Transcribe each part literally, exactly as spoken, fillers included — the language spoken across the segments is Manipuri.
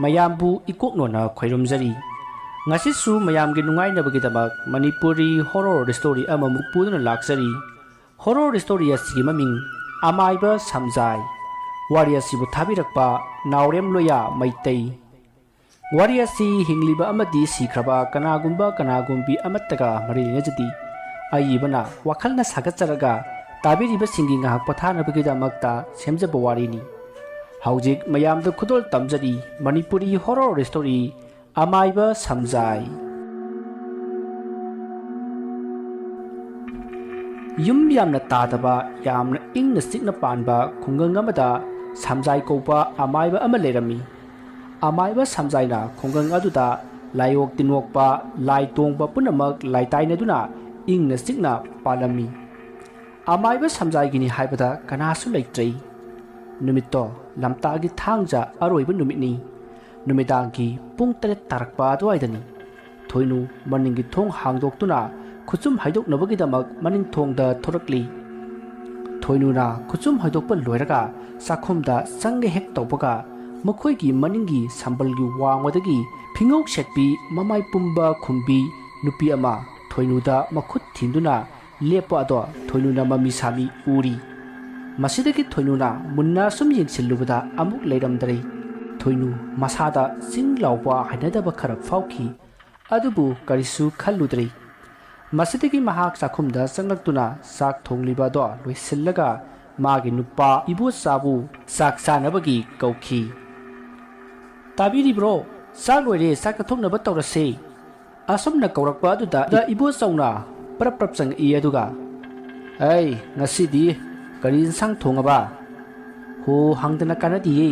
ꯃꯌꯥꯝꯕꯨ ꯏꯀꯣꯛꯅꯣꯅ ꯈꯣꯏꯔꯨꯝꯖꯔꯤ꯫ ꯉꯁꯤꯁꯨ ꯃꯌꯥꯝꯒꯤ ꯅꯨꯡꯉꯥꯏꯅꯕꯒꯤꯗꯃꯛ ꯃꯅꯤꯄꯨꯔꯤ horror story ꯑꯃꯃꯨꯛ ꯄꯨꯗꯨꯅ ꯂꯥꯛꯆꯔꯤ꯫ Horror story ꯑꯁꯤꯒꯤ ꯃꯃꯤꯡ ꯑꯃꯥꯏꯕ ꯁꯝꯖꯥꯏ꯫ ꯋꯥꯔꯤ ꯑꯁꯤꯕꯨ ꯊꯥꯕꯤꯔꯛꯄ ꯅꯥꯎꯔꯦꯝ ꯂꯣꯌꯥ ꯃꯩꯇꯩ꯫ ꯋꯥꯔꯤ ꯑꯁꯤ ꯍꯤꯡꯂꯤꯕ ꯑꯃꯗꯤ ꯁꯤꯈ꯭ꯔꯕ ꯀꯅꯥꯒꯨꯝꯕ ꯀꯅꯥꯒꯨꯝꯕꯤ ꯑꯃꯠꯇꯒ ꯃꯔꯤ ꯂꯩꯅꯖꯗꯦ꯫ ꯑꯏꯕꯅ ꯋꯥꯈꯜꯅ ꯁꯥꯒꯠꯆꯔꯒ ꯇꯥꯕꯤꯔꯤꯕꯁꯤꯡꯒꯤ ꯉꯥꯏꯍꯥꯛ ꯄꯣꯊꯥꯅꯕꯒꯤꯗꯃꯛꯇ ꯁꯦꯝꯖꯕ ꯋꯥꯔꯤꯅꯤ꯫ ꯍꯧꯖꯤꯛ ꯃꯌꯥꯝꯗ ꯈꯨꯗꯣꯜ ꯇꯝꯖꯔꯤ ꯃꯅꯤꯄꯨꯔꯤ horror story ꯑꯃꯥꯏꯕ ꯁꯝꯖꯥꯏ꯫ ꯌꯨꯝ ꯌꯥꯝꯅ ꯇꯥꯗꯕ, ꯌꯥꯝꯅ ꯏꯪꯅ ꯆꯤꯛꯅ ꯄꯥꯟꯕ ꯈꯨꯡꯒꯪ ꯑꯃꯗ ꯁꯝꯖꯥꯏ ꯀꯧꯕ ꯑꯃꯥꯏꯕ ꯑꯃ ꯂꯩꯔꯝꯃꯤ꯫ ꯑꯃꯥꯏꯕ ꯁꯝꯖꯥꯏꯅ ꯈꯨꯡꯒꯪ ꯑꯗꯨꯗ ꯂꯥꯏꯑꯣꯛ ꯇꯤꯟꯑꯣꯛꯄ, ꯂꯥꯏ ꯇꯣꯡꯕ ꯄꯨꯝꯅꯃꯛ ꯂꯥꯏꯇꯥꯏꯅꯗꯨꯅ ꯏꯪꯅ ꯆꯤꯛꯅ ꯄꯥꯜꯂꯝꯃꯤ꯫ ꯑꯃꯥꯏꯕ ꯁꯝꯖꯥꯏꯒꯤꯅꯤ ꯍꯥꯏꯕꯗ ꯀꯅꯥꯁꯨ ꯂꯩꯇ꯭ꯔꯦ꯫ ꯅꯨꯃꯤꯠꯇꯣ ꯂꯝꯇꯥꯒꯤ ꯊꯥꯡꯖ ꯑꯔꯣꯏꯕ ꯅꯨꯃꯤꯠꯅꯤ꯫ ꯅꯨꯃꯤꯗꯥꯡꯒꯤ ꯄꯨꯡ ꯇꯔꯦꯠ ꯇꯥꯔꯛꯄ ꯑꯗꯨꯋꯥꯏꯗꯅꯤ꯫ ꯊꯣꯏꯅꯨ ꯃꯅꯤꯡꯒꯤ ꯊꯣꯡ ꯍꯥꯡꯗꯣꯛꯇꯨꯅ ꯈꯨꯆꯨꯝ ꯍꯥꯏꯗꯣꯛꯅꯕꯒꯤꯗꯃꯛ ꯃꯅꯤꯡ ꯊꯣꯡꯗ ꯊꯣꯔꯛꯂꯤ꯫ ꯊꯣꯏꯅꯨꯅ ꯈꯨꯆꯨꯝ ꯍꯥꯏꯗꯣꯛꯄ ꯂꯣꯏꯔꯒ ꯆꯥꯛꯈꯨꯝꯗ ꯆꯪꯒꯦ ꯍꯦꯛ ꯇꯧꯕꯒ ꯃꯈꯣꯏꯒꯤ ꯃꯅꯤꯡꯒꯤ ꯁꯝꯕꯜꯒꯤ ꯋꯥꯡꯃꯗꯒꯤ ꯐꯤꯉꯧ ꯁꯦꯠꯄꯤ ꯃꯃꯥꯏ ꯄꯨꯝꯕ ꯈꯨꯝꯕꯤ ꯅꯨꯄꯤ ꯑꯃ ꯊꯣꯏꯅꯨꯗ ꯃꯈꯨꯠ ꯊꯤꯟꯗꯨꯅ ꯂꯦꯞꯄ ꯑꯗꯣ ꯊꯣꯏꯅꯨꯅ ꯃꯃꯤ ꯁꯥꯃꯤ ꯎꯔꯤ꯫ ꯃꯁꯤꯗꯒꯤ ꯊꯣꯏꯅꯨꯅ ꯃꯨꯟꯅ ꯁꯨꯝ ꯌꯦꯡꯁꯤꯜꯂꯨꯕꯗ ꯑꯃꯨꯛ ꯂꯩꯔꯝꯗ꯭ꯔꯦ꯫ ꯊꯣꯏꯅꯨ ꯃꯁꯥꯗ ꯆꯤꯡ ꯂꯥꯎꯕ ꯍꯩꯅꯗꯕ ꯈꯔ ꯐꯥꯎꯈꯤ꯫ ꯑꯗꯨꯕꯨ ꯀꯔꯤꯁꯨ ꯈꯜꯂꯨꯗ꯭ꯔꯦ꯫ ꯃꯁꯤꯗꯒꯤ ꯃꯍꯥꯛ ꯆꯥꯛꯈꯨꯝꯗ ꯆꯪꯂꯛꯇꯨꯅ ꯆꯥꯛ ꯊꯣꯡꯂꯤꯕ ꯑꯗꯣ ꯂꯣꯏꯁꯤꯜꯂꯒ ꯃꯥꯒꯤ ꯅꯨꯄꯥ ꯏꯕꯣꯆꯥꯕꯨ ꯆꯥꯛ ꯆꯥꯅꯕꯒꯤ ꯀꯧꯈꯤ꯫ "ꯇꯥꯕꯤꯔꯤꯕ꯭ꯔꯣ? ꯆꯥꯛ ꯂꯣꯏꯔꯦ, ꯆꯥꯛ ꯆꯥꯊꯣꯛꯅꯕ ꯇꯧꯔꯁꯦ꯫" ꯑꯁꯨꯝꯅ ꯀꯧꯔꯛꯄ ꯑꯗꯨꯗ ꯏꯕꯣꯆꯧꯅ ꯄ꯭ꯔꯞ ꯄ꯭ꯔꯞ ꯆꯪꯉꯛꯏ꯫ ꯑꯗꯨꯒ, "ꯑꯩ, ꯉꯁꯤꯗꯤ ꯀꯔꯤ ꯏꯟꯁꯥꯡ ꯊꯣꯡꯉꯕ?" "ꯍꯣ, ꯍꯪꯗꯅ ꯀꯥꯟꯅꯗꯤꯌꯦ꯫"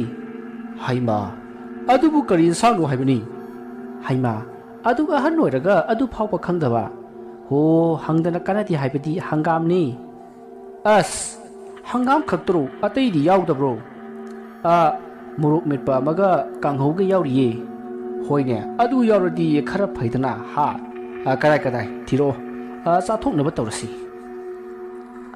"ꯍꯩꯃꯥ, ꯑꯗꯨꯕꯨ ꯀꯔꯤ ꯏꯟꯁꯥꯡꯅꯣ ꯍꯥꯏꯕꯅꯤ?" "ꯍꯩꯃꯥ, ꯑꯗꯨꯛ ꯑꯍꯟ ꯑꯣꯏꯔꯒ ꯑꯗꯨ ꯐꯥꯎꯕ ꯈꯪꯗꯕ?" "ꯍꯣ, ꯍꯪꯗꯅ ꯀꯥꯟꯅꯗꯦ ꯍꯥꯏꯕꯗꯤ ꯍꯪꯒꯥꯝꯅꯤ꯫" "ꯑꯁ, ꯍꯪꯒꯥꯝ ꯈꯛꯇꯔꯣ? ꯑꯇꯩꯗꯤ ꯌꯥꯎꯗꯕ꯭ꯔꯣ?" "ꯑ, ꯃꯣꯔꯣꯛ ꯃꯦꯠꯄ ꯑꯃꯒ ꯀꯥꯡꯍꯧꯒ ꯌꯥꯎꯔꯤꯌꯦ꯫" "ꯍꯣꯏꯅꯦ, ꯑꯗꯨ ꯌꯥꯎꯔꯗꯤ ꯈꯔ ꯐꯩꯗꯅ, ꯍꯥ? ꯑ, ꯀꯗꯥꯏ, ꯀꯗꯥꯏ, ꯊꯤꯔꯛꯑꯣ꯫ ꯑ, ꯆꯥꯊꯣꯛꯅꯕ ꯇꯧꯔꯁꯤ꯫"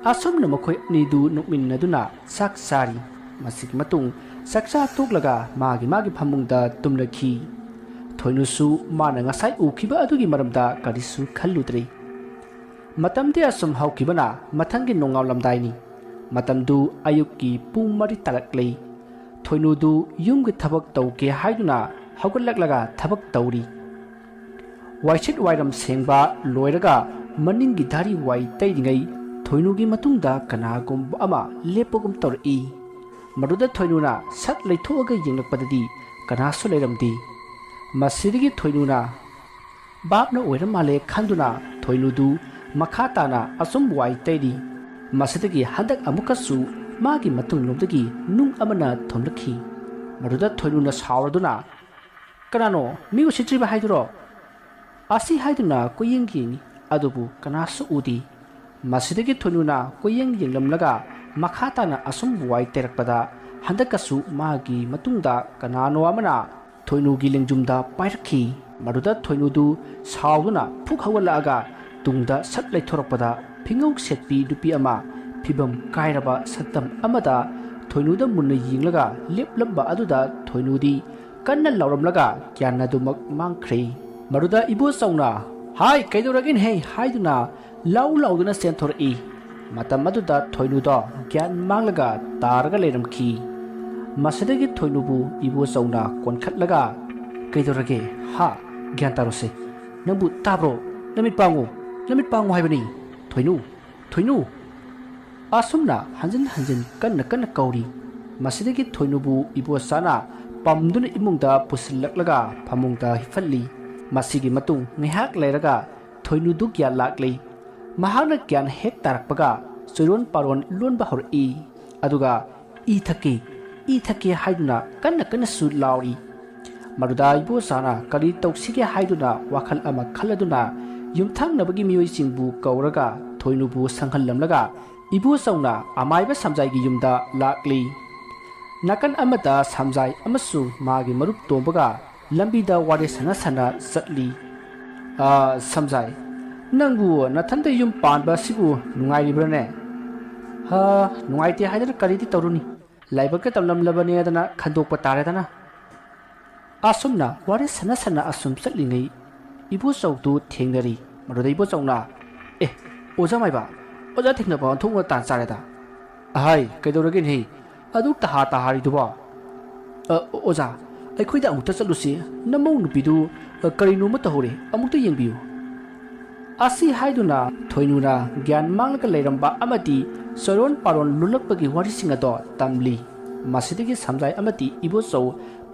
ꯑꯁꯨꯝꯅ ꯃꯈꯣꯏ ꯑꯅꯤꯗꯨ ꯅꯣꯛꯃꯤꯟꯅꯗꯨꯅ ꯆꯥꯛ ꯆꯥꯔꯤ꯫ ꯃꯁꯤꯒꯤ ꯃꯇꯨꯡ ꯆꯥꯛꯆꯥ ꯇꯣꯛꯂꯒ ꯃꯥꯒꯤ ꯃꯥꯒꯤ ꯐꯃꯨꯡꯗ ꯇꯨꯝꯂꯈꯤ꯫ ꯊꯣꯏꯅꯨꯁꯨ ꯃꯥꯅ ꯉꯁꯥꯏ ꯎꯈꯤꯕ ꯑꯗꯨꯒꯤ ꯃꯔꯝꯗ ꯀꯔꯤꯁꯨ ꯈꯜꯂꯨꯗ꯭ꯔꯦ꯫ ꯃꯇꯝꯗꯤ ꯑꯁꯨꯝ ꯍꯧꯈꯤꯕꯅ ꯃꯊꯪꯒꯤ ꯅꯣꯡꯉꯥꯜꯂꯝꯗꯥꯏꯅꯤ꯫ ꯃꯇꯝꯗꯨ ꯑꯌꯨꯛꯀꯤ ꯄꯨꯡ ꯃꯔꯤ ꯇꯥꯔꯛꯂꯦ꯫ ꯊꯣꯏꯅꯨꯗꯨ ꯌꯨꯝꯒꯤ ꯊꯕꯛ ꯇꯧꯒꯦ ꯍꯥꯏꯗꯨꯅ ꯍꯧꯒꯠꯂꯛꯂꯒ ꯊꯕꯛ ꯇꯧꯔꯤ꯫ ꯋꯥꯏꯁꯤꯠ ꯋꯥꯏꯔꯝ ꯁꯦꯡꯕ ꯂꯣꯏꯔꯒ ꯃꯅꯤꯡꯒꯤ ꯙꯥꯔꯤ ꯋꯥꯏ ꯇꯩꯔꯤꯉꯩ ꯊꯣꯏꯅꯨꯒꯤ ꯃꯇꯨꯡꯗ ꯀꯅꯥꯒꯨꯝꯕ ꯑꯃ ꯂꯦꯞꯄꯒꯨꯝ ꯇꯧꯔꯛꯏ꯫ ꯃꯗꯨꯗ ꯊꯣꯏꯅꯨꯅ ꯁꯠ ꯂꯩꯊꯣꯛꯑꯒ ꯌꯦꯡꯂꯛꯄꯗꯗꯤ ꯀꯅꯥꯁꯨ ꯂꯩꯔꯝꯗꯦ꯫ ꯃꯁꯤꯗꯒꯤ ꯊꯣꯏꯅꯨꯅ ꯚꯥꯞꯅ ꯑꯣꯏꯔ ꯃꯥꯜꯂꯦ ꯈꯟꯗꯨꯅ ꯊꯣꯏꯅꯨꯗꯨ ꯃꯈꯥ ꯇꯥꯅ ꯑꯁꯨꯝ ꯋꯥꯏ ꯇꯩꯔꯤ꯫ ꯃꯁꯤꯗꯒꯤ ꯍꯟꯗꯛ ꯑꯃꯨꯛꯀꯁꯨ ꯃꯥꯒꯤ ꯃꯇꯨꯡꯂꯣꯝꯗꯒꯤ ꯅꯨꯡ ꯑꯃꯅ ꯊꯣꯝꯂꯛꯈꯤ꯫ ꯃꯗꯨꯗ ꯊꯣꯏꯅꯨꯅ ꯁꯥꯎꯔꯗꯨꯅ, "ꯀꯅꯥꯅꯣ? ꯃꯤ ꯎꯁꯤꯠꯇ꯭ꯔꯤꯕ ꯍꯥꯏꯗꯨꯔꯣ?" ꯑꯁꯤ ꯍꯥꯏꯗꯨꯅ ꯀꯣꯏꯌꯦꯡ ꯌꯦꯡꯉꯤ, ꯑꯗꯨꯕꯨ ꯀꯅꯥꯁꯨ ꯎꯗꯦ꯫ ꯃꯁꯤꯗꯒꯤ ꯊꯣꯏꯅꯨꯅ ꯀꯣꯏꯌꯦꯡ ꯌꯦꯡꯂꯝꯂꯒ ꯃꯈꯥ ꯇꯥꯅ ꯑꯁꯨꯝ ꯋꯥꯏ ꯇꯩꯔꯛꯄꯗ ꯍꯟꯗꯛꯀꯁꯨ ꯃꯥꯒꯤ ꯃꯇꯨꯡꯗ ꯀꯅꯥꯅꯣ ꯑꯃꯅ ꯊꯣꯏꯅꯨꯒꯤ ꯂꯦꯡꯖꯨꯝꯗ ꯄꯥꯏꯔꯛꯈꯤ꯫ ꯃꯗꯨꯗ ꯊꯣꯏꯅꯨꯗꯨ ꯁꯥꯎꯗꯨꯅ ꯐꯨꯛ ꯍꯧꯒꯠꯂꯛꯑꯒ ꯇꯨꯡꯗ ꯁꯠ ꯂꯩꯊꯣꯔꯛꯄꯗ ꯐꯤꯉꯧ ꯁꯦꯠꯄꯤ ꯅꯨꯄꯤ ꯑꯃ ꯐꯤꯕꯝ ꯀꯥꯏꯔꯕ ꯁꯛꯇꯝ ꯑꯃꯗ ꯊꯣꯏꯅꯨꯗ ꯃꯨꯟꯅ ꯌꯦꯡꯂꯒ ꯂꯦꯞꯂꯝꯕ ꯑꯗꯨꯗ ꯊꯣꯏꯅꯨꯗꯤ ꯀꯟꯅ ꯂꯥꯎꯔꯝꯂꯒ ꯒ꯭ꯌꯥꯟ ꯑꯗꯨꯃꯛ ꯃꯥꯡꯈ꯭ꯔꯦ꯫ ꯃꯗꯨꯗ ꯏꯕꯣꯆꯧꯅ, "ꯍꯥꯏ, ꯀꯩꯗꯧꯔꯒꯦꯅꯦꯍꯦ?" ꯍꯥꯏꯗꯨꯅ ꯂꯥꯎ ꯂꯥꯎꯗꯨꯅ ꯆꯦꯟꯊꯣꯔꯛꯏ꯫ ꯃꯇꯝ ꯑꯗꯨꯗ ꯊꯣꯏꯅꯨꯗꯣ ꯒ꯭ꯌꯥꯟ ꯃꯥꯡꯂꯒ ꯇꯥꯔꯒ ꯂꯩꯔꯝꯈꯤ꯫ ꯃꯁꯤꯗꯒꯤ ꯊꯣꯏꯅꯨꯕꯨ ꯏꯕꯣꯆꯧꯅ ꯀꯣꯟꯈꯠꯂꯒ, "ꯀꯩꯗꯧꯔꯒꯦ? ꯍꯥ? ꯒ꯭ꯌꯥꯟ ꯇꯥꯔꯣꯁꯦ꯫ ꯅꯪꯕꯨ ꯇꯥꯕ꯭ꯔꯣ? ꯅꯃꯤꯠ ꯄꯥꯡꯉꯨ, ꯅꯃꯤꯠ ꯄꯥꯡꯉꯨ ꯍꯥꯏꯕꯅꯤ꯫ ꯊꯣꯏꯅꯨ, ꯊꯣꯏꯅꯨ!" ꯑꯁꯨꯝꯅ ꯍꯟꯖꯤꯟ ꯍꯟꯖꯤꯟ ꯀꯟꯅ ꯀꯟꯅ ꯀꯧꯔꯤ꯫ ꯃꯁꯤꯗꯒꯤ ꯊꯣꯏꯅꯨꯕꯨ ꯏꯕꯣꯆꯥꯅ ꯄꯝꯗꯨꯅ ꯏꯃꯨꯡꯗ ꯄꯨꯁꯤꯜꯂꯛꯂꯒ ꯐꯃꯨꯡꯗ ꯍꯤꯞꯍꯜꯂꯤ꯫ ꯃꯁꯤꯒꯤ ꯃꯇꯨꯡ ꯉꯥꯏꯍꯥꯛ ꯂꯩꯔꯒ ꯊꯣꯏꯅꯨꯗꯨ ꯒ꯭ꯌꯥꯟ ꯂꯥꯛꯂꯤ꯫ ꯃꯍꯥꯛꯅ ꯒ꯭ꯌꯥꯟ ꯍꯦꯛ ꯇꯥꯔꯛꯄꯒ ꯆꯣꯏꯔꯣꯟ ꯄꯥꯔꯣꯟ ꯂꯣꯟꯕ ꯍꯧꯔꯛꯏ꯫ ꯑꯗꯨꯒ, "ꯏ ꯊꯛꯀꯦ, ꯏ ꯊꯛꯀꯦ" ꯍꯥꯏꯗꯨꯅ ꯀꯟꯅ ꯀꯟꯅꯁꯨ ꯂꯥꯎꯔꯤ꯫ ꯃꯗꯨꯗ ꯏꯕꯣꯆꯥꯅ ꯀꯔꯤ ꯇꯧꯁꯤꯒꯦ ꯍꯥꯏꯗꯨꯅ ꯋꯥꯈꯜ ꯑꯃ ꯈꯜꯂꯗꯨꯅ ꯌꯨꯝꯊꯪꯅꯕꯒꯤ ꯃꯤꯑꯣꯏꯁꯤꯡꯕꯨ ꯀꯧꯔꯒ ꯊꯣꯏꯅꯨꯕꯨ ꯁꯪꯍꯜꯂꯝꯂꯒ ꯏꯕꯣꯆꯧꯅ ꯑꯃꯥꯏꯕ ꯁꯝꯖꯥꯏꯒꯤ ꯌꯨꯝꯗ ꯂꯥꯛꯂꯤ꯫ ꯅꯥꯀꯟ ꯑꯃꯗ ꯁꯝꯖꯥꯏ ꯑꯃꯁꯨ ꯃꯥꯒꯤ ꯃꯔꯨꯞ ꯇꯣꯝꯕꯒ ꯂꯝꯕꯤꯗ ꯋꯥꯔꯤ ꯁꯥꯟꯅ ꯁꯥꯟꯅ ꯆꯠꯂꯤ꯫ "ꯑ, ꯁꯝꯖꯥꯏ, ꯅꯪꯕꯨ ꯅꯊꯟꯗ ꯌꯨꯝ ꯄꯥꯟꯕ ꯑꯁꯤꯕꯨ ꯅꯨꯡꯉꯥꯏꯔꯤꯕ꯭ꯔꯥꯅꯦ?" "ꯍꯥ, ꯅꯨꯡꯉꯥꯏꯇꯦ ꯍꯥꯏꯗꯅ ꯀꯔꯤꯗꯤ ꯇꯧꯔꯨꯅꯤ? ꯂꯥꯏꯕꯛꯇ ꯇꯝꯂꯝꯂꯕꯅꯦꯗꯅ ꯈꯟꯗꯣꯛꯄ ꯇꯥꯔꯦꯗꯅ꯫ ꯑꯁꯨꯝꯅ ꯋꯥꯔꯤ ꯁꯥꯟꯅ ꯁꯥꯟꯅ ꯑꯁꯨꯝ ꯆꯠꯂꯤꯉꯩ ꯏꯕꯣꯆꯧꯗꯨ ꯊꯦꯡꯅꯔꯤ꯫ ꯃꯗꯨꯗ ꯏꯕꯣꯆꯧꯅ, "ꯑꯦ, ꯑꯣꯖꯥ ꯃꯥꯏꯕ, ꯑꯣꯖꯥ ꯊꯦꯡꯅꯕ ꯑꯣꯟꯊꯣꯛꯅ ꯇꯥꯟ ꯆꯥꯔꯦꯗ꯫ ꯑꯍꯥꯏ, ꯀꯩꯗꯧꯔꯒꯦꯅꯦꯍꯦ? ꯑꯗꯨꯛ ꯇꯍꯥ ꯇꯍꯥꯔꯤꯗꯨꯕꯣ?" "ꯑ, ꯑꯣꯖꯥ, ꯑꯩꯈꯣꯏꯗ ꯑꯃꯨꯛꯇ ꯆꯠꯂꯨꯁꯤ꯫ ꯅꯃꯧ ꯅꯨꯄꯤꯗꯨ, ꯑ, ꯀꯔꯤꯅꯣꯃ ꯇꯧꯍꯧꯔꯦ꯫ ꯑꯃꯨꯛꯇ ꯌꯦꯡꯕꯤꯌꯨ꯫" ꯑꯁꯤ ꯍꯥꯏꯗꯨꯅ ꯊꯣꯏꯅꯨꯅ ꯒ꯭ꯌꯥꯟ ꯃꯥꯡꯂꯒ ꯂꯩꯔꯝꯕ ꯑꯃꯗꯤ ꯆꯔꯣꯟ ꯄꯥꯔꯣꯟ ꯂꯣꯜꯂꯛꯄꯒꯤ ꯋꯥꯔꯤꯁꯤꯡ ꯑꯗꯣ ꯇꯝꯂꯤ꯫ ꯃꯁꯤꯗꯒꯤ ꯁꯝꯖꯥꯏ ꯑꯃꯗꯤ ꯏꯕꯣꯆꯧ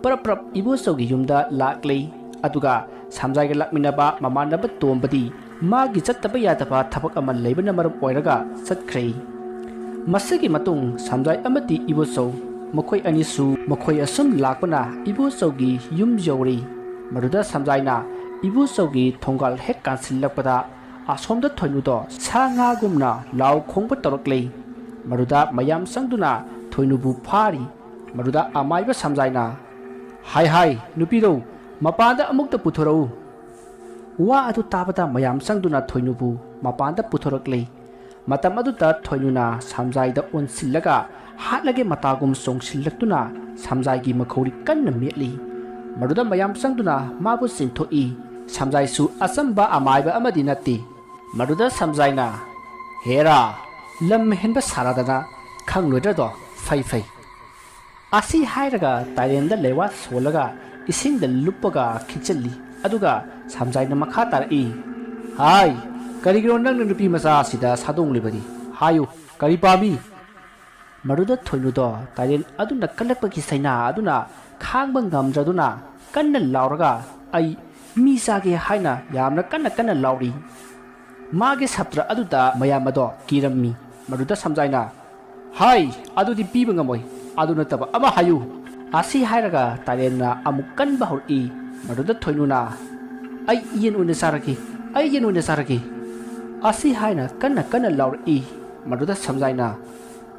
ꯄ꯭ꯔꯞ ꯄ꯭ꯔꯞ ꯏꯕꯣꯆꯧꯒꯤ ꯌꯨꯝꯗ ꯂꯥꯛꯂꯦ꯫ ꯑꯗꯨꯒ ꯁꯝꯖꯥꯏꯒ ꯂꯥꯛꯃꯤꯟꯅꯕ ꯃꯃꯥꯟꯅꯕ ꯇꯣꯝꯕꯗꯤ ꯃꯥꯒꯤ ꯆꯠꯇꯕ ꯌꯥꯗꯕ ꯊꯕꯛ ꯑꯃ ꯂꯩꯕꯅ ꯃꯔꯝ ꯑꯣꯏꯔꯒ ꯆꯠꯈ꯭ꯔꯦ꯫ ꯃꯁꯤꯒꯤ ꯃꯇꯨꯡ ꯁꯝꯖꯥꯏ ꯑꯃꯗꯤ ꯏꯕꯣꯆꯧ ꯃꯈꯣꯏ ꯑꯅꯤꯁꯨ ꯃꯈꯣꯏ ꯑꯁꯨꯝ ꯂꯥꯛꯄꯅ ꯏꯕꯣꯆꯧꯒꯤ ꯌꯨꯝ ꯌꯧꯔꯦ꯫ ꯃꯗꯨꯗ ꯁꯝꯖꯥꯏꯅ ꯏꯕꯣꯆꯧꯒꯤ ꯊꯣꯡꯒꯥꯜ ꯍꯦꯛ ꯀꯥꯟꯁꯤꯜꯂꯛꯄꯗ ꯑꯁꯣꯝꯗ ꯊꯣꯏꯅꯨꯗꯣ ꯁꯥ ꯉꯥꯒꯨꯝꯅ ꯂꯥꯎ ꯈꯣꯡꯕ ꯇꯧꯔꯛꯂꯦ꯫ ꯃꯗꯨꯗ ꯃꯌꯥꯝ ꯆꯪꯗꯨꯅ ꯊꯣꯏꯅꯨꯕꯨ ꯐꯥꯔꯤ꯫ ꯃꯗꯨꯗ ꯑꯃꯥꯏꯕ ꯁꯝꯖꯥꯏꯅ, "ꯍꯥꯏ ꯍꯥꯏ, ꯅꯨꯄꯤꯗꯧ, ꯃꯄꯥꯟꯗ ꯑꯃꯨꯛꯇ ꯄꯨꯊꯣꯔꯛꯎ꯫" ꯋꯥ ꯑꯗꯨ ꯇꯥꯕꯗ ꯃꯌꯥꯝ ꯆꯪꯗꯨꯅ ꯊꯣꯏꯅꯨꯕꯨ ꯃꯄꯥꯟꯗ ꯄꯨꯊꯣꯔꯛꯂꯦ꯫ ꯃꯇꯝ ꯑꯗꯨꯗ ꯊꯣꯏꯅꯨꯅ ꯁꯝꯖꯥꯏꯗ ꯑꯣꯟꯁꯤꯜꯂꯒ ꯍꯥꯠꯂꯒꯦ ꯃꯇꯥꯒꯨꯝ ꯆꯣꯡꯁꯤꯜꯂꯛꯇꯨꯅ ꯁꯝꯖꯥꯏꯒꯤ ꯃꯈꯧꯔꯤ ꯀꯟꯅ ꯃꯦꯠꯂꯤ꯫ ꯃꯗꯨꯗ ꯃꯌꯥꯝ ꯆꯪꯗꯨꯅ ꯃꯥꯕꯨ ꯆꯤꯡꯊꯣꯛꯏ꯫ ꯁꯝꯖꯥꯏꯁꯨ ꯑꯆꯝꯕ ꯑꯃꯥꯏꯕ ꯑꯃꯗꯤ ꯅꯠꯇꯦ꯫ ꯃꯗꯨꯗ ꯁꯝꯖꯥꯏꯅ, "ꯍꯦꯔꯥ, ꯂꯝ ꯍꯦꯟꯕ ꯁꯥꯔꯗꯅ ꯈꯪꯂꯣꯏꯗ꯭ꯔꯗꯣ? ꯐꯩ ꯐꯩ꯫" ꯑꯁꯤ ꯍꯥꯏꯔꯒ ꯇꯥꯏꯔꯦꯟꯗ ꯂꯩꯋꯥ ꯁꯣꯜꯂꯒ ꯏꯁꯤꯡꯗ ꯂꯨꯞꯄꯒ ꯈꯤꯛꯆꯜꯂꯤ꯫ ꯑꯗꯨꯒ ꯁꯝꯖꯥꯏꯅ ꯃꯈꯥ ꯇꯥꯔꯛꯏ, "ꯍꯥꯏ, ꯀꯔꯤꯒꯤꯅꯣ ꯅꯪꯅ ꯅꯨꯄꯤ ꯃꯆꯥ ꯑꯁꯤꯗ ꯁꯥꯗꯣꯡꯂꯤꯕꯗꯤ? ꯍꯥꯏꯌꯨ, ꯀꯔꯤ ꯄꯥꯝꯃꯤ?" ꯃꯗꯨꯗ ꯊꯣꯏꯅꯨꯗꯣ ꯇꯥꯏꯔꯦꯟ ꯑꯗꯨꯅ ꯀꯜꯂꯛꯄꯒꯤ ꯁꯩꯅꯥ ꯑꯗꯨꯅ ꯈꯥꯡꯕ ꯉꯝꯗ꯭ꯔꯗꯨꯅ ꯀꯟꯅ ꯂꯥꯎꯔꯒ, "ꯑꯩ ꯃꯤ ꯆꯥꯒꯦ" ꯍꯥꯏꯅ ꯌꯥꯝꯅ ꯀꯟꯅ ꯀꯟꯅ ꯂꯥꯎꯔꯤ꯫ ꯃꯥꯒꯤ ꯁꯞꯇ꯭ꯔ ꯑꯗꯨꯗ ꯃꯌꯥꯝ ꯑꯗꯣ ꯀꯤꯔꯝꯃꯤ꯫ ꯃꯗꯨꯗ ꯁꯝꯖꯥꯏꯅ, "ꯍꯥꯏ, ꯑꯗꯨꯗꯤ ꯄꯤꯕ ꯉꯝꯃꯣꯏ꯫ ꯑꯗꯨ ꯅꯠꯇꯕ ꯑꯃ ꯍꯥꯏꯌꯨ꯫" ꯑꯁꯤ ꯍꯥꯏꯔꯒ ꯇꯥꯏꯔꯦꯟꯅ ꯑꯃꯨꯛ ꯀꯟꯕ ꯍꯧꯔꯛꯏ꯫ ꯃꯗꯨꯗ ꯊꯣꯏꯅꯨꯅ, "ꯑꯩ ꯌꯦꯟ ꯑꯣꯏꯅ ꯆꯥꯔꯒꯦ, ꯑꯩ ꯌꯦꯟ ꯑꯣꯏꯅ ꯆꯥꯔꯒꯦ꯫" ꯑꯁꯤ ꯍꯥꯏꯅ ꯀꯟꯅ ꯀꯟꯅ ꯂꯥꯎꯔꯛꯏ꯫ ꯃꯗꯨꯗ ꯁꯝꯖꯥꯏꯅ,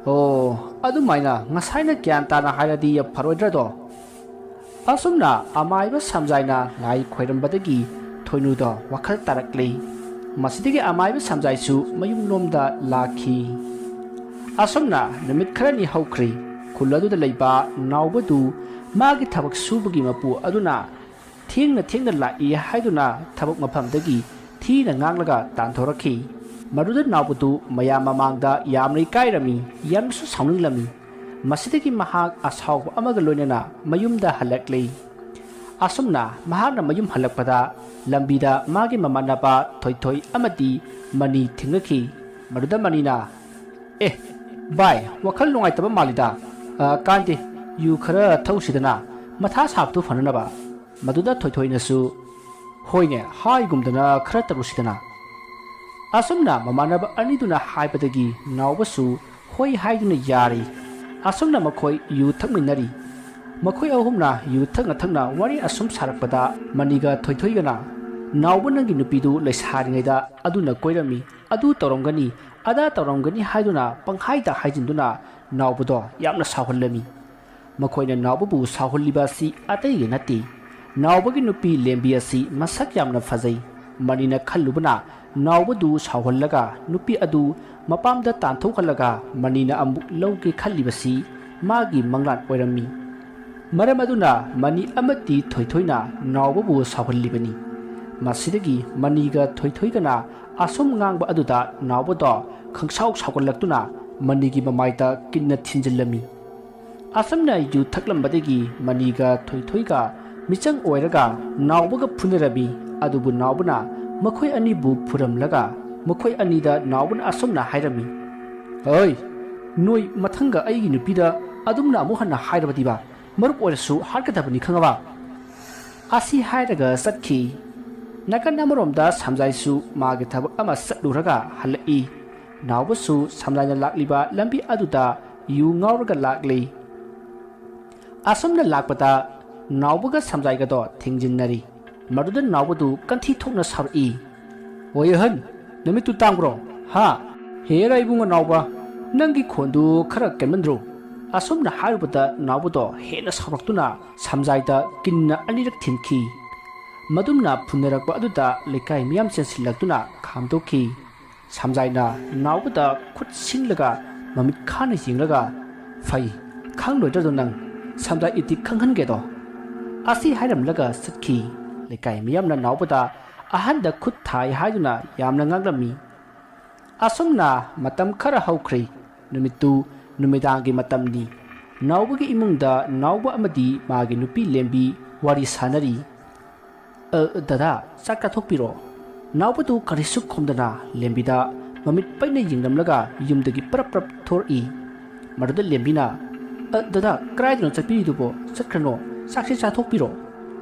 "ꯑꯣ, ꯑꯗꯨꯃꯥꯏꯅ ꯉꯁꯥꯏꯅ ꯒ꯭ꯌꯥꯟ ꯇꯥꯅ ꯍꯥꯏꯔꯗꯤ ꯐꯔꯣꯏꯗ꯭ꯔꯗꯣ?" ꯑꯁꯨꯝꯅ ꯑꯃꯥꯏꯕ ꯁꯝꯖꯥꯏꯅ ꯂꯥꯏ ꯈꯣꯏꯔꯝꯕꯗꯒꯤ ꯊꯣꯏꯅꯨꯗꯣ ꯋꯥꯈꯜ ꯇꯥꯔꯛꯂꯦ꯫ ꯃꯁꯤꯗꯒꯤ ꯑꯃꯥꯏꯕ ꯁꯝꯖꯥꯏꯁꯨ ꯃꯌꯨꯝꯂꯣꯝꯗ ꯂꯥꯛꯈꯤ꯫ ꯑꯁꯨꯝꯅ ꯅꯨꯃꯤꯠ ꯈꯔꯅꯤ ꯍꯧꯈ꯭ꯔꯦ꯫ ꯈꯨꯜ ꯑꯗꯨꯗ ꯂꯩꯕ ꯅꯥꯎꯕꯗꯨ ꯃꯥꯒꯤ ꯊꯕꯛ ꯁꯨꯕꯒꯤ ꯃꯄꯨ ꯑꯗꯨꯅ ꯊꯦꯡꯅ ꯊꯦꯡꯅ ꯂꯥꯛꯏ ꯍꯥꯏꯗꯨꯅ ꯊꯕꯛ ꯃꯐꯝꯗꯒꯤ ꯊꯤꯅ ꯉꯥꯡꯂꯒ ꯇꯥꯟꯊꯣꯔꯛꯈꯤ꯫ ꯃꯗꯨꯗ ꯅꯥꯎꯕꯗꯨ ꯃꯌꯥꯝ ꯃꯃꯥꯡꯗ ꯌꯥꯝꯅ ꯏꯀꯥꯏꯔꯝꯃꯤ, ꯌꯥꯝꯅꯁꯨ ꯁꯥꯎꯅꯤꯡꯂꯝꯃꯤ꯫ ꯃꯁꯤꯗꯒꯤ ꯃꯍꯥꯛ ꯑꯁꯥꯎꯕ ꯑꯃꯒ ꯂꯣꯏꯅꯅ ꯃꯌꯨꯝꯗ ꯍꯜꯂꯛꯂꯤ꯫ ꯑꯁꯨꯝꯅ ꯃꯍꯥꯛꯅ ꯃꯌꯨꯝ ꯍꯜꯂꯛꯄꯗ ꯂꯝꯕꯤꯗ ꯃꯥꯒꯤ ꯃꯃꯥꯟꯅꯕ ꯊꯣꯏꯊꯣꯏ ꯑꯃꯗꯤ ꯃꯅꯤ ꯊꯦꯡꯅꯈꯤ꯫ ꯃꯗꯨꯗ ꯃꯅꯤꯅ, "ꯑꯦ, ꯚꯥꯏ, ꯋꯥꯈꯜ ꯅꯨꯡꯉꯥꯏꯇꯕ ꯃꯥꯜꯂꯤꯗ꯫ ꯑ, ꯀꯥꯟꯗꯦ, ꯌꯨ ꯈꯔ ꯊꯛꯎꯁꯤꯗꯅ, ꯃꯊꯥ ꯁꯥꯕꯗꯨ ꯐꯅꯅꯕ"꯫ ꯃꯗꯨꯗ ꯊꯣꯏꯊꯣꯏꯅꯁꯨ, "ꯍꯣꯏꯅꯦ, ꯍꯥꯏꯒꯨꯝꯗꯅ ꯈꯔ ꯇꯧꯔꯨꯁꯤꯗꯅ"꯫ ꯑꯁꯨꯝꯅ ꯃꯃꯥꯟꯅꯕ ꯑꯅꯤꯗꯨꯅ ꯍꯥꯏꯕꯗꯒꯤ ꯅꯥꯎꯕꯁꯨ ꯍꯣꯏ ꯍꯥꯏꯗꯨꯅ ꯌꯥꯔꯤ꯫ ꯑꯁꯨꯝꯅ ꯃꯈꯣꯏ ꯌꯨ ꯊꯛꯃꯤꯟꯅꯔꯤ꯫ ꯃꯈꯣꯏ ꯑꯍꯨꯝꯅ ꯌꯨ ꯊꯛꯅ ꯊꯛꯅ ꯋꯥꯔꯤ ꯑꯁꯨꯝ ꯁꯥꯔꯛꯄꯗ ꯃꯅꯤꯒ ꯊꯣꯏꯊꯣꯏꯒꯅ, "ꯅꯥꯎꯕ, ꯅꯪꯒꯤ ꯅꯨꯄꯤꯗꯨ ꯂꯩꯁꯥꯔꯤꯉꯩꯗ ꯑꯗꯨꯅ ꯀꯣꯏꯔꯝꯃꯤ, ꯑꯗꯨ ꯇꯧꯔꯝꯒꯅꯤ, ꯑꯗꯥ ꯇꯧꯔꯝꯒꯅꯤ" ꯍꯥꯏꯗꯨꯅ ꯄꯪꯍꯥꯏꯗ ꯍꯥꯏꯖꯤꯟꯗꯨꯅ ꯅꯥꯎꯕꯗꯣ ꯌꯥꯝꯅ ꯁꯥꯎꯍꯜꯂꯝꯃꯤ꯫ ꯃꯈꯣꯏꯅ ꯅꯥꯎꯕꯕꯨ ꯁꯥꯎꯍꯜꯂꯤꯕ ꯑꯁꯤ ꯑꯇꯩꯒꯤ ꯅꯠꯇꯦ꯫ ꯅꯥꯎꯕꯒꯤ ꯅꯨꯄꯤ ꯂꯦꯝꯕꯤ ꯑꯁꯤ ꯃꯁꯛ ꯌꯥꯝꯅ ꯐꯖꯩ꯫ ꯃꯅꯤꯅ ꯈꯜꯂꯨꯕꯅ ꯅꯥꯎꯕꯗꯨ ꯁꯥꯎꯍꯜꯂꯒ ꯅꯨꯄꯤ ꯑꯗꯨ ꯃꯄꯥꯝꯗ ꯇꯥꯟꯊꯣꯛꯍꯜꯂꯒ ꯃꯅꯤꯅ ꯑꯃꯨꯛ ꯂꯧꯒꯦ ꯈꯜꯂꯤꯕꯁꯤ ꯃꯥꯒꯤ ꯃꯪꯂꯥꯟ ꯑꯣꯏꯔꯝꯃꯤ꯫ ꯃꯔꯝ ꯑꯗꯨꯅ ꯃꯅꯤ ꯑꯃꯗꯤ ꯊꯣꯏꯊꯣꯏꯅ ꯅꯥꯎꯕꯕꯨ ꯁꯥꯎꯍꯜꯂꯤꯕꯅꯤ꯫ ꯃꯁꯤꯗꯒꯤ ꯃꯅꯤꯒ ꯊꯣꯏꯊꯣꯏꯒꯅ ꯑꯁꯨꯝ ꯉꯥꯡꯕ ꯑꯗꯨꯗ ꯅꯥꯎꯕꯗꯣ ꯈꯪꯁꯥꯎ ꯁꯥꯎꯒꯠꯂꯛꯇꯨꯅ ꯃꯅꯤꯒꯤ ꯃꯃꯥꯏꯗ ꯀꯤꯟꯅ ꯊꯤꯟꯖꯤꯜꯂꯝꯃꯤ꯫ ꯑꯁꯨꯝꯅ ꯌꯨ ꯊꯛꯂꯝꯕꯗꯒꯤ ꯃꯅꯤꯒ ꯊꯣꯏꯊꯣꯏꯒ ꯃꯤꯆꯪ ꯑꯣꯏꯔꯒ ꯅꯥꯎꯕꯒ ꯐꯨꯅꯔꯝꯃꯤ꯫ ꯑꯗꯨꯕꯨ ꯅꯥꯎꯕꯅ ꯃꯈꯣꯏ ꯑꯅꯤꯕꯨ ꯐꯨꯔꯝꯂꯒ ꯃꯈꯣꯏ ꯑꯅꯤꯗ ꯅꯥꯎꯕꯅ ꯑꯁꯨꯝꯅ ꯍꯥꯏꯔꯝꯃꯤ, "ꯍꯣꯏ, ꯅꯣꯏ ꯃꯊꯪꯒ ꯑꯩꯒꯤ ꯅꯨꯄꯤꯗ ꯑꯗꯨꯝꯅ ꯑꯃꯨꯛ ꯍꯟꯅ ꯍꯥꯏꯔꯕꯗꯤꯕ, ꯃꯔꯨꯞ ꯑꯣꯏꯔꯁꯨ ꯍꯥꯠꯀꯗꯕꯅꯤ, ꯈꯪꯉꯕ?" ꯑꯁꯤ ꯍꯥꯏꯔꯒ ꯆꯠꯈꯤ꯫ ꯅꯥꯀꯟ ꯑꯃꯔꯣꯝꯗ ꯁꯝꯖꯥꯏꯁꯨ ꯃꯥꯒꯤ ꯊꯕꯛ ꯑꯃ ꯆꯠꯂꯨꯔꯒ ꯍꯜꯂꯛꯏ꯫ ꯅꯥꯎꯕꯁꯨ ꯁꯝꯖꯥꯏꯅ ꯂꯥꯛꯂꯤꯕ ꯂꯝꯕꯤ ꯑꯗꯨꯗ ꯌꯨ ꯉꯥꯎꯔꯒ ꯂꯥꯛꯂꯤ꯫ ꯑꯁꯨꯝꯅ ꯂꯥꯛꯄꯗ ꯅꯥꯎꯕꯒ ꯁꯝꯖꯥꯏꯒꯗꯣ ꯊꯦꯡꯖꯤꯟꯅꯔꯤ꯫ ꯃꯗꯨꯗ ꯅꯥꯎꯕꯗꯨ ꯀꯟꯊꯤ ꯊꯣꯛꯅ ꯁꯥꯎꯔꯛꯏ꯫ "ꯑꯣꯏ ꯑꯍꯟ, ꯅꯃꯤꯠꯇꯨ ꯇꯥꯡꯕ꯭ꯔꯣ? ꯍꯥ? ꯍꯦꯔꯥ ꯏꯕꯨꯡꯉꯣ ꯅꯥꯎꯕ, ꯅꯪꯒꯤ ꯈꯣꯟꯗꯨ ꯈꯔ ꯀꯟꯃꯟꯗ꯭ꯔꯣ?" ꯑꯁꯨꯝꯅ ꯍꯥꯏꯔꯨꯕꯗ ꯅꯥꯎꯕꯗꯣ ꯍꯦꯟꯅ ꯁꯥꯎꯔꯛꯇꯨꯅ ꯁꯝꯖꯥꯏꯗ ꯀꯤꯟꯅ ꯑꯅꯤꯔꯛ ꯊꯤꯟꯈꯤ꯫ ꯃꯗꯨꯝꯅ ꯐꯨꯟꯅꯔꯛꯄ ꯑꯗꯨꯗ ꯂꯩꯀꯥꯏ ꯃꯤꯌꯥꯝ ꯆꯦꯟꯁꯤꯜꯂꯛꯇꯨꯅ ꯈꯥꯝꯗꯣꯛꯈꯤ꯫ ꯁꯝꯖꯥꯏꯅ ꯅꯥꯎꯕꯗ ꯈꯨꯠ ꯁꯤꯡꯂꯒ ꯃꯃꯤꯠ ꯈꯥꯅ ꯌꯦꯡꯂꯒ, "ꯐꯩ, "ꯈꯪꯂꯣꯏꯗ꯭ꯔꯗꯣ ꯅꯪ? ꯁꯝꯗꯥ ꯏꯇꯤꯛ ꯈꯪꯍꯟꯒꯦꯗꯣ?" ꯑꯁꯤ ꯍꯥꯏꯔꯝꯂꯒ ꯆꯠꯈꯤ꯫ ꯂꯩꯀꯥꯏ ꯃꯤꯌꯥꯝꯅ ꯅꯥꯎꯕꯗ ꯑꯍꯟꯗ ꯈꯨꯠ ꯊꯥꯏ ꯍꯥꯏꯗꯨꯅ ꯌꯥꯝꯅ ꯉꯥꯡꯂꯝꯃꯤ꯫ ꯑꯁꯨꯝꯅ ꯃꯇꯝ ꯈꯔ ꯍꯧꯈ꯭ꯔꯦ꯫ ꯅꯨꯃꯤꯠꯇꯨ ꯅꯨꯃꯤꯗꯥꯡꯒꯤ ꯃꯇꯝꯅꯤ꯫ ꯅꯥꯎꯕꯒꯤ ꯏꯃꯨꯡꯗ ꯅꯥꯎꯕ ꯑꯃꯗꯤ ꯃꯥꯒꯤ ꯅꯨꯄꯤ ꯂꯦꯝꯕꯤ ꯋꯥꯔꯤ ꯁꯥꯟꯅꯔꯤ꯫ "ꯑ, ꯗꯗꯥ, ꯆꯥꯛ ꯆꯥꯊꯣꯛꯄꯤꯔꯣ꯫" ꯅꯥꯎꯕꯗꯨ ꯀꯔꯤꯁꯨ ꯈꯨꯝꯗꯅ ꯂꯦꯝꯕꯤꯗ ꯃꯃꯤꯠ ꯄꯩꯅ ꯌꯦꯡꯂꯝꯂꯒ ꯌꯨꯝꯗꯒꯤ ꯄꯔꯞ ꯄꯔꯞ ꯊꯣꯔꯛꯏ꯫ ꯃꯗꯨꯗ ꯂꯦꯝꯕꯤꯅ, "ꯑ, ꯗꯗꯥ, ꯀꯗꯥꯏꯗꯅꯣ ꯆꯠꯄꯤꯔꯤꯗꯨꯕꯣ? ꯆꯠꯈ꯭ꯔꯅꯣ, ꯆꯥꯛꯁꯤ ꯆꯥꯊꯣꯛꯄꯤꯔꯣ꯫"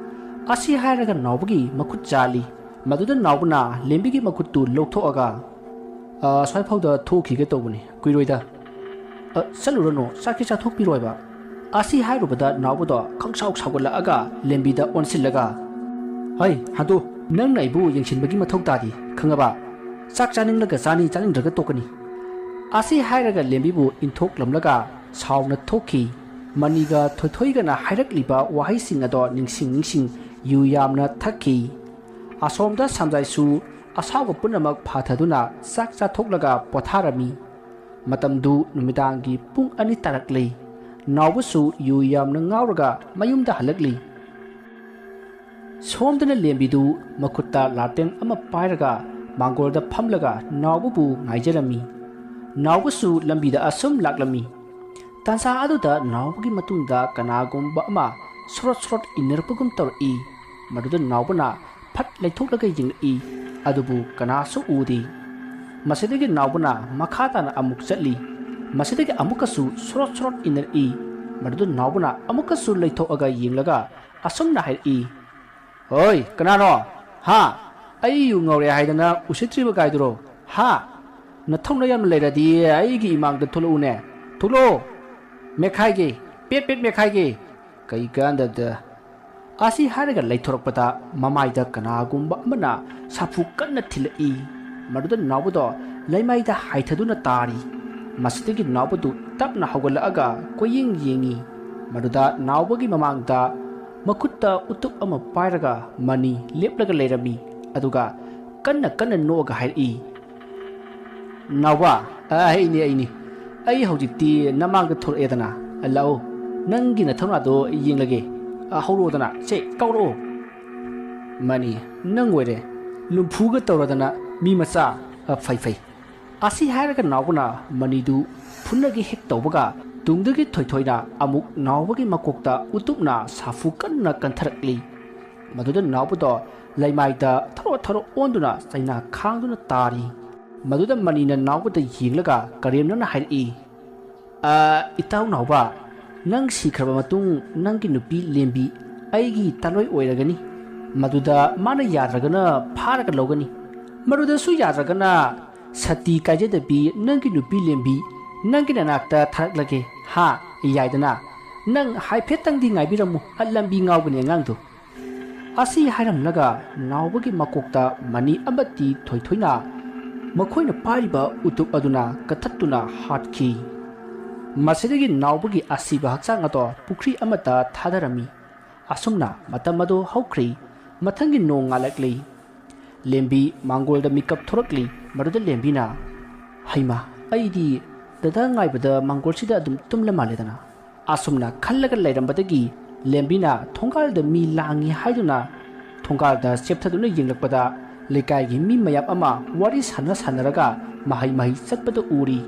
ꯑꯁꯤ ꯍꯥꯏꯔꯒ ꯅꯥꯎꯕꯒꯤ ꯃꯈꯨꯠ ꯆꯥꯜꯂꯤ꯫ ꯃꯗꯨꯗ ꯅꯥꯎꯕꯅ ꯂꯦꯝꯕꯤꯒꯤ ꯃꯈꯨꯠꯇꯨ ꯂꯧꯊꯣꯛꯑꯒ, "ꯑ, ꯁ꯭ꯋꯥꯏ ꯐꯥꯎꯗ ꯊꯣꯛꯈꯤꯒꯦ ꯇꯧꯕꯅꯤ, ꯀꯨꯏꯔꯣꯏꯗ꯫" "ꯑ, ꯆꯠꯂꯨꯔꯅꯨ, ꯆꯥꯛꯁꯤ ꯆꯥꯊꯣꯛꯄꯤꯔꯣ ꯍꯥꯏꯕ꯫" ꯑꯁꯤ ꯍꯥꯏꯔꯨꯕꯗ ꯅꯥꯎꯕꯗꯣ ꯈꯪꯁꯥꯎ ꯁꯥꯎꯒꯠꯂꯛꯑꯒ ꯂꯦꯝꯕꯤꯗ ꯑꯣꯟꯁꯤꯜꯂꯒ, "ꯍꯩ, ꯍꯥꯗꯨ, ꯅꯪꯅ ꯑꯩꯕꯨ ꯌꯦꯡꯁꯤꯟꯕꯒꯤ ꯃꯊꯧ ꯇꯥꯗꯦ, ꯈꯪꯉꯕ? ꯆꯥꯛ ꯆꯥꯅꯤꯡꯂꯒ ꯆꯥꯅꯤ, ꯆꯥꯅꯤꯡꯗ꯭ꯔꯒ ꯇꯣꯛꯀꯅꯤ꯫" ꯑꯁꯤ ꯍꯥꯏꯔꯒ ꯂꯦꯝꯕꯤꯕꯨ ꯏꯟꯊꯣꯛꯂꯝꯂꯒ ꯁꯥꯎꯅ ꯊꯣꯛꯈꯤ꯫ ꯃꯅꯤꯒ ꯊꯣꯏꯊꯣꯏꯒꯅ ꯍꯥꯏꯔꯛꯂꯤꯕ ꯋꯥꯍꯩꯁꯤꯡ ꯑꯗꯣ ꯅꯤꯡꯁꯤꯡ ꯅꯤꯡꯁꯤꯡ ꯌꯨ ꯌꯥꯝꯅ ꯊꯛꯈꯤ꯫ ꯑꯁꯣꯝꯗ ꯁꯝꯖꯥꯏꯁꯨ ꯑꯁꯥꯎꯕ ꯄꯨꯝꯅꯃꯛ ꯐꯥꯊꯗꯨꯅ ꯆꯥꯛ ꯆꯥꯊꯣꯛꯂꯒ ꯄꯣꯊꯥꯔꯝꯃꯤ꯫ ꯃꯇꯝꯗꯨ ꯅꯨꯃꯤꯗꯥꯡꯒꯤ ꯄꯨꯡ ꯑꯅꯤ ꯇꯥꯔꯛꯂꯤ꯫ ꯅꯥꯎꯕꯁꯨ ꯌꯨ ꯌꯥꯝꯅ ꯉꯥꯎꯔꯒ ꯃꯌꯨꯝꯗ ꯍꯜꯂꯛꯂꯤ꯫ ꯁꯣꯝꯗꯅ ꯂꯦꯝꯕꯤꯗꯨ ꯃꯈꯨꯠꯇ ꯂꯥꯇꯦꯟ ꯑꯃ ꯄꯥꯏꯔꯒ ꯃꯥꯡꯒꯣꯜꯗ ꯐꯝꯂꯒ ꯅꯥꯎꯕꯕꯨ ꯉꯥꯏꯖꯔꯝꯃꯤ꯫ ꯅꯥꯎꯕꯁꯨ ꯂꯝꯕꯤꯗ ꯑꯁꯨꯝ ꯂꯥꯛꯂꯝꯃꯤ꯫ ꯇꯥꯟꯖꯥ ꯑꯗꯨꯗ ꯅꯥꯎꯕꯒꯤ ꯃꯇꯨꯡꯗ ꯀꯅꯥꯒꯨꯝꯕ ꯑꯃ ꯁꯣꯔꯣꯠ ꯁꯣꯔꯣꯠ ꯏꯟꯅꯔꯛꯄꯒꯨꯝ ꯇꯧꯔꯛꯏ꯫ ꯃꯗꯨꯗ ꯅꯥꯎꯕꯅ ꯐꯠ ꯂꯩꯊꯣꯛꯂꯒ ꯌꯦꯡꯂꯛꯏ, ꯑꯗꯨꯕꯨ ꯀꯅꯥꯁꯨ ꯎꯗꯦ꯫ ꯃꯁꯤꯗꯒꯤ ꯅꯥꯎꯕꯅ ꯃꯈꯥ ꯇꯥꯅ ꯑꯃꯨꯛ ꯆꯠꯂꯤ꯫ ꯃꯁꯤꯗꯒꯤ ꯑꯃꯨꯛꯀꯁꯨ ꯁꯣꯔꯣꯠ ꯁꯣꯔꯣꯠ ꯏꯟꯅꯔꯛꯏ꯫ ꯃꯗꯨꯗ ꯅꯥꯎꯕꯅ ꯑꯃꯨꯛꯀꯁꯨ ꯂꯩꯊꯣꯛꯑꯒ ꯌꯦꯡꯂꯒ ꯑꯁꯨꯝꯅ ꯍꯥꯏꯔꯛꯏ, "ꯍꯣꯏ, ꯀꯅꯥꯅꯣ? ꯍꯥ? ꯑꯩ ꯌꯨ ꯉꯧꯔꯦ ꯍꯥꯏꯗꯅ ꯎꯁꯤꯠꯇ꯭ꯔꯤꯕ ꯀꯥꯏꯗꯨꯔꯣ? ꯍꯥ? ꯅꯊꯧꯅ ꯌꯥꯝꯅ ꯂꯩꯔꯗꯤ ꯑꯩꯒꯤ ꯏꯃꯥꯡꯗ ꯊꯣꯛꯂꯛꯎꯅꯦ꯫ ꯊꯣꯛꯂꯛꯑꯣ꯫ ꯃꯦꯠꯈꯥꯏꯒꯦ, ꯄꯦꯠ ꯄꯦꯠ ꯃꯦꯠꯈꯥꯏꯒꯦ꯫ ꯀꯩ ꯀꯥꯟꯗꯕꯗ꯫" ꯑꯁꯤ ꯍꯥꯏꯔꯒ ꯂꯩꯊꯣꯔꯛꯄꯗ ꯃꯃꯥꯏꯗ ꯀꯅꯥꯒꯨꯝꯕ ꯑꯃꯅ ꯁꯥꯐꯨ ꯀꯟꯅ ꯊꯤꯜꯂꯛꯏ꯫ ꯃꯗꯨꯗ ꯅꯥꯎꯕꯗꯣ ꯂꯩꯃꯥꯏꯗ ꯍꯥꯏꯊꯗꯨꯅ ꯇꯥꯔꯤ꯫ ꯃꯁꯤꯗꯒꯤ ꯅꯥꯎꯕꯗꯨ ꯇꯞꯅ ꯍꯧꯒꯠꯂꯛꯑꯒ ꯀꯣꯏꯌꯦꯡ ꯌꯦꯡꯉꯤ꯫ ꯃꯗꯨꯗ ꯅꯥꯎꯕꯒꯤ ꯃꯃꯥꯡꯗ ꯃꯈꯨꯠꯇ ꯎꯇꯨꯞ ꯑꯃ ꯄꯥꯏꯔꯒ ꯃꯅꯤ ꯂꯦꯞꯂꯒ ꯂꯩꯔꯝꯃꯤ꯫ ꯑꯗꯨꯒ ꯀꯟꯅ ꯀꯟꯅ ꯅꯣꯛꯑꯒ ꯍꯥꯏꯔꯛꯏ, "ꯅꯥꯎꯕ, ꯑꯩꯅꯤ, ꯑꯩꯅꯤ꯫ ꯑꯩ ꯍꯧꯖꯤꯛꯇꯤ ꯅꯃꯥꯡꯗ ꯊꯣꯔꯛꯑꯦꯗꯅ, "ꯂꯥꯛꯑꯣ, ꯅꯪꯒꯤ ꯅꯊꯧꯅꯥꯗꯣ ꯌꯦꯡꯂꯒꯦ꯫ ꯑ, ꯍꯧꯔꯛꯑꯣꯗꯅ, ꯁꯦ, ꯀꯧꯔꯛꯑꯣ꯫" "ꯃꯅꯤ, ꯅꯪ ꯑꯣꯏꯔꯦ꯫ ꯂꯨꯝꯐꯨꯒ ꯇꯧꯔꯗꯅ, ꯃꯤ ꯃꯆꯥ꯫ ꯑ, ꯐꯩ, ꯐꯩ꯫" ꯑꯁꯤ ꯍꯥꯏꯔꯒ ꯅꯥꯎꯕꯅ ꯃꯅꯤꯗꯨ ꯐꯨꯅꯒꯦ ꯍꯦꯛ ꯇꯧꯕꯒ, ꯇꯨꯡꯗꯒꯤ ꯊꯣꯏꯊꯣꯏꯅ ꯑꯃꯨꯛ ꯅꯥꯎꯕꯒꯤ ꯃꯀꯣꯛꯇ ꯎꯇꯨꯞꯅ ꯁꯥꯐꯨ ꯀꯟꯅ ꯀꯟꯊꯔꯛꯂꯤ꯫ ꯃꯗꯨꯗ ꯅꯥꯎꯕꯗꯣ ꯂꯩꯃꯥꯏꯗ ꯊꯔꯣ ꯊꯔꯣ ꯑꯣꯟꯗꯨꯅ ꯆꯩꯅꯥ ꯈꯥꯡꯗꯨꯅ ꯇꯥꯔꯤ꯫ ꯃꯗꯨꯗ ꯃꯅꯤꯅ ꯅꯥꯎꯕꯗ ꯌꯦꯡꯂꯒ ꯀꯔꯦꯝꯅꯅ ꯍꯥꯏꯔꯛꯏ, "ꯑ, ꯏꯇꯥꯎ ꯅꯥꯎꯕ, ꯅꯪ ꯁꯤꯈ꯭ꯔꯕ ꯃꯇꯨꯡ ꯅꯪꯒꯤ ꯅꯨꯄꯤ ꯂꯦꯝꯕꯤ ꯑꯩꯒꯤ ꯇꯥꯂꯣꯏ ꯑꯣꯏꯔꯒꯅꯤ꯫ ꯃꯗꯨꯗ ꯃꯥꯅ ꯌꯥꯗ꯭ꯔꯒꯅ ꯐꯥꯔꯒ ꯂꯧꯒꯅꯤ꯫ ꯃꯗꯨꯗꯁꯨ ꯌꯥꯗ꯭ꯔꯒꯅ ꯁꯇꯤ ꯀꯥꯏꯖꯗꯕꯤ ꯅꯪꯒꯤ ꯅꯨꯄꯤ ꯂꯦꯝꯕꯤ ꯅꯪꯒꯤ ꯅꯅꯥꯛꯇ ꯊꯥꯔꯛꯂꯒꯦ꯫ ꯍꯥ, ꯌꯥꯏꯗꯅ? ꯅꯪ ꯍꯥꯏꯐꯦꯠꯇꯪꯗꯤ ꯉꯥꯏꯕꯤꯔꯝꯃꯨ, ꯑ, ꯂꯝꯕꯤ ꯉꯥꯎꯕꯅꯦ ꯑꯉꯥꯡꯗꯣ꯫" ꯑꯁꯤ ꯍꯥꯏꯔꯝꯂꯒ ꯅꯥꯎꯕꯒꯤ ꯃꯀꯣꯛꯇ ꯃꯅꯤ ꯑꯃꯗꯤ ꯊꯣꯏꯊꯣꯏꯅ ꯃꯈꯣꯏꯅ ꯄꯥꯏꯔꯤꯕ ꯎꯇꯨꯞ ꯑꯗꯨꯅ ꯀꯊꯠꯇꯨꯅ ꯍꯥꯠꯈꯤ꯫ ꯃꯁꯤꯗꯒꯤ ꯅꯥꯎꯕꯒꯤ ꯑꯁꯤꯕ ꯍꯛꯆꯥꯡ ꯑꯗꯣ ꯄꯨꯈ꯭ꯔꯤ ꯑꯃꯗ ꯊꯥꯗꯔꯝꯃꯤ꯫ ꯑꯁꯨꯝꯅ ꯃꯇꯝ ꯑꯗꯨ ꯍꯧꯈ꯭ꯔꯤ꯫ ꯃꯊꯪꯒꯤ ꯅꯣꯡ ꯉꯥꯜꯂꯛꯂꯤ꯫ ꯂꯦꯝꯕꯤ ꯃꯥꯡꯒꯣꯜꯗ ꯃꯤꯀꯞ ꯊꯣꯔꯛꯂꯤ꯫ ꯃꯗꯨꯗ ꯂꯦꯝꯕꯤꯅ, "ꯍꯩꯃꯥ, ꯑꯩꯗꯤ ꯗꯗꯥ ꯉꯥꯏꯕꯗ ꯃꯥꯡꯒꯣꯜꯁꯤꯗ ꯑꯗꯨꯝ ꯇꯨꯝꯂ ꯃꯥꯜꯂꯦꯗꯅ꯫" ꯑꯁꯨꯝꯅ ꯈꯜꯂꯒ ꯂꯩꯔꯝꯕꯗꯒꯤ ꯂꯦꯝꯕꯤꯅ ꯊꯣꯡꯒꯥꯜꯗ ꯃꯤ ꯂꯥꯡꯉꯤ ꯍꯥꯏꯗꯨꯅ ꯊꯣꯡꯒꯥꯜꯗ ꯆꯦꯞꯊꯗꯨꯅ ꯌꯦꯡꯂꯛꯄꯗ, ꯂꯩꯀꯥꯏꯒꯤ ꯃꯤ ꯃꯌꯥꯝ ꯑꯃ ꯋꯥꯔꯤ ꯁꯥꯟꯅ ꯁꯥꯟꯅꯔꯒ ꯃꯍꯩ ꯃꯍꯩ ꯆꯠꯄꯗꯨ ꯎꯔꯤ꯫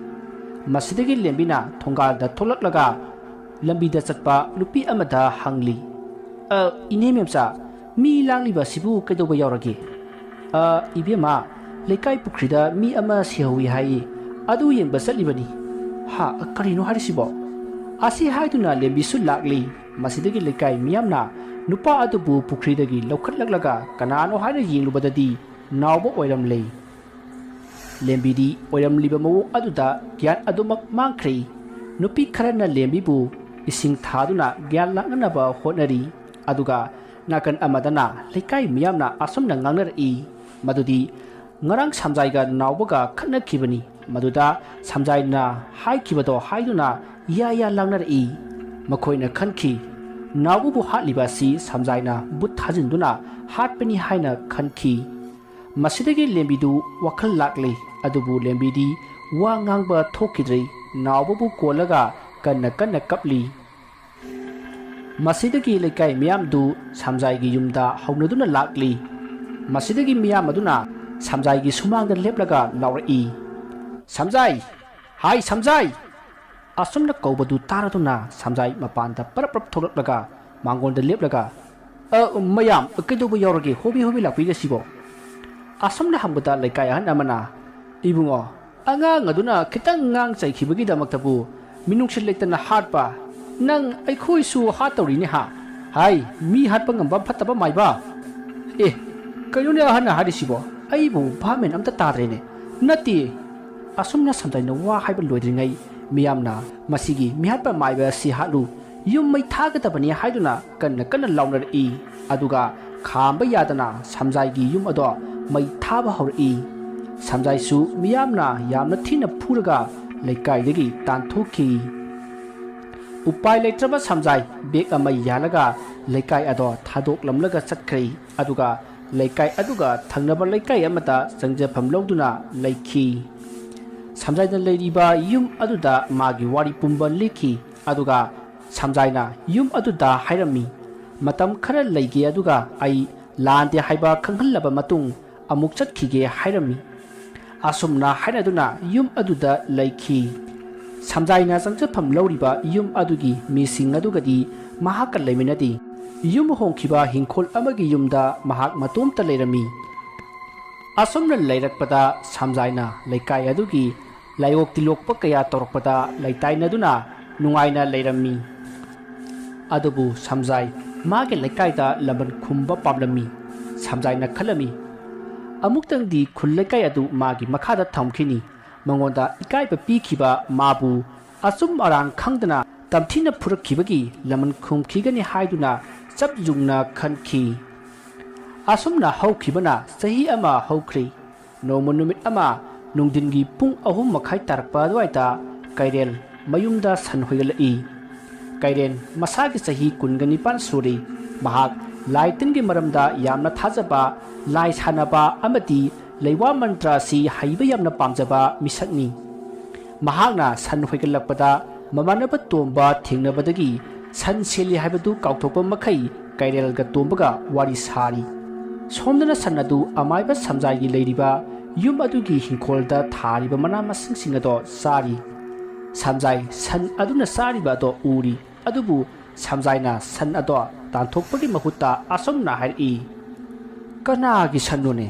ꯃꯁꯤꯗꯒꯤ ꯂꯦꯝꯕꯤꯅ ꯊꯣꯡꯒꯥꯜꯗ ꯊꯣꯛꯂꯛꯂꯒ ꯂꯝꯕꯤꯗ ꯆꯠꯄ ꯅꯨꯄꯤ ꯑꯃꯗ ꯍꯪꯂꯤ, "ꯑ, ꯏꯅꯦ ꯃꯦꯝꯆꯥ, ꯃꯤ ꯂꯥꯡꯂꯤꯕ ꯑꯁꯤꯕꯨ ꯀꯩꯗꯧꯕ ꯌꯥꯎꯔꯒꯦ?" "ꯑ, ꯏꯕꯦꯝꯃ, ꯂꯩꯀꯥꯏ ꯄꯨꯈ꯭ꯔꯤꯗ ꯃꯤ ꯑꯃ ꯁꯤꯍꯧꯋꯤ ꯍꯥꯏꯌꯦ, ꯑꯗꯨ ꯌꯦꯡꯕ ꯆꯠꯂꯤꯕꯅꯤ꯫" "ꯍꯥ, ꯀꯔꯤꯅꯣ ꯍꯥꯏꯔꯤꯁꯤꯕꯣ?" ꯑꯁꯤ ꯍꯥꯏꯗꯨꯅ ꯂꯦꯝꯕꯤꯁꯨ ꯂꯥꯛꯂꯤ꯫ ꯃꯁꯤꯗꯒꯤ ꯂꯩꯀꯥꯏ ꯃꯤꯌꯥꯝꯅ ꯅꯨꯄꯥ ꯑꯗꯨꯕꯨ ꯄꯨꯈ꯭ꯔꯤꯗꯒꯤ ꯂꯧꯈꯠꯂꯛꯂꯒ ꯀꯅꯥꯅꯣ ꯍꯥꯏꯅ ꯌꯦꯡꯂꯨꯕꯗꯗꯤ ꯅꯥꯎꯕ ꯑꯣꯏꯔꯝꯂꯦ꯫ ꯂꯦꯝꯕꯤꯗꯤ ꯑꯣꯏꯔꯝꯂꯤꯕ ꯃꯑꯣꯡ ꯑꯗꯨꯗ ꯒ꯭ꯌꯥꯟ ꯑꯗꯨꯃꯛ ꯃꯥꯡꯈ꯭ꯔꯦ꯫ ꯅꯨꯄꯤ ꯈꯔꯅ ꯂꯦꯝꯕꯤꯕꯨ ꯏꯁꯤꯡ ꯊꯥꯗꯨꯅ ꯒ꯭ꯌꯥꯟ ꯂꯥꯛꯅꯅꯕ ꯍꯣꯠꯅꯔꯤ꯫ ꯑꯗꯨꯒ ꯅꯥꯀꯟ ꯑꯃꯗꯅ ꯂꯩꯀꯥꯏ ꯃꯤꯌꯥꯝꯅ ꯑꯁꯨꯝꯅ ꯉꯥꯡꯅꯔꯛꯏ, ꯃꯗꯨꯗꯤ ꯉꯔꯥꯡ ꯁꯝꯖꯥꯏꯒ ꯅꯥꯎꯕꯒ ꯈꯠꯅꯈꯤꯕꯅꯤ, ꯃꯗꯨꯗ ꯁꯝꯖꯥꯏꯅ ꯍꯥꯏꯈꯤꯕꯗꯣ ꯍꯥꯏꯗꯨꯅ ꯌꯥ ꯌꯥ ꯂꯥꯡꯅꯔꯛꯏ꯫ ꯃꯈꯣꯏꯅ ꯈꯟꯈꯤ, ꯅꯥꯎꯕꯕꯨ ꯍꯥꯠꯂꯤꯕ ꯑꯁꯤ ꯁꯝꯖꯥꯏꯅ ꯕꯨꯠ ꯊꯥꯖꯤꯟꯗꯨꯅ ꯍꯥꯠꯄꯅꯤ ꯍꯥꯏꯅ ꯈꯟꯈꯤ꯫ ꯃꯁꯤꯗꯒꯤ ꯂꯦꯝꯕꯤꯗꯨ ꯋꯥꯈꯜ ꯂꯥꯛꯂꯦ, ꯑꯗꯨꯕꯨ ꯂꯦꯝꯕꯤꯗꯤ ꯋꯥ ꯉꯥꯡꯕ ꯊꯣꯛꯈꯤꯗ꯭ꯔꯦ꯫ ꯅꯥꯎꯕꯕꯨ ꯀꯣꯜꯂꯒ ꯀꯟꯅ ꯀꯟꯅ ꯀꯞꯂꯤ꯫ ꯃꯁꯤꯗꯒꯤ ꯂꯩꯀꯥꯏ ꯃꯤꯌꯥꯝꯗꯨ ꯁꯝꯖꯥꯏꯒꯤ ꯌꯨꯝꯗ ꯍꯧꯅꯗꯨꯅ ꯂꯥꯛꯂꯤ꯫ ꯃꯁꯤꯗꯒꯤ ꯃꯤꯌꯥꯝ ꯑꯗꯨꯅ ꯁꯝꯖꯥꯏꯒꯤ ꯁꯨꯃꯥꯡꯗ ꯂꯦꯞꯂꯒ ꯂꯥꯎꯔꯛꯏ, "ꯁꯝꯖꯥꯏ! ꯍꯥꯏ ꯁꯝꯖꯥꯏ!" ꯑꯁꯨꯝꯅ ꯀꯧꯕꯗꯨ ꯇꯥꯔꯗꯨꯅ ꯁꯝꯖꯥꯏ ꯃꯄꯥꯟꯗ ꯄꯔꯞ ꯄꯔꯞ ꯊꯣꯛꯂꯛꯂꯒ ꯃꯉꯣꯟꯗ ꯂꯦꯞꯂꯒ, "ꯑ, ꯃꯌꯥꯝ, ꯀꯩꯗꯧꯕ ꯌꯥꯎꯔꯒꯦ? Hobby hobby ꯂꯥꯛꯄꯤꯔꯤꯁꯤꯕꯣ?" ꯑꯁꯨꯝꯅ ꯍꯪꯕꯗ ꯂꯩꯀꯥꯏ ꯑꯍꯟ ꯑꯃꯅ, "ꯏꯕꯨꯡꯉꯣ, ꯑꯉꯥꯡ ꯑꯗꯨꯅ ꯈꯤꯇꯪ ꯉꯥꯡ ꯆꯩꯈꯤꯕꯒꯤꯗꯃꯛꯇꯕꯨ ꯃꯤꯅꯨꯡꯁꯤ ꯂꯩꯇꯅ ꯍꯥꯠꯄ, ꯅꯪ ꯑꯩꯈꯣꯏꯁꯨ ꯍꯥꯠꯇꯧꯔꯤꯅꯦ ꯍꯥ? ꯍꯥꯏ, ꯃꯤ ꯍꯥꯠꯄ ꯉꯝꯕ ꯐꯠꯇꯕ ꯃꯥꯏꯕ?" ꯑꯦ, ꯀꯩꯅꯣꯅꯦ ꯑꯍꯟꯅ ꯍꯥꯏꯔꯤꯁꯤꯕꯣ? ꯑꯩꯕꯨ ꯚꯥꯞ ꯃꯦꯟ ꯑꯝꯇ ꯇꯥꯗ꯭ꯔꯦꯅꯦ꯫ ꯅꯠꯇꯦ, ꯑꯁꯨꯝꯅ ꯁꯝꯖꯥꯏꯅ ꯋꯥ ꯍꯥꯏꯕ ꯂꯣꯏꯗ꯭ꯔꯤꯉꯩ ꯃꯤꯌꯥꯝꯅ ꯃꯁꯤꯒꯤ ꯃꯤꯍꯥꯠꯄ ꯃꯥꯏꯕ ꯑꯁꯤ ꯍꯥꯠꯂꯨ, ꯌꯨꯝ ꯃꯩ ꯊꯥꯒꯗꯕꯅꯤ ꯍꯥꯏꯗꯨꯅ ꯀꯟꯅ ꯀꯟꯅ ꯂꯥꯎꯅꯔꯛꯏ꯫ ꯑꯗꯨꯒ ꯈꯥꯝꯕ ꯌꯥꯗꯅ ꯁꯝꯖꯥꯏꯒꯤ ꯌꯨꯝ ꯑꯗꯣ ꯃꯩ ꯊꯥꯕ ꯍꯧꯔꯛꯏ꯫ ꯁꯝꯖꯥꯏꯁꯨ ꯃꯤꯌꯥꯝꯅ ꯌꯥꯝꯅ ꯊꯤꯅ ꯐꯨꯔꯒ ꯂꯩꯀꯥꯏꯗꯒꯤ ꯇꯥꯟꯊꯣꯛꯈꯤ꯫ ꯎꯄꯥꯏ ꯂꯩꯇ꯭ꯔꯕ ꯁꯝꯖꯥꯏ ꯕꯦꯛ ꯑꯃ ꯌꯥꯜꯂꯒ ꯂꯩꯀꯥꯏ ꯑꯗꯣ ꯊꯥꯗꯣꯛꯂꯝꯂꯒ ꯆꯠꯈ꯭ꯔꯦ꯫ ꯑꯗꯨꯒ ꯂꯩꯀꯥꯏ ꯑꯗꯨꯒ ꯊꯪꯅꯕ ꯂꯩꯀꯥꯏ ꯑꯃꯗ ꯆꯪꯖꯐꯝ ꯂꯧꯗꯨꯅ ꯂꯩꯈꯤ꯫ ꯁꯝꯖꯥꯏꯅ ꯂꯩꯔꯤꯕ ꯌꯨꯝ ꯑꯗꯨꯗ ꯃꯥꯒꯤ ꯋꯥꯔꯤ ꯄꯨꯝꯕ ꯂꯤꯈꯤ꯫ ꯑꯗꯨꯒ ꯁꯝꯖꯥꯏꯅ ꯌꯨꯝ ꯑꯗꯨꯗ ꯍꯥꯏꯔꯝꯃꯤ, "ꯃꯇꯝ ꯈꯔ ꯂꯩꯒꯦ, ꯑꯗꯨꯒ ꯑꯩ ꯂꯥꯟꯗꯦ ꯍꯥꯏꯕ ꯈꯪꯍꯜꯂꯕ ꯃꯇꯨꯡ ꯑꯃꯨꯛ ꯆꯠꯈꯤꯒꯦ" ꯍꯥꯏꯔꯝꯃꯤ꯫ ꯑꯁꯨꯝꯅ ꯍꯥꯏꯅꯗꯨꯅ ꯌꯨꯝ ꯑꯗꯨꯗ ꯂꯩꯈꯤ꯫ ꯁꯝꯖꯥꯏꯅ ꯆꯪꯖꯐꯝ ꯂꯧꯔꯤꯕ ꯌꯨꯝ ꯑꯗꯨꯒꯤ ꯃꯤꯁꯤꯡ ꯑꯗꯨꯒꯗꯤ ꯃꯍꯥꯛꯀ ꯂꯩꯃꯤꯟꯅꯗꯦ꯫ ꯌꯨꯝ ꯍꯣꯡꯈꯤꯕ ꯍꯤꯡꯈꯣꯜ ꯑꯃꯒꯤ ꯌꯨꯝꯗ ꯃꯍꯥꯛ ꯃꯇꯣꯝꯇ ꯂꯩꯔꯝꯃꯤ꯫ ꯑꯁꯨꯝꯅ ꯂꯩꯔꯛꯄꯗ ꯁꯝꯖꯥꯏꯅ ꯂꯩꯀꯥꯏ ꯑꯗꯨꯒꯤ ꯂꯥꯏꯑꯣꯛ ꯇꯤꯜꯂꯣꯛꯄ ꯀꯌꯥ ꯇꯧꯔꯛꯄꯗ ꯂꯩꯇꯥꯏꯅꯗꯨꯅ ꯅꯨꯡꯉꯥꯏꯅ ꯂꯩꯔꯝꯃꯤ꯫ ꯑꯗꯨꯕꯨ ꯁꯝꯖꯥꯏ ꯃꯥꯒꯤ ꯂꯩꯀꯥꯏꯗ ꯂꯃꯟ ꯈꯨꯝꯕ ꯄꯥꯝꯂꯝꯃꯤ꯫ ꯁꯝꯖꯥꯏꯅ ꯈꯜꯂꯝꯃꯤ, "ꯑꯃꯨꯛꯇꯪꯗꯤ ꯈꯨꯜ ꯂꯩꯀꯥꯏ ꯑꯗꯨ ꯃꯥꯒꯤ ꯃꯈꯥꯗ ꯊꯝꯈꯤꯅꯤ꯫ ꯃꯉꯣꯟꯗ ꯏꯀꯥꯏꯕ ꯄꯤꯈꯤꯕ ꯃꯥꯕꯨ ꯑꯆꯨꯝ ꯑꯔꯥꯟ ꯈꯪꯗꯅ ꯇꯝꯊꯤꯅ ꯐꯨꯔꯛꯈꯤꯕꯒꯤ ꯂꯃꯟ ꯈꯨꯝꯈꯤꯒꯅꯤ" ꯍꯥꯏꯗꯨꯅ ꯆꯞ ꯌꯨꯡꯅ ꯈꯟꯈꯤ꯫ ꯑꯁꯨꯝꯅ ꯍꯧꯈꯤꯕꯅ ꯆꯍꯤ ꯑꯃ ꯍꯧꯈ꯭ꯔꯦ꯫ ꯅꯣꯡꯃ ꯅꯨꯃꯤꯠ ꯑꯃ ꯅꯨꯡꯊꯤꯟꯒꯤ ꯄꯨꯡ ꯑꯍꯨꯝ ꯃꯈꯥꯏ ꯇꯥꯔꯛꯄ ꯑꯗꯨꯋꯥꯏꯗ ꯀꯩꯔꯦꯜ ꯃꯌꯨꯝꯗ ꯁꯟ ꯍꯣꯏꯒꯠꯂꯛꯏ꯫ ꯀꯩꯔꯦꯜ ꯃꯁꯥꯒꯤ ꯆꯍꯤ ꯀꯨꯟꯒ ꯅꯤꯄꯥꯟ ꯁꯨꯔꯤ꯫ ꯃꯍꯥꯛ ꯂꯥꯏ ꯇꯤꯟꯒꯤ ꯃꯔꯝꯗ ꯌꯥꯝꯅ ꯊꯥꯖꯕ, ꯂꯥꯏ ꯁꯥꯟꯅꯕ ꯑꯃꯗꯤ ꯂꯩꯋꯥ ꯃꯟꯇ꯭ꯔ ꯑꯁꯤ ꯍꯩꯕ ꯌꯥꯝꯅ ꯄꯥꯝꯖꯕ ꯃꯤꯁꯛꯅꯤ꯫ ꯃꯍꯥꯛꯅ ꯁꯟ ꯍꯣꯏꯒꯠꯂꯛꯄꯗ ꯃꯃꯥꯟꯅꯕ ꯇꯣꯝꯕ ꯊꯦꯡꯅꯕꯗꯒꯤ ꯁꯟ ꯁꯦꯜꯂꯤ ꯍꯥꯏꯕꯗꯨ ꯀꯥꯎꯊꯣꯛꯄ ꯃꯈꯩ ꯀꯩꯔꯦꯜꯒ ꯇꯣꯝꯕꯒ ꯋꯥꯔꯤ ꯁꯥꯔꯤ꯫ ꯁꯣꯝꯗꯅ ꯁꯟ ꯑꯗꯨ ꯑꯃꯥꯏꯕ ꯁꯝꯖꯥꯏꯒꯤ ꯂꯩꯔꯤꯕ ꯌꯨꯝ ꯑꯗꯨꯒꯤ ꯍꯤꯡꯈꯣꯜꯗ ꯊꯥꯔꯤꯕ ꯃꯅꯥ ꯃꯁꯤꯡꯁꯤꯡ ꯑꯗꯣ ꯆꯥꯔꯤ꯫ ꯁꯝꯖꯥꯏ ꯁꯟ ꯑꯗꯨꯅ ꯆꯥꯔꯤꯕ ꯑꯗꯣ ꯎꯔꯤ꯫ ꯑꯗꯨꯕꯨ ꯁꯝꯖꯥꯏꯅ ꯁꯟ ꯑꯗꯣ ꯇꯥꯟꯊꯣꯛꯄꯒꯤ ꯃꯍꯨꯠꯇ ꯑꯁꯨꯝꯅ ꯍꯥꯏꯔꯛꯏ, "ꯀꯅꯥꯒꯤ ꯁꯟꯅꯣꯅꯦ?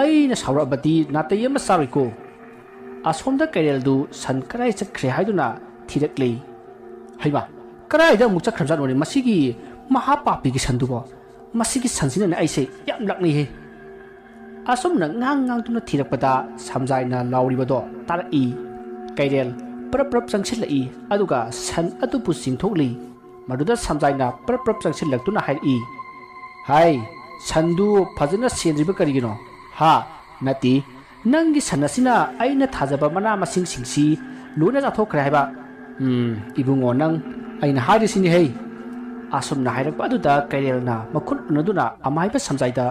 ꯑꯩꯅ ꯁꯥꯎꯔꯛꯑꯕꯗꯤ ꯅꯥꯇꯩ ꯑꯃ ꯆꯥꯔꯣꯏꯀꯣ!" ꯑꯁꯣꯝꯗ ꯀꯩꯔꯦꯜꯗꯨ ꯁꯟ ꯀꯗꯥꯏ ꯆꯠꯈ꯭ꯔꯦ ꯍꯥꯏꯗꯨꯅ ꯊꯤꯔꯛꯂꯤ꯫ "ꯍꯩꯃꯥ, ꯀꯗꯥꯏꯗ ꯑꯃꯨꯛ ꯆꯠꯈ꯭ꯔꯕꯖꯥꯠꯅꯣꯅꯦ ꯃꯁꯤꯒꯤ ꯃꯍꯥꯄꯥꯄꯤꯒꯤ ꯁꯟꯗꯨꯕꯣ? ꯃꯁꯤꯒꯤ ꯁꯟꯁꯤꯅꯅꯦ ꯑꯩꯁꯦ ꯌꯥꯝ ꯂꯥꯛꯅꯩꯍꯦ!" ꯑꯁꯨꯝꯅ ꯉꯥꯡ ꯉꯥꯡꯗꯨꯅ ꯊꯤꯔꯛꯄꯗ ꯁꯝꯖꯥꯏꯅ ꯂꯥꯎꯔꯤꯕꯗꯣ ꯇꯥꯔꯛꯏ꯫ ꯀꯩꯔꯦꯜ ꯄ꯭ꯔꯞ ꯄ꯭ꯔꯞ ꯆꯪꯁꯤꯜꯂꯛꯏ, ꯑꯗꯨꯒ ꯁꯟ ꯑꯗꯨꯕꯨ ꯆꯤꯡꯊꯣꯛꯂꯤ꯫ ꯃꯗꯨꯗ ꯁꯝꯖꯥꯏꯅ ꯄ꯭ꯔꯞ ꯄ꯭ꯔꯞ ꯆꯪꯁꯤꯜꯂꯛꯇꯨꯅ ꯍꯥꯏꯔꯛꯏ, "ꯍꯥꯏ, ꯁꯟꯗꯨ ꯐꯖꯅ ꯁꯦꯟꯗ꯭ꯔꯤꯕ ꯀꯔꯤꯒꯤꯅꯣ? ꯍꯥ? ꯅꯠꯇꯦ, ꯅꯪꯒꯤ ꯁꯟ ꯑꯁꯤꯅ ꯑꯩꯅ ꯊꯥꯖꯕ ꯃꯅꯥ ꯃꯁꯤꯡꯁꯤꯡꯁꯤ ꯂꯣꯏꯅ ꯆꯥꯊꯣꯛꯈ꯭ꯔꯦ ꯍꯥꯏꯕ꯫ ꯎꯝ, ꯏꯕꯨꯡꯉꯣ, ꯅꯪ ꯑꯩꯅ ꯍꯥꯏꯔꯤꯁꯤꯅꯤ ꯍꯩ!" ꯑꯁꯨꯝꯅ ꯍꯥꯏꯔꯛꯄ ꯑꯗꯨꯗ ꯀꯩꯔꯦꯜꯅ ꯃꯈꯨꯠ ꯎꯅꯗꯨꯅ ꯑꯃꯥꯏꯕ ꯁꯝꯖꯥꯏꯗ,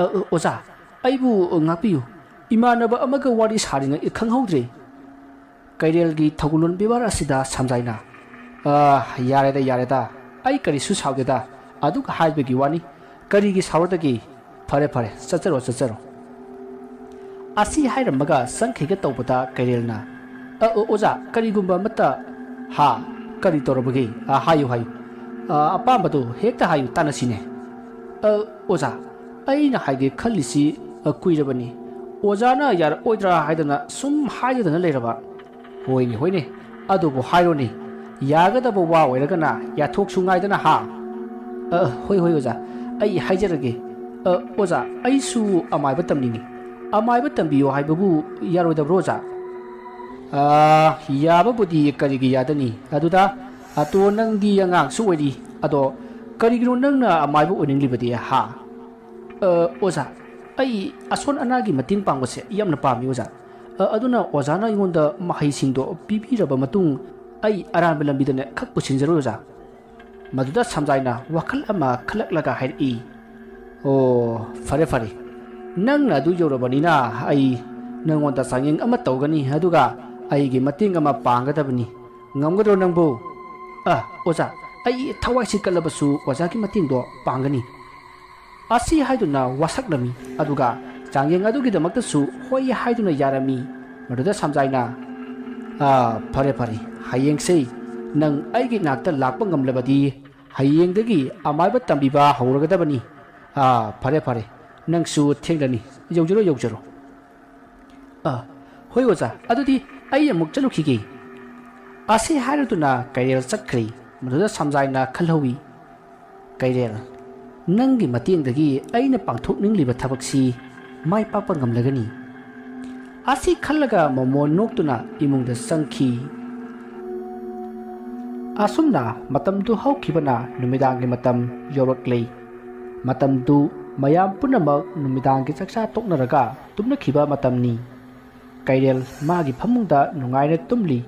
"ꯑ, ꯑ, ꯑꯣꯖꯥ, ꯑꯩꯕꯨ ꯉꯥꯛꯄꯤꯌꯨ꯫ ꯏꯃꯥꯟꯅꯕ ꯑꯃꯒ ꯋꯥꯔꯤ ꯁꯥꯔꯤꯉꯩ ꯈꯪꯍꯧꯗ꯭ꯔꯦ꯫" ꯀꯩꯔꯦꯜꯒꯤ ꯊꯧꯒꯜꯂꯣꯟ ꯕꯦꯕꯥꯔ ꯑꯁꯤꯗ ꯁꯝꯖꯥꯏꯅ, "ꯑ, ꯌꯥꯔꯦꯗ, ꯌꯥꯔꯦꯗ, ꯑꯩ ꯀꯔꯤꯁꯨ ꯁꯥꯎꯗꯦꯗ, ꯑꯗꯨꯒ ꯍꯥꯏꯕꯒꯤ ꯋꯥꯅꯤ, ꯀꯔꯤꯒꯤ ꯁꯥꯎꯔꯗꯒꯦ? ꯐꯔꯦ, ꯐꯔꯦ, ꯆꯠꯆꯔꯣ, ꯆꯠꯆꯔꯣ꯫" ꯑꯁꯤ ꯍꯥꯏꯔꯝꯃꯒ ꯆꯪꯈꯤꯒꯦ ꯇꯧꯕꯗ ꯀꯩꯔꯦꯜꯅ, "ꯑ, ꯑ, ꯑꯣꯖꯥ, ꯀꯔꯤꯒꯨꯝꯕ ꯑꯃꯠꯇ, ꯍꯥ, ꯀꯔꯤ ꯇꯧꯔꯕꯒꯦ? ꯑ, ꯍꯥꯏꯌꯨ, ꯍꯥꯏꯌꯨ꯫ ꯑ, ꯑꯄꯥꯝꯕꯗꯣ ꯍꯦꯛꯇ ꯍꯥꯏꯌꯨ, ꯇꯥꯟꯅꯁꯤꯅꯦ꯫" "ꯑ, ꯑꯣꯖꯥ, ꯑꯩꯅ ꯍꯥꯏꯒꯦ ꯈꯜꯂꯤꯁꯤ, ꯑ, ꯀꯨꯏꯔꯕꯅꯤ꯫ ꯑꯣꯖꯥꯅ ꯌꯥꯔꯛꯑꯣꯏꯗ꯭ꯔꯥ ꯍꯥꯏꯗꯅ ꯁꯨꯝ ꯍꯥꯏꯖꯗꯅ ꯂꯩꯔꯕ꯫" "ꯍꯣꯏꯅꯦ, ꯍꯣꯏꯅꯦ, ꯑꯗꯨꯕꯨ ꯍꯥꯏꯔꯣꯅꯦ, ꯌꯥꯒꯗꯕ ꯋꯥ ꯑꯣꯏꯔꯒꯅ ꯌꯥꯊꯣꯛꯁꯨ ꯉꯥꯏꯗꯅ, ꯍꯥ?" "ꯑ, ꯍꯣꯏ, ꯍꯣꯏ, ꯑꯣꯖꯥ, ꯑꯩ ꯍꯥꯏꯖꯔꯒꯦ꯫ ꯑ, ꯑꯣꯖꯥ, ꯑꯩꯁꯨ ꯑꯃꯥꯏꯕ ꯇꯝꯅꯤꯡꯉꯤ꯫ ꯑꯃꯥꯏꯕ ꯇꯝꯕꯤꯌꯣ ꯍꯥꯏꯕꯕꯨ ꯌꯥꯔꯣꯏꯗꯕ꯭ꯔꯣ, ꯑꯣꯖꯥ?" "ꯑ, ꯌꯥꯕꯕꯨꯗꯤ ꯀꯔꯤꯒꯤ ꯌꯥꯗꯅꯤ? ꯑꯗꯨꯗ, ꯑꯇꯣ, ꯅꯪꯗꯤ ꯑꯉꯥꯡꯁꯨ ꯑꯣꯏꯔꯤ꯫ ꯑꯗꯣ ꯀꯔꯤꯒꯤꯅꯣ ꯅꯪꯅ ꯑꯃꯥꯏꯕ ꯑꯣꯏꯅꯤꯡꯂꯤꯕꯗꯤ, ꯍꯥ?" "ꯑ, ꯑꯣꯖꯥ, ꯑꯩ ꯑꯁꯣꯟ ꯑꯅꯥꯒꯤ ꯃꯇꯦꯡ ꯄꯥꯡꯕꯁꯦ ꯌꯥꯝꯅ ꯄꯥꯝꯃꯤ, ꯑꯣꯖꯥ꯫ ꯑ, ꯑꯗꯨꯅ ꯑꯣꯖꯥꯅ ꯑꯩꯉꯣꯟꯗ ꯃꯍꯩꯁꯤꯡꯗꯣ ꯄꯤꯕꯤꯔꯕ ꯃꯇꯨꯡ ꯑꯩ ꯑꯔꯥꯟꯕ ꯂꯝꯕꯤꯗꯅꯦ ꯈꯛ ꯄꯨꯁꯤꯟꯖꯔꯣꯏ, ꯑꯣꯖꯥ꯫" ꯃꯗꯨꯗ ꯁꯝꯖꯥꯏꯅ ꯋꯥꯈꯜ ꯑꯃ ꯈꯜꯂꯛꯂꯒ ꯍꯥꯏꯔꯛꯏ, "ꯑꯣ, ꯐꯔꯦ, ꯐꯔꯦ꯫ ꯅꯪꯅ ꯑꯗꯨ ꯌꯧꯔꯕꯅꯤꯅ ꯑꯩ ꯅꯪꯉꯣꯟꯗ ꯆꯥꯡꯌꯦꯡ ꯑꯃ ꯇꯧꯒꯅꯤ, ꯑꯗꯨꯒ ꯑꯩꯒꯤ ꯃꯇꯦꯡ ꯑꯃ ꯄꯥꯡꯒꯗꯕꯅꯤ꯫ "ꯉꯝꯒꯗ꯭ꯔꯣ ꯅꯪꯕꯨ?" "ꯑ, ꯑꯣꯖꯥ, ꯑꯩ ꯊꯋꯥꯏꯁꯤ ꯀꯠꯂꯕꯁꯨ ꯑꯣꯖꯥꯒꯤ ꯃꯇꯦꯡꯗꯣ ꯄꯥꯡꯒꯅꯤ" ꯑꯁꯤ ꯍꯥꯏꯗꯨꯅ ꯋꯥꯁꯛꯂꯝꯃꯤ꯫ ꯑꯗꯨꯒ ꯆꯥꯡꯌꯦꯡ ꯑꯗꯨꯒꯤꯗꯃꯛꯇꯁꯨ ꯍꯣꯏ ꯍꯥꯏꯗꯨꯅ ꯌꯥꯔꯝꯃꯤ꯫ ꯃꯗꯨꯗ ꯁꯝꯖꯥꯏꯅ, "ꯑꯥ, ꯐꯔꯦ, ꯐꯔꯦ, ꯍꯌꯦꯡꯁꯦ ꯅꯪ ꯑꯩꯒꯤ ꯅꯥꯛꯇ ꯂꯥꯛꯄ ꯉꯝꯂꯕꯗꯤ ꯍꯌꯦꯡꯗꯒꯤ ꯑꯃꯥꯏꯕ ꯇꯝꯕꯤꯕ ꯍꯧꯔꯒꯗꯕꯅꯤ꯫ ꯑꯥ, ꯐꯔꯦ, ꯐꯔꯦ, ꯅꯪꯁꯨ ꯊꯦꯡꯂꯅꯤ, ꯌꯧꯖꯔꯣ, ꯌꯧꯖꯔꯣ"꯫ "ꯑꯥ, ꯍꯣꯏ ꯑꯣꯖꯥ, ꯑꯗꯨꯗꯤ ꯑꯩ ꯑꯃꯨꯛ ꯆꯠꯂꯨꯈꯤꯒꯦ" ꯑꯁꯤ ꯍꯥꯏꯔꯗꯨꯅ ꯀꯩꯔꯦꯜ ꯆꯠꯈ꯭ꯔꯦ꯫ ꯃꯗꯨꯗ ꯁꯝꯖꯥꯏꯅ ꯈꯜꯍꯧꯏ, "ꯀꯩꯔꯦꯜ, ꯅꯪꯒꯤ ꯃꯇꯦꯡꯗꯒꯤ ꯑꯩꯅ ꯄꯥꯡꯊꯣꯛꯅꯤꯡꯂꯤꯕ ꯊꯕꯛꯁꯤ ꯃꯥꯏ ꯄꯥꯛꯄ ꯉꯝꯂꯒꯅꯤ" ꯑꯁꯤ ꯈꯜꯂꯒ ꯃꯃꯣꯟ ꯅꯣꯛꯇꯨꯅ ꯏꯃꯨꯡꯗ ꯆꯪꯈꯤ꯫ ꯑꯁꯨꯝꯅ ꯃꯇꯝꯗꯨ ꯍꯧꯈꯤꯕꯅ ꯅꯨꯃꯤꯗꯥꯡꯒꯤ ꯃꯇꯝ ꯌꯧꯔꯛꯂꯦ꯫ ꯃꯇꯝꯗꯨ ꯃꯌꯥꯝ ꯄꯨꯝꯅꯃꯛ ꯅꯨꯃꯤꯗꯥꯡꯒꯤ ꯆꯥꯛꯆꯥ ꯇꯣꯛꯅꯔꯒ ꯇꯨꯝꯅꯈꯤꯕ ꯃꯇꯝꯅꯤ꯫ ꯀꯩꯔꯦꯜ ꯃꯥꯒꯤ ꯐꯃꯨꯡꯗ ꯅꯨꯡꯉꯥꯏꯅ ꯇꯨꯝꯂꯤ꯫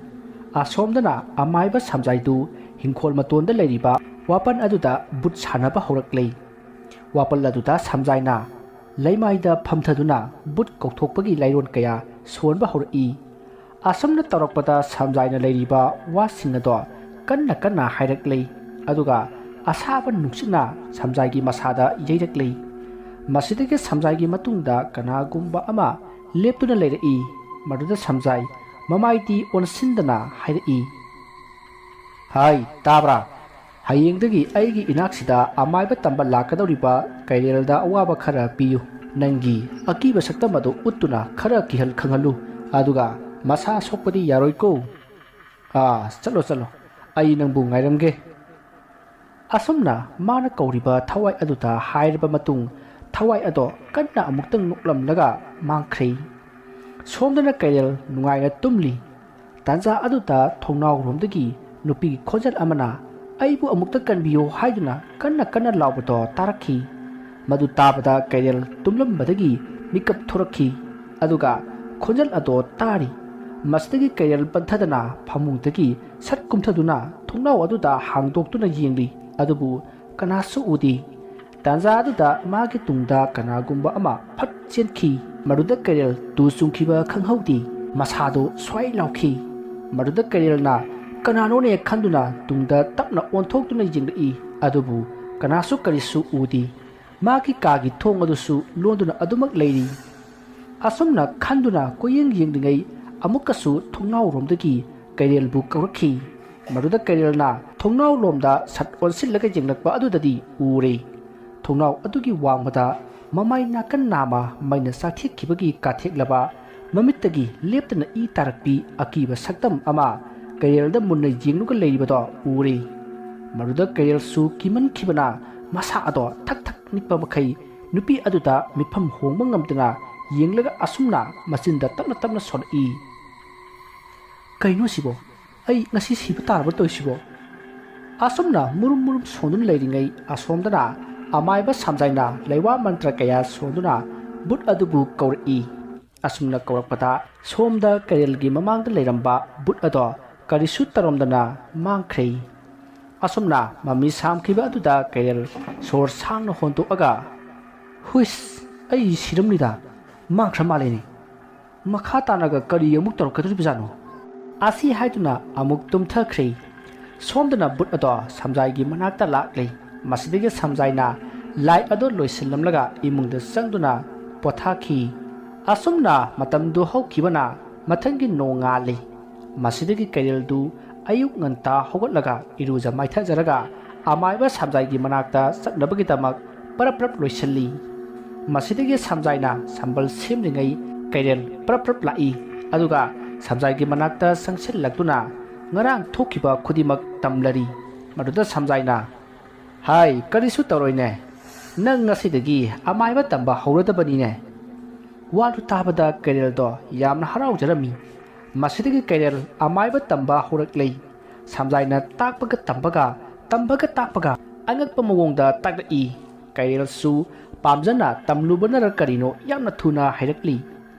ꯑꯁꯣꯝꯗꯅ ꯑꯃꯥꯏꯕ ꯁꯝꯖꯥꯏꯗꯨ ꯍꯤꯡꯈꯣꯜ ꯃꯇꯣꯟꯗ ꯂꯩꯔꯤꯕ ꯋꯥꯄꯟ ꯑꯗꯨꯗ ꯕꯨꯠ ꯁꯥꯟꯅꯕ ꯍꯧꯔꯛꯂꯦ꯫ ꯋꯥꯄꯜ ꯑꯗꯨꯗ ꯁꯝꯖꯥꯏꯅ ꯂꯩꯃꯥꯏꯗ ꯐꯝꯊꯗꯨꯅ ꯕꯨꯠ ꯀꯧꯊꯣꯛꯄꯒꯤ ꯂꯥꯏꯔꯣꯟ ꯀꯌꯥ ꯁꯣꯟꯕ ꯍꯧꯔꯛꯏ꯫ ꯑꯁꯨꯝꯅ ꯇꯧꯔꯛꯄꯗ ꯁꯝꯖꯥꯏꯅ ꯂꯩꯔꯤꯕ ꯋꯥꯁꯤꯡ ꯑꯗꯣ ꯀꯟꯅ ꯀꯟꯅ ꯍꯥꯏꯔꯛꯂꯦ꯫ ꯑꯗꯨꯒ ꯑꯁꯥꯕ ꯅꯨꯡꯁꯤꯠꯅ ꯁꯝꯖꯥꯏꯒꯤ ꯃꯁꯥꯗ ꯌꯩꯔꯛꯂꯦ꯫ ꯃꯁꯤꯗꯒꯤ ꯁꯝꯖꯥꯏꯒꯤ ꯃꯇꯨꯡꯗ ꯀꯅꯥꯒꯨꯝꯕ ꯑꯃ ꯂꯦꯞꯇꯨꯅ ꯂꯩꯔꯛꯏ꯫ ꯃꯗꯨꯗ ꯁꯝꯖꯥꯏ ꯃꯃꯥꯏꯗꯤ ꯑꯣꯟꯁꯤꯟꯗꯅ ꯍꯥꯏꯔꯛꯏ, "ꯍꯥꯏ, ꯇꯥꯕ꯭ꯔꯥ? ꯍꯌꯦꯡꯗꯒꯤ ꯑꯩꯒꯤ ꯏꯅꯥꯛꯁꯤꯗ ꯑꯃꯥꯏꯕ ꯇꯝꯕ ꯂꯥꯛꯀꯗꯧꯔꯤꯕ ꯀꯩꯔꯦꯜꯗ ꯑꯋꯥꯕ ꯈꯔ ꯄꯤꯌꯨ꯫ ꯅꯪꯒꯤ ꯑꯀꯤꯕ ꯁꯛꯇꯝ ꯑꯗꯨ ꯎꯠꯇꯨꯅ ꯈꯔ ꯀꯤꯍꯜ ꯈꯪꯍꯜꯂꯨ꯫ ꯑꯗꯨꯒ ꯃꯁꯥ ꯁꯣꯛꯄꯗꯤ ꯌꯥꯔꯣꯏꯀꯣ꯫ ꯑꯥ, ꯆꯠꯂꯣ, ꯆꯠꯂꯣ꯫ ꯑꯩ ꯅꯪꯕꯨ ꯉꯥꯏꯔꯝꯒꯦ"꯫ ꯑꯁꯨꯝꯅ ꯃꯥꯅ ꯀꯧꯔꯤꯕ ꯊꯋꯥꯏ ꯑꯗꯨꯗ ꯍꯥꯏꯔꯕ ꯃꯇꯨꯡ, ꯊꯋꯥꯏ ꯑꯗꯣ ꯀꯟꯅ ꯑꯃꯨꯛꯇꯪ ꯅꯣꯛꯂꯝꯂꯒ ꯃꯥꯡꯈ꯭ꯔꯦ꯫ ꯁꯣꯝꯗꯅ ꯀꯩꯔꯦꯜ ꯅꯨꯡꯉꯥꯏꯅ ꯇꯨꯝꯂꯤ꯫ ꯇꯥꯟꯖꯥ ꯑꯗꯨꯗ ꯊꯣꯡꯅꯥꯎꯔꯣꯝꯗꯒꯤ ꯅꯨꯄꯤꯒꯤ ꯈꯣꯟꯖꯦꯜ ꯑꯃꯅ "ꯑꯩꯕꯨ ꯑꯃꯨꯛꯇ ꯀꯟꯕꯤꯌꯨ" ꯍꯥꯏꯗꯨꯅ ꯀꯟꯅ ꯀꯟꯅ ꯂꯥꯎꯕꯗꯣ ꯇꯥꯔꯛꯈꯤ꯫ ꯃꯗꯨ ꯇꯥꯕꯗ ꯀꯩꯔꯦꯜ ꯇꯨꯝꯂꯝꯕꯗꯒꯤ ꯃꯤꯀꯞ ꯊꯣꯔꯛꯈꯤ꯫ ꯑꯗꯨꯒ ꯈꯣꯟꯖꯦꯜ ꯑꯗꯣ ꯇꯥꯔꯤ꯫ ꯃꯁꯤꯗꯒꯤ ꯀꯩꯔꯦꯜ ꯄꯟꯊꯗꯅ ꯐꯃꯨꯡꯗꯒꯤ ꯁꯠ ꯀꯨꯝꯊꯗꯨꯅ ꯊꯣꯡꯅꯥꯎ ꯑꯗꯨꯗ ꯍꯥꯡꯗꯣꯛꯇꯨꯅ ꯌꯦꯡꯂꯤ꯫ ꯑꯗꯨꯕꯨ ꯀꯅꯥꯁꯨ ꯎꯗꯦ꯫ ꯇꯥꯟꯖꯥ ꯑꯗꯨꯗ ꯃꯥꯒꯤ ꯇꯨꯡꯗ ꯀꯅꯥꯒꯨꯝꯕ ꯑꯃ ꯐꯠ ꯆꯦꯟꯈꯤ꯫ ꯃꯗꯨꯗ ꯀꯩꯔꯦꯜ ꯇꯨ ꯆꯨꯡꯈꯤꯕ ꯈꯪꯍꯧꯗꯦ꯫ ꯃꯁꯥꯗꯨ ꯁ꯭ꯋꯥꯏ ꯂꯥꯎꯈꯤ꯫ ꯃꯗꯨꯗ ꯀꯩꯔꯦꯜꯅ ꯀꯅꯥꯅꯣꯅꯦ ꯈꯟꯗꯨꯅ ꯇꯨꯡꯗ ꯇꯞꯅ ꯑꯣꯟꯊꯣꯛꯇꯨꯅ ꯌꯦꯡꯂꯛꯏ꯫ ꯑꯗꯨꯕꯨ ꯀꯅꯥꯁꯨ ꯀꯔꯤꯁꯨ ꯎꯗꯦ꯫ ꯃꯥꯒꯤ ꯀꯥꯒꯤ ꯊꯣꯡ ꯑꯗꯨꯁꯨ ꯂꯣꯟꯗꯨꯅ ꯑꯗꯨꯃꯛ ꯂꯩꯔꯤ꯫ ꯑꯁꯨꯝꯅ ꯈꯟꯗꯨꯅ ꯀꯣꯏꯌꯦꯡ ꯌꯦꯡꯂꯤꯉꯩ ꯑꯃꯨꯛꯀꯁꯨ ꯊꯣꯡꯅꯥꯎꯔꯣꯝꯗꯒꯤ ꯀꯩꯔꯦꯜꯕꯨ ꯀꯧꯔꯛꯈꯤ꯫ ꯃꯗꯨꯗ ꯀꯩꯔꯦꯜꯅ ꯊꯣꯡꯅꯥꯎ ꯂꯣꯝꯗ ꯁꯠ ꯑꯣꯟꯁꯤꯜꯂꯒ ꯌꯦꯡꯂꯛꯄ ꯑꯗꯨꯗꯗꯤ ꯎꯔꯦ꯫ ꯊꯣꯡꯅꯥꯎ ꯑꯗꯨꯒꯤ ꯋꯥꯡꯃꯗ ꯃꯃꯥꯏ ꯅꯥꯀꯟ ꯅꯥꯝꯃ ꯃꯩꯅ ꯆꯥꯊꯦꯛꯈꯤꯕꯒꯤ ꯀꯥꯊꯦꯛꯂꯕ, ꯃꯃꯤꯠꯇꯒꯤ ꯂꯦꯞꯇꯅ ꯏ ꯇꯥꯔꯛꯄꯤ ꯑꯀꯤꯕ ꯁꯛꯇꯝ ꯑꯃ ꯀꯩꯔꯦꯜꯗ ꯃꯨꯟꯅ ꯌꯦꯡꯂꯒ ꯂꯩꯔꯤꯕꯗꯣ ꯎꯔꯦ꯫ ꯃꯗꯨꯗ ꯀꯩꯔꯦꯜꯁꯨ ꯀꯤꯃꯟꯈꯤꯕꯅ ꯃꯁꯥ ꯑꯗꯣ ꯊꯛ ꯊꯛ ꯅꯤꯛꯄ ꯃꯈꯩ ꯅꯨꯄꯤ ꯑꯗꯨꯗ ꯃꯤꯠꯐꯝ ꯍꯣꯡꯕ ꯉꯝꯗꯅ ꯌꯦꯡꯂꯒ ꯑꯁꯨꯝꯅ ꯃꯆꯤꯟꯗ ꯇꯞꯅ ꯇꯞꯅ ꯁꯣꯜꯂꯛꯏ꯫ "ꯀꯩꯅꯣ ꯁꯤꯕꯣ? ꯑꯩ ꯉꯁꯤ ꯁꯤꯕ ꯇꯥꯔꯕ ꯇꯧꯔꯤꯁꯤꯕꯣ?" ꯑꯁꯨꯝꯅ ꯃꯨꯔꯨꯝ ꯃꯨꯔꯨꯝ ꯁꯣꯟꯗꯨꯅ ꯂꯩꯔꯤꯉꯩ ꯑꯁꯣꯝꯗꯅ ꯑꯃꯥꯏꯕ ꯁꯝꯖꯥꯏꯅ ꯂꯩꯋꯥ ꯃꯟꯇ꯭ꯔ ꯀꯌꯥ ꯁꯣꯟꯗꯨꯅ ꯕꯨꯠ ꯑꯗꯨꯕꯨ ꯀꯧꯔꯛꯏ꯫ ꯑꯁꯨꯝꯅ ꯀꯧꯔꯛꯄꯗ ꯁꯣꯝꯗ ꯀꯩꯔꯦꯜꯒꯤ ꯃꯃꯥꯡꯗ ꯂꯩꯔꯝꯕ ꯕꯨꯠ ꯑꯗꯣ ꯀꯔꯤꯁꯨ ꯇꯧꯔꯝꯗꯅ ꯃꯥꯡꯈ꯭ꯔꯦ꯫ ꯑꯁꯨꯝꯅ ꯃꯃꯤ ꯁꯥꯝꯈꯤꯕ ꯑꯗꯨꯗ ꯀꯩꯔꯦꯜ ꯁꯣꯔ ꯁꯥꯡꯅ ꯍꯣꯟꯗꯣꯛꯑꯒ, "ꯍꯨꯏꯁ, ꯑꯩ ꯁꯤꯔꯝꯂꯤꯗ, ꯃꯥꯡꯈ꯭ꯔ ꯃꯥꯜꯂꯦꯅꯦ꯫ ꯃꯈꯥ ꯇꯥꯅꯒ ꯀꯔꯤ ꯑꯃꯨꯛ ꯇꯧꯔꯛꯀꯗꯧꯔꯤꯕꯖꯥꯠꯅꯣ?" ꯑꯁꯤ ꯍꯥꯏꯗꯨꯅ ꯑꯃꯨꯛ ꯇꯨꯝꯊꯈ꯭ꯔꯦ꯫ ꯁꯣꯝꯗꯅ ꯕꯨꯠ ꯑꯗꯣ ꯁꯝꯖꯥꯏꯒꯤ ꯃꯅꯥꯛꯇ ꯂꯥꯛꯂꯦ꯫ ꯃꯁꯤꯗꯒꯤ ꯁꯝꯖꯥꯏꯅ ꯂꯥꯏ ꯑꯗꯣ ꯂꯣꯏꯁꯤꯜꯂꯝꯂꯒ ꯏꯃꯨꯡꯗ ꯆꯪꯗꯨꯅ ꯄꯣꯊꯥꯈꯤ꯫ ꯑꯁꯨꯝꯅ ꯃꯇꯝꯗꯨ ꯍꯧꯈꯤꯕꯅ ꯃꯊꯪꯒꯤ ꯅꯣꯡꯉꯥꯜꯂꯤ꯫ ꯃꯁꯤꯗꯒꯤ ꯀꯩꯔꯦꯜꯗꯨ ꯑꯌꯨꯛ ꯉꯟꯇꯥ ꯍꯧꯒꯠꯂꯒ ꯏꯔꯨꯖ ꯃꯥꯏꯊꯖꯔꯒ ꯑꯃꯥꯏꯕ ꯁꯝꯖꯥꯏꯒꯤ ꯃꯅꯥꯛꯇ ꯆꯠꯅꯕꯒꯤꯗꯃꯛ ꯄꯔꯞ ꯄꯔꯞ ꯂꯣꯏꯁꯤꯜꯂꯤ꯫ ꯃꯁꯤꯗꯒꯤ ꯁꯝꯖꯥꯏꯅ ꯁꯝꯕꯜ ꯁꯦꯝꯂꯤꯉꯩ ꯀꯩꯔꯦꯜ ꯄꯔꯞ ꯄꯔꯞ ꯂꯥꯛꯏ꯫ ꯑꯗꯨꯒ ꯁꯝꯖꯥꯏꯒꯤ ꯃꯅꯥꯛꯇ ꯆꯪꯁꯤꯜꯂꯛꯇꯨꯅ ꯉꯔꯥꯡ ꯊꯣꯛꯈꯤꯕ ꯈꯨꯗꯤꯡꯃꯛ ꯇꯝꯂꯔꯤ꯫ ꯃꯗꯨꯗ ꯁꯝꯖꯥꯏꯅ, "ꯍꯥꯏ, ꯀꯔꯤꯁꯨ ꯇꯧꯔꯣꯏꯅꯦ꯫ ꯅꯪ ꯉꯁꯤꯗꯒꯤ ꯑꯃꯥꯏꯕ ꯇꯝꯕ ꯍꯧꯔꯗꯕꯅꯤꯅꯦ꯫" ꯋꯥꯗꯨ ꯇꯥꯕꯗ ꯀꯩꯔꯦꯜꯗꯣ ꯌꯥꯝꯅ ꯍꯔꯥꯎꯖꯔꯝꯃꯤ꯫ ꯃꯁꯤꯗꯒꯤ ꯀꯩꯔꯦꯜ ꯑꯃꯥꯏꯕ ꯇꯝꯕ ꯍꯧꯔꯛꯂꯦ꯫ ꯁꯝꯖꯥꯏꯅ ꯇꯥꯛꯄꯒ ꯇꯝꯕꯒ, ꯇꯝꯕꯒ ꯇꯥꯛꯄꯒ ꯑꯉꯛꯄ ꯃꯑꯣꯡꯗ ꯇꯥꯛꯂꯛꯏ꯫ ꯀꯩꯔꯦꯜꯁꯨ ꯄꯥꯝꯖꯅ ꯇꯝꯂꯨꯕꯅꯔ ꯀꯔꯤꯅꯣ ꯌꯥꯝꯅ ꯊꯨꯅ ꯍꯩꯔꯛꯂꯤ꯫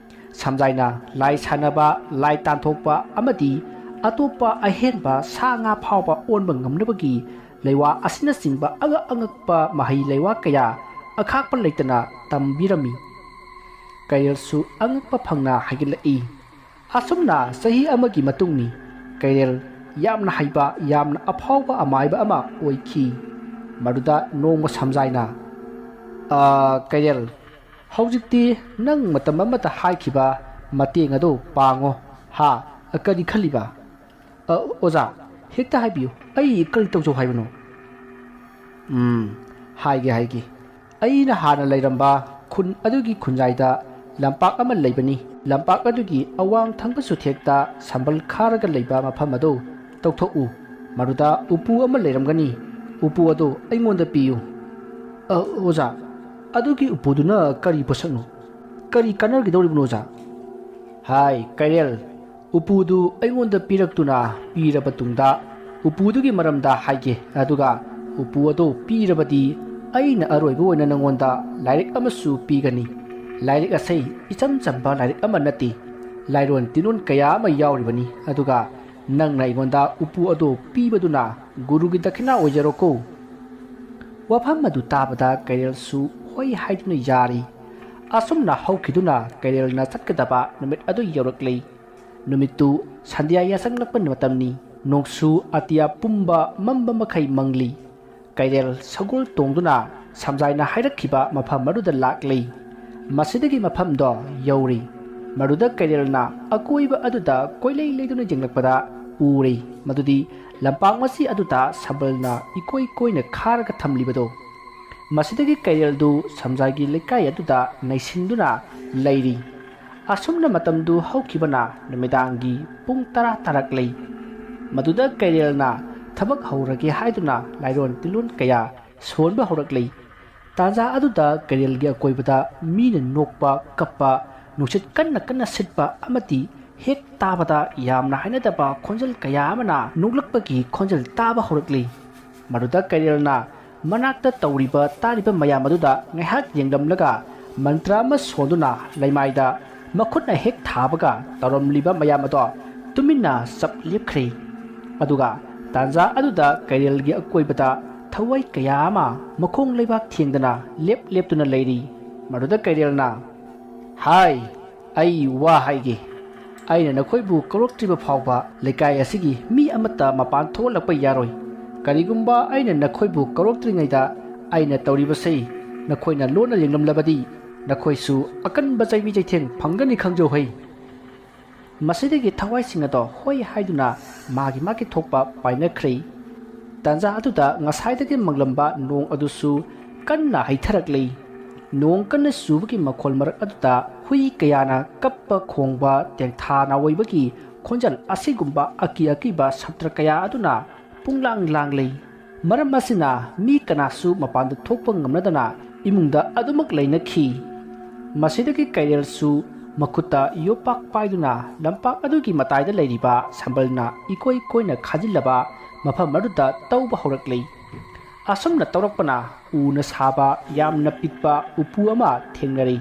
ꯁꯝꯖꯥꯏꯅ ꯂꯥꯏ ꯁꯥꯟꯅꯕ, ꯂꯥꯏ ꯇꯥꯟꯊꯣꯛꯄ ꯑꯃꯗꯤ ꯑꯇꯣꯞꯄ ꯑꯍꯦꯟꯕ ꯁꯥ ꯉꯥ ꯐꯥꯎꯕ ꯑꯣꯟꯕ ꯉꯝꯅꯕꯒꯤ ꯂꯩꯋꯥ ꯑꯁꯤꯅꯆꯤꯡꯕ ꯑꯉꯛ ꯑꯉꯛꯄ ꯃꯍꯩ ꯂꯩꯋꯥ ꯀꯌꯥ ꯑꯈꯥꯛꯄ ꯂꯩꯇꯅ ꯇꯝꯕꯤꯔꯝꯃꯤ꯫ ꯀꯩꯔꯦꯜꯁꯨ ꯑꯉꯛꯄ ꯐꯪꯅ ꯍꯥꯏꯒꯠꯂꯛꯏ꯫ ꯑꯁꯨꯝꯅ ꯆꯍꯤ ꯑꯃꯒꯤ ꯃꯇꯨꯡꯅꯤ꯫ ꯀꯩꯔꯦꯜ ꯌꯥꯝꯅ ꯍꯩꯕ, ꯌꯥꯝꯅ ꯑꯐꯥꯎꯕ ꯑꯃꯥꯏꯕ ꯑꯃ ꯑꯣꯏꯈꯤ꯫ ꯃꯗꯨꯗ ꯅꯣꯡꯃ ꯁꯝꯖꯥꯏꯅ, "ꯑ, ꯀꯩꯔꯦꯜ, ꯍꯧꯖꯤꯛꯇꯤ ꯅꯪ ꯃꯇꯝ ꯑꯃꯗ ꯍꯥꯏꯈꯤꯕ ꯃꯇꯦꯡ ꯑꯗꯨ ꯄꯥꯡꯉꯣ ꯍꯥ? ꯀꯔꯤ ꯈꯜꯂꯤꯕ?" "ꯑ, ꯑꯣꯖꯥ, ꯍꯦꯛꯇ ꯍꯥꯏꯕꯤꯌꯨ, ꯑꯩ ꯀꯔꯤ ꯇꯧꯖꯧ ꯍꯥꯏꯕꯅꯣ?" "ꯎꯝ, ꯍꯥꯏꯒꯦ, ꯍꯥꯏꯒꯦ꯫ ꯑꯩꯅ ꯍꯥꯟꯅ ꯂꯩꯔꯝꯕ ꯈꯨꯟ ꯑꯗꯨꯒꯤ ꯈꯨꯟꯖꯥꯏꯗ ꯂꯝꯄꯥꯛ ꯑꯃ ꯂꯩꯕꯅꯤ꯫ ꯂꯝꯄꯥꯛ ꯑꯗꯨꯒꯤ ꯑꯋꯥꯡ ꯊꯪꯕ ꯆꯨꯊꯦꯛꯇ ꯁꯝꯕꯜ ꯈꯥꯔꯒ ꯂꯩꯕ ꯃꯐꯝ ꯑꯗꯨ ꯇꯧꯊꯣꯛꯎ꯫ ꯃꯗꯨꯗ ꯎꯄꯨ ꯑꯃ ꯂꯩꯔꯝꯒꯅꯤ꯫ ꯎꯄꯨ ꯑꯗꯨ ꯑꯩꯉꯣꯟꯗ ꯄꯤꯌꯨ꯫" "ꯑ, ꯑꯣꯖꯥ, ꯑꯗꯨꯒꯤ ꯎꯄꯨꯗꯨꯅ ꯀꯔꯤ ꯄꯣꯠꯁꯛꯅꯣ? ꯀꯔꯤ ꯀꯥꯟꯅꯒꯗꯧꯔꯤꯕꯅꯣ, ꯑꯣꯖꯥ?" "ꯍꯥꯏ, ꯀꯩꯔꯦꯜ, ꯎꯄꯨꯗꯨ ꯑꯩꯉꯣꯟꯗ ꯄꯤꯔꯛꯇꯨꯅ ꯄꯤꯔꯕ ꯇꯨꯡꯗ ꯎꯄꯨꯗꯨꯒꯤ ꯃꯔꯝꯗ ꯍꯥꯏꯒꯦ, ꯑꯗꯨꯒ ꯎꯄꯨ ꯑꯗꯨ ꯄꯤꯔꯕꯗꯤ ꯑꯩꯅ ꯑꯔꯣꯏꯕ ꯑꯣꯏꯅ ꯅꯉꯣꯟꯗ ꯂꯥꯏꯔꯤꯛ ꯑꯃꯁꯨ ꯄꯤꯒꯅꯤ꯫ ꯂꯥꯏꯔꯤꯛ ꯑꯁꯤ ꯏꯆꯝ ꯆꯝꯕ ꯂꯥꯏꯔꯤꯛ ꯑꯃ ꯅꯠꯇꯦ, ꯂꯥꯏꯔꯣꯟ ꯇꯤꯟꯂꯣꯟ ꯀꯌꯥ ꯑꯃ ꯌꯥꯎꯔꯤꯕꯅꯤ, ꯑꯗꯨꯒ ꯅꯪꯅ ꯑꯩꯉꯣꯟꯗ ꯎꯄꯨ ꯑꯗꯨ ꯄꯤꯕꯗꯨꯅ ꯒꯨꯔꯨꯒꯤ ꯗꯈꯤꯅꯥ ꯑꯣꯏꯖꯔꯣꯀꯣ꯫" ꯋꯥꯐꯝ ꯑꯗꯨ ꯇꯥꯕꯗ ꯀꯩꯔꯦꯜꯁꯨ ꯍꯣꯏ ꯍꯥꯏꯗꯨꯅ ꯌꯥꯔꯤ꯫ ꯑꯁꯨꯝꯅ ꯍꯧꯈꯤꯗꯨꯅ ꯀꯩꯔꯦꯜꯅ ꯆꯠꯀꯗꯕ ꯅꯨꯃꯤꯠ ꯑꯗꯨ ꯌꯧꯔꯛꯂꯤ꯫ ꯅꯨꯃꯤꯠꯇꯨ ꯁꯟꯙ꯭ꯌꯥ ꯌꯥꯆꯪꯂꯛꯄ ꯃꯇꯝꯅꯤ꯫ ꯅꯣꯡꯁꯨ ꯑꯇꯤꯌꯥ ꯄꯨꯝꯕ ꯃꯝꯕ ꯃꯈꯩ ꯃꯪꯂꯤ꯫ ꯀꯩꯔꯦꯜ ꯁꯒꯣꯜ ꯇꯣꯡꯗꯨꯅ ꯁꯝꯖꯥꯏꯅ ꯍꯥꯏꯔꯛꯈꯤꯕ ꯃꯐꯝ ꯑꯗꯨꯗ ꯂꯥꯛꯂꯤ꯫ ꯃꯁꯤꯗꯒꯤ ꯃꯐꯝꯗꯣ ꯌꯧꯔꯤ꯫ ꯃꯗꯨꯗ ꯀꯩꯔꯦꯜꯅ ꯑꯀꯣꯏꯕ ꯑꯗꯨꯗ ꯀꯣꯏꯂꯩ ꯂꯩꯗꯨꯅ ꯌꯦꯡꯂꯛꯄꯗ ꯎꯔꯤ ꯃꯗꯨꯗꯤ ꯂꯝꯄꯥꯛ ꯃꯆꯤ ꯑꯗꯨꯗ ꯁꯝꯕꯜꯅ ꯏꯀꯣꯏ ꯀꯣꯏꯅ ꯈꯥꯔꯒ ꯊꯝꯂꯤꯕꯗꯣ꯫ ꯃꯁꯤꯗꯒꯤ ꯀꯩꯔꯦꯜꯗꯨ ꯁꯝꯖꯥꯏꯒꯤ ꯂꯩꯀꯥꯏ ꯑꯗꯨꯗ ꯅꯩꯁꯤꯟꯗꯨꯅ ꯂꯩꯔꯤ꯫ ꯑꯁꯨꯝꯅ ꯃꯇꯝꯗꯨ ꯍꯧꯈꯤꯕꯅ ꯅꯨꯃꯤꯗꯥꯡꯒꯤ ꯄꯨꯡ ꯇꯔꯥ ꯇꯥꯔꯛꯂꯤ꯫ ꯃꯗꯨꯗ ꯀꯩꯔꯦꯜꯅ ꯊꯕꯛ ꯍꯧꯔꯒꯦ ꯍꯥꯏꯗꯨꯅ ꯂꯥꯏꯔꯣꯟ ꯇꯤꯟꯂꯣꯟ ꯀꯌꯥ ꯁꯣꯟꯕ ꯍꯧꯔꯛꯂꯤ꯫ ꯇꯥꯟꯖꯥ ꯑꯗꯨꯗ ꯀꯩꯔꯦꯜꯒꯤ ꯑꯀꯣꯏꯕꯗ ꯃꯤꯅ ꯅꯣꯛꯄ, ꯀꯞꯄ, ꯅꯨꯡꯁꯤꯠ ꯀꯟꯅ ꯀꯟꯅ ꯁꯤꯠꯄ ꯑꯃꯗꯤ ꯍꯦꯛ ꯇꯥꯕꯗ ꯌꯥꯝꯅ ꯍꯩꯅꯗꯕ ꯈꯣꯟꯖꯦꯜ ꯀꯌꯥ ꯑꯃꯅ ꯅꯣꯛꯂꯛꯄꯒꯤ ꯈꯣꯟꯖꯦꯜ ꯇꯥꯕ ꯍꯧꯔꯛꯂꯤ꯫ ꯃꯗꯨꯗ ꯀꯩꯔꯦꯜꯅ ꯃꯅꯥꯛꯇ ꯇꯧꯔꯤꯕ ꯇꯥꯔꯤꯕ ꯃꯌꯥꯝ ꯑꯗꯨꯗ ꯉꯥꯏꯍꯥꯛ ꯌꯦꯡꯂꯝꯂꯒ ꯃꯟꯇ꯭ꯔ ꯑꯃ ꯁꯣꯟꯗꯨꯅ ꯂꯩꯃꯥꯏꯗ ꯃꯈꯨꯠꯅ ꯍꯦꯛ ꯊꯥꯕꯒ ꯇꯧꯔꯝꯂꯤꯕ ꯃꯌꯥꯝ ꯑꯗꯣ ꯇꯨꯃꯤꯟꯅ ꯆꯞ ꯂꯦꯞꯈ꯭ꯔꯦ꯫ ꯑꯗꯨꯒ ꯇꯥꯟꯖꯥ ꯑꯗꯨꯗ ꯀꯩꯔꯦꯜꯒꯤ ꯑꯀꯣꯏꯕꯗ ꯊꯋꯥꯏ ꯀꯌꯥ ꯑꯃ ꯃꯈꯣꯡ ꯂꯩꯕꯥꯛ ꯊꯦꯡꯗꯅ ꯂꯦꯞ ꯂꯦꯞꯇꯨꯅ ꯂꯩꯔꯤ꯫ ꯃꯗꯨꯗ ꯀꯩꯔꯦꯜꯅ, "ꯍꯥꯏ, ꯑꯩ ꯋꯥ ꯍꯥꯏꯒꯦ꯫ ꯑꯩꯅ ꯅꯈꯣꯏꯕꯨ ꯀꯧꯔꯛꯇ꯭ꯔꯤꯕ ꯐꯥꯎꯕ ꯂꯩꯀꯥꯏ ꯑꯁꯤꯒꯤ ꯃꯤ ꯑꯃꯠꯇ ꯃꯄꯥꯟ ꯊꯣꯛꯍꯜꯂꯛꯄ ꯌꯥꯔꯣꯏ꯫ ꯀꯔꯤꯒꯨꯝꯕ ꯑꯩꯅ ꯅꯈꯣꯏꯕꯨ ꯀꯧꯔꯛꯇ꯭ꯔꯤꯉꯩꯗ ꯑꯩꯅ ꯇꯧꯔꯤꯕꯁꯤ ꯅꯈꯣꯏꯅ ꯂꯣꯟꯅ ꯌꯦꯡꯂꯝꯂꯕꯗꯤ ꯅꯈꯣꯏꯁꯨ ꯑꯀꯟꯕ ꯆꯩꯕꯤ ꯆꯩꯊꯦꯡ ꯐꯪꯒꯅꯤ, ꯈꯪꯖꯧ ꯍꯩ꯫ ꯃꯁꯤꯗꯒꯤ ꯊꯋꯥꯏꯁꯤꯡ ꯑꯗꯣ ꯍꯣꯏ ꯍꯥꯏꯗꯨꯅ ꯃꯥꯒꯤ ꯃꯥꯒꯤ ꯊꯣꯛꯄ ꯄꯥꯏꯅꯈ꯭ꯔꯦ꯫ ꯇꯥꯟꯖꯥ ꯑꯗꯨꯗ ꯉꯁꯥꯏꯗꯒꯤ ꯃꯪꯂꯝꯕ ꯅꯣꯡ ꯑꯗꯨꯁꯨ ꯀꯟꯅ ꯍꯩꯊꯔꯛꯂꯤ꯫ ꯅꯣꯡ ꯀꯟꯅ ꯆꯨꯕꯒꯤ ꯃꯈꯣꯜ ꯃꯔꯛ ꯑꯗꯨꯗ ꯍꯨꯏ ꯀꯌꯥꯅ ꯀꯞꯄ ꯈꯣꯡꯕ ꯇꯦꯡꯊꯥ ꯅꯥꯋꯩꯕꯒꯤ ꯈꯣꯟꯖꯦꯜ ꯑꯁꯤꯒꯨꯝꯕ ꯑꯀꯤ ꯑꯀꯤꯕ ꯁꯞꯇ꯭ꯔ ꯀꯌꯥ ꯑꯗꯨꯅ ꯄꯨꯡꯂꯥꯡ ꯂꯥꯡꯂꯤ꯫ ꯃꯔꯝ ꯑꯁꯤꯅ ꯃꯤ ꯀꯅꯥꯁꯨ ꯃꯄꯥꯟꯗ ꯊꯣꯛꯄ ꯉꯝꯅꯗꯅ ꯏꯃꯨꯡꯗ ꯑꯗꯨꯃꯛ ꯂꯩꯅꯈꯤ꯫ ꯃꯁꯤꯗꯒꯤ ꯀꯩꯔꯦꯜꯁꯨ ꯃꯈꯨꯠꯇ ꯌꯣꯄꯥꯛ ꯄꯥꯏꯗꯨꯅ ꯂꯝꯄꯥꯛ ꯑꯗꯨꯒꯤ ꯃꯇꯥꯏꯗ ꯂꯩꯔꯤꯕ ꯁꯝꯕꯜꯅ ꯏꯀꯣꯏ ꯀꯣꯏꯅ ꯈꯥꯖꯤꯜꯂꯕ ꯃꯐꯝ ꯑꯗꯨꯗ ꯇꯧꯕ ꯍꯧꯔꯛꯂꯤ꯫ ꯑꯁꯨꯝꯅ ꯇꯧꯔꯛꯄꯅ ꯎꯅ ꯁꯥꯕ ꯌꯥꯝꯅ ꯄꯤꯛꯄ ꯎꯄꯨ ꯑꯃ ꯊꯦꯡꯅꯔꯤ꯫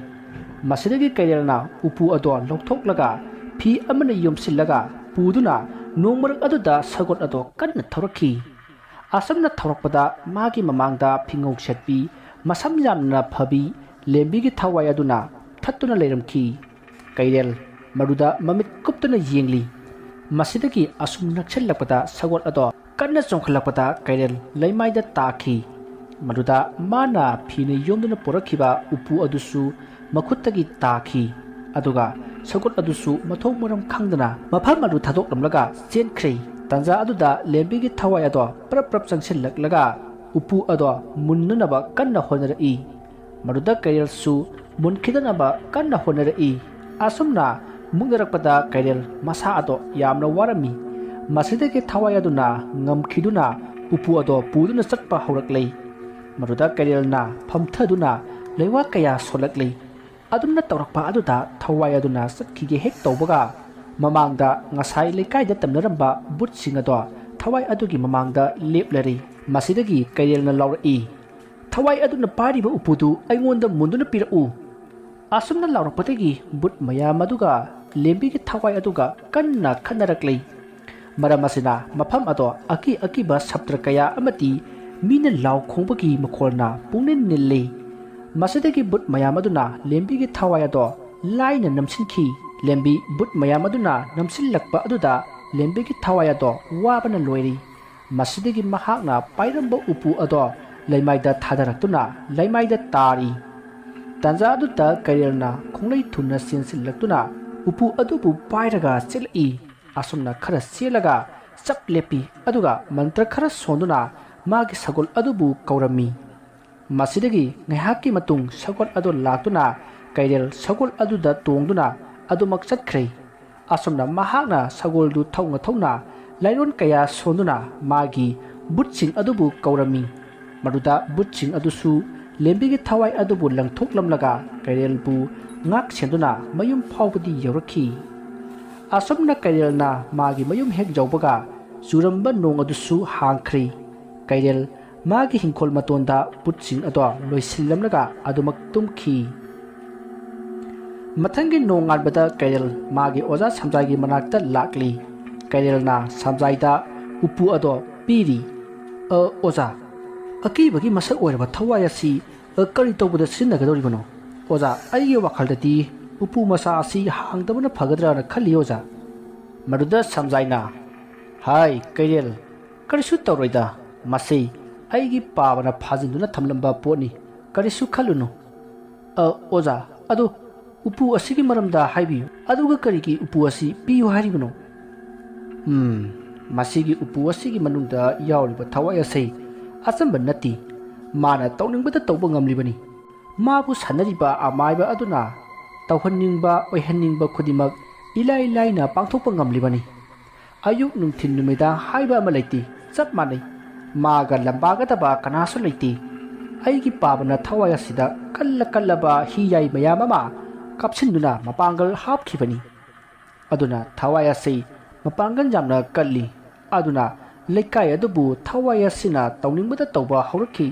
ꯃꯁꯤꯗꯒꯤ ꯀꯩꯔꯦꯜꯅ ꯎꯄꯨ ꯑꯗꯣ ꯂꯧꯊꯣꯛꯂꯒ ꯐꯤ ꯑꯃꯅ ꯌꯣꯝꯁꯤꯜꯂꯒ ꯄꯨꯗꯨꯅ ꯅꯣꯡ ꯃꯔꯛ ꯑꯗꯨꯗ ꯁꯒꯣꯜ ꯑꯗꯣ ꯀꯟꯅ ꯊꯧꯔꯛꯈꯤ꯫ ꯑꯁꯨꯝꯅ ꯊꯧꯔꯛꯄꯗ ꯃꯥꯒꯤ ꯃꯃꯥꯡꯗ ꯐꯤꯉꯧ ꯁꯦꯠꯄꯤ, ꯃꯁꯝ ꯌꯥꯝꯅ ꯐꯕꯤ ꯂꯦꯝꯕꯤꯒꯤ ꯊꯋꯥꯏ ꯑꯗꯨꯅ ꯊꯠꯇꯨꯅ ꯂꯩꯔꯝꯈꯤ꯫ ꯀꯩꯔꯦꯜ ꯃꯗꯨꯗ ꯃꯃꯤꯠ ꯀꯨꯞꯇꯨꯅ ꯌꯦꯡꯂꯤ꯫ ꯃꯁꯤꯗꯒꯤ ꯑꯁꯨꯝ ꯅꯛꯁꯤꯜꯂꯛꯄꯗ ꯁꯒꯣꯜ ꯑꯗꯣ ꯀꯟꯅ ꯆꯣꯡꯈꯠꯂꯛꯄꯗ ꯀꯩꯔꯦꯜ ꯂꯩꯃꯥꯏꯗ ꯇꯥꯈꯤ꯫ ꯃꯗꯨꯗ ꯃꯥꯅ ꯐꯤꯅ ꯌꯣꯝꯗꯨꯅ ꯄꯨꯔꯛꯈꯤꯕ ꯎꯄꯨ ꯑꯗꯨꯁꯨ ꯃꯈꯨꯠꯇꯒꯤ ꯇꯥꯈꯤ꯫ ꯑꯗꯨꯒ ꯁꯒꯣꯜ ꯑꯗꯨꯁꯨ ꯃꯊꯣꯡ ꯃꯔꯝ ꯈꯪꯗꯅ ꯃꯐꯝ ꯑꯗꯨ ꯊꯥꯗꯣꯛꯂꯝꯂꯒ ꯆꯦꯟꯈ꯭ꯔꯦ꯫ ꯇꯥꯟꯖꯥ ꯑꯗꯨꯗ ꯂꯦꯝꯕꯤꯒꯤ ꯊꯋꯥꯏ ꯑꯗꯣ ꯄ꯭ꯔꯞ ꯄ꯭ꯔꯞ ꯆꯪꯁꯤꯜꯂꯛꯂꯒ ꯎꯄꯨ ꯑꯗꯣ ꯃꯨꯟꯅꯅꯕ ꯀꯟꯅ ꯍꯣꯠꯅꯔꯛꯏ꯫ ꯃꯗꯨꯗ ꯀꯩꯔꯦꯜꯁꯨ ꯃꯨꯟꯈꯤꯗꯅꯕ ꯀꯟꯅ ꯍꯣꯠꯅꯔꯛꯏ꯫ ꯑꯁꯨꯝꯅ ꯃꯨꯛꯅꯔꯛꯄꯗ ꯀꯩꯔꯦꯜ ꯃꯁꯥ ꯑꯗꯣ ꯌꯥꯝꯅ ꯋꯥꯔꯝꯃꯤ꯫ ꯃꯁꯤꯗꯒꯤ ꯊꯋꯥꯏ ꯑꯗꯨꯅ ꯉꯝꯈꯤꯗꯨꯅ ꯎꯄꯨ ꯑꯗꯣ ꯄꯨꯗꯨꯅ ꯆꯠꯄ ꯍꯧꯔꯛꯂꯦ꯫ ꯃꯗꯨꯗ ꯀꯩꯔꯦꯜꯅ ꯐꯝꯊꯗꯨꯅ ꯂꯩꯋꯥ ꯀꯌꯥ ꯁꯣꯜꯂꯛꯂꯤ꯫ ꯑꯗꯨꯝꯅ ꯇꯧꯔꯛꯄ ꯑꯗꯨꯗ ꯊꯋꯥꯏ ꯑꯗꯨꯅ ꯆꯠꯈꯤꯒꯦ ꯍꯦꯛ ꯇꯧꯕꯒ ꯃꯃꯥꯡꯗ ꯉꯁꯥꯏ ꯂꯩꯀꯥꯏꯗ ꯇꯝꯅꯔꯝꯕ ꯕꯨꯠꯁꯤꯡ ꯑꯗꯣ ꯊꯋꯥꯏ ꯑꯗꯨꯒꯤ ꯃꯃꯥꯡꯗ ꯂꯦꯞꯂꯔꯤ꯫ ꯃꯁꯤꯗꯒꯤ ꯀꯩꯔꯦꯜꯅ ꯂꯥꯎꯔꯛꯏ, "ꯊꯋꯥꯏ ꯑꯗꯨꯅ ꯄꯥꯏꯔꯤꯕ ꯎꯄꯨꯗꯨ ꯑꯩꯉꯣꯟꯗ ꯃꯨꯟꯗꯨꯅ ꯄꯤꯔꯛꯎ!" ꯑꯁꯨꯝꯅ ꯂꯥꯎꯔꯛꯄꯗꯒꯤ ꯕꯨꯠ ꯃꯌꯥꯝ ꯑꯗꯨꯒ ꯂꯦꯝꯕꯤꯒꯤ ꯊꯋꯥꯏ ꯑꯗꯨꯒ ꯀꯟꯅ ꯈꯠꯅꯔꯛꯂꯤ꯫ ꯃꯔꯝ ꯑꯁꯤꯅ ꯃꯐꯝ ꯑꯗꯣ ꯑꯀꯤ ꯑꯀꯤꯕ ꯁꯞꯇ꯭ꯔ ꯀꯌꯥ ꯑꯃꯗꯤ ꯃꯤꯅ ꯂꯥꯎ ꯈꯣꯡꯕꯒꯤ ꯃꯈꯣꯜꯅ ꯄꯨꯡꯅꯤꯜ ꯅꯤꯜꯂꯤ꯫ ꯃꯁꯤꯗꯒꯤ ꯕꯨꯠ ꯃꯌꯥꯝ ꯑꯗꯨꯅ ꯂꯦꯝꯕꯤꯒꯤ ꯊꯋꯥꯏ ꯑꯗꯣ ꯂꯥꯏꯅ ꯅꯝꯁꯤꯟꯈꯤ꯫ ꯂꯦꯝꯕꯤ ꯕꯨꯠ ꯃꯌꯥꯝ ꯑꯗꯨꯅ ꯅꯝꯁꯤꯜꯂꯛꯄ ꯑꯗꯨꯗ ꯂꯦꯝꯕꯤꯒꯤ ꯊꯋꯥꯏ ꯑꯗꯣ ꯋꯥꯕꯅ ꯂꯣꯏꯔꯤ꯫ ꯃꯁꯤꯗꯒꯤ ꯃꯍꯥꯛꯅ ꯄꯥꯏꯔꯝꯕ ꯎꯄꯨ ꯑꯗꯣ ꯂꯩꯃꯥꯏꯗ ꯊꯥꯗꯔꯛꯇꯨꯅ ꯂꯩꯃꯥꯏꯗ ꯇꯥꯔꯤ꯫ ꯇꯥꯟꯖꯥ ꯑꯗꯨꯗ ꯀꯩꯔꯦꯜꯅ ꯈꯣꯡꯂꯩ ꯊꯨꯅ ꯆꯦꯟꯁꯤꯜꯂꯛꯇꯨꯅ ꯎꯄꯨ ꯑꯗꯨꯕꯨ ꯄꯥꯏꯔꯒ ꯆꯦꯜꯂꯛꯏ꯫ ꯑꯁꯨꯝꯅ ꯈꯔ ꯆꯦꯜꯂꯒ ꯆꯞ ꯂꯦꯞꯄꯤ, ꯑꯗꯨꯒ ꯃꯟꯇ꯭ꯔ ꯈꯔ ꯁꯣꯟꯗꯨꯅ ꯃꯥꯒꯤ ꯁꯒꯣꯜ ꯑꯗꯨꯕꯨ ꯀꯧꯔꯝꯃꯤ꯫ ꯃꯁꯤꯗꯒꯤ ꯉꯥꯏꯍꯥꯛꯀꯤ ꯃꯇꯨꯡ ꯁꯒꯣꯜ ꯑꯗꯨ ꯂꯥꯛꯇꯨꯅ ꯀꯩꯔꯦꯜ ꯁꯒꯣꯜ ꯑꯗꯨꯗ ꯇꯣꯡꯗꯨꯅ ꯑꯗꯨꯃꯛ ꯆꯠꯈ꯭ꯔꯦ꯫ ꯑꯁꯨꯝꯅ ꯃꯍꯥꯛꯅ ꯁꯒꯣꯜꯗꯨ ꯊꯧꯅ ꯊꯧꯅ ꯂꯥꯏꯔꯣꯟ ꯀꯌꯥ ꯁꯣꯟꯗꯨꯅ ꯃꯥꯒꯤ ꯕꯨꯠꯁꯤꯡ ꯑꯗꯨꯕꯨ ꯀꯧꯔꯝꯃꯤ꯫ ꯃꯗꯨꯗ ꯕꯨꯠꯁꯤꯡ ꯑꯗꯨꯁꯨ ꯂꯦꯝꯕꯤꯒꯤ ꯊꯋꯥꯏ ꯑꯗꯨꯕꯨ ꯂꯪꯊꯣꯛꯂꯝꯂꯒ ꯀꯩꯔꯦꯜꯕꯨ ꯉꯥꯛ ꯁꯦꯟꯗꯨꯅ ꯃꯌꯨꯝ ꯐꯥꯎꯕꯗꯤ ꯌꯧꯔꯛꯈꯤ꯫ ꯑꯁꯨꯝꯅ ꯀꯩꯔꯦꯜꯅ ꯃꯥꯒꯤ ꯃꯌꯨꯝ ꯍꯦꯛ ꯌꯧꯕꯒ ꯆꯨꯔꯝꯕ ꯅꯣꯡ ꯑꯗꯨꯁꯨ ꯍꯥꯡꯈ꯭ꯔꯦ꯫ ꯀꯩꯔꯦꯜ ꯃꯥꯒꯤ ꯍꯤꯡꯈꯣꯜ ꯃꯇꯣꯟꯗ ꯕꯨꯠꯁꯤꯡ ꯑꯗꯣ ꯂꯣꯏꯁꯤꯜꯂꯝꯂꯒ ꯑꯗꯨꯃꯛ ꯇꯨꯝꯈꯤ꯫ ꯃꯊꯪꯒꯤ ꯅꯣꯡꯉꯥꯟꯕꯗ ꯀꯩꯔꯦꯜ ꯃꯥꯒꯤ ꯑꯣꯖꯥ ꯁꯝꯖꯥꯏꯒꯤ ꯃꯅꯥꯛꯇ ꯂꯥꯛꯂꯤ꯫ ꯀꯩꯔꯦꯜꯅ ꯁꯝꯖꯥꯏꯗ ꯎꯄꯨ ꯑꯗꯣ ꯄꯤꯔꯤ꯫ "ꯑ, ꯑꯣꯖꯥ, ꯑꯀꯤꯕꯒꯤ ꯃꯁꯛ ꯑꯣꯏꯔꯕ ꯊꯋꯥꯏ ꯑꯁꯤ, ꯑ, ꯀꯔꯤ ꯇꯧꯕꯗ ꯁꯤꯖꯤꯟꯅꯒꯗꯧꯔꯤꯕꯅꯣ? ꯑꯣꯖꯥ, ꯑꯩꯒꯤ ꯋꯥꯈꯜꯗꯗꯤ ꯎꯄꯨ ꯃꯆꯥ ꯑꯁꯤ ꯍꯥꯡꯗꯕꯅ ꯐꯒꯗ꯭ꯔꯥꯅ ꯈꯜꯂꯤ, ꯑꯣꯖꯥ꯫" ꯃꯗꯨꯗ ꯁꯝꯖꯥꯏꯅ, "ꯍꯥꯏ ꯀꯩꯔꯦꯜ, ꯀꯔꯤꯁꯨ ꯇꯧꯔꯣꯏꯗ꯫ ꯃꯁꯤ ꯑꯩꯒꯤ ꯄꯥꯕꯅ ꯐꯥꯖꯤꯟꯗꯨꯅ ꯊꯝꯂꯝꯕ ꯄꯣꯠꯅꯤ꯫ ꯀꯔꯤꯁꯨ ꯈꯜꯂꯨꯅꯨ꯫" "ꯑ, ꯑꯣꯖꯥ, ꯑꯗꯨ ꯎꯄꯨ ꯑꯁꯤꯒꯤ ꯃꯔꯝꯗ ꯍꯥꯏꯕꯤꯌꯨ꯫ ꯑꯗꯨꯒ ꯀꯔꯤꯒꯤ ꯎꯄꯨ ꯑꯁꯤ ꯄꯤꯌꯨ ꯍꯥꯏꯔꯤꯕꯅꯣ?" "ꯎꯝ, ꯃꯁꯤꯒꯤ ꯎꯄꯨ ꯑꯁꯤꯒꯤ ꯃꯅꯨꯡꯗ ꯌꯥꯎꯔꯤꯕ ꯊꯋꯥꯏ ꯑꯁꯤ ꯑꯆꯝꯕ ꯅꯠꯇꯦ꯫ ꯃꯥꯅ ꯇꯧꯅꯤꯡꯕꯗ ꯇꯧꯕ ꯉꯝꯂꯤꯕꯅꯤ꯫ ꯃꯥꯕꯨ ꯁꯥꯟꯅꯔꯤꯕ ꯑꯃꯥꯏꯕ ꯑꯗꯨꯅ ꯇꯧꯍꯟꯅꯤꯡꯕ, ꯑꯣꯏꯍꯟꯅꯤꯡꯕ ꯈꯨꯗꯤꯡꯃꯛ ꯏꯂꯥꯏ ꯂꯥꯏꯅ ꯄꯥꯡꯊꯣꯛꯄ ꯉꯝꯂꯤꯕꯅꯤ꯫ ꯑꯌꯨꯛ, ꯅꯨꯡꯊꯤꯜ, ꯅꯨꯃꯤꯗꯥꯡ ꯍꯥꯏꯕ ꯑꯃ ꯂꯩꯇꯦ, ꯆꯞ ꯃꯥꯟꯅꯩ꯫ ꯃꯥꯒ ꯂꯝꯕꯥꯒꯗꯕ ꯀꯅꯥꯁꯨ ꯂꯩꯇꯦ꯫ ꯑꯩꯒꯤ ꯄꯥꯕꯅ ꯊꯋꯥꯏ ꯑꯁꯤꯗ ꯀꯜꯂ ꯀꯜꯂꯕ ꯍꯤꯌꯥꯏ ꯃꯌꯥꯝ ꯑꯃ ꯀꯥꯞꯁꯤꯟꯗꯨꯅ ꯃꯄꯥꯡꯒꯜ ꯍꯥꯞꯈꯤꯕꯅꯤ꯫ ꯑꯗꯨꯅ ꯊꯋꯥꯏ ꯑꯁꯤ ꯃꯄꯥꯡꯒꯜ ꯌꯥꯝꯅ ꯀꯜꯂꯤ꯫ ꯑꯗꯨꯅ ꯂꯩꯀꯥꯏ ꯑꯗꯨꯕꯨ ꯊꯋꯥꯏ ꯑꯁꯤꯅ ꯇꯧꯅꯤꯡꯕꯗ ꯇꯧꯕ ꯍꯧꯔꯛꯈꯤ꯫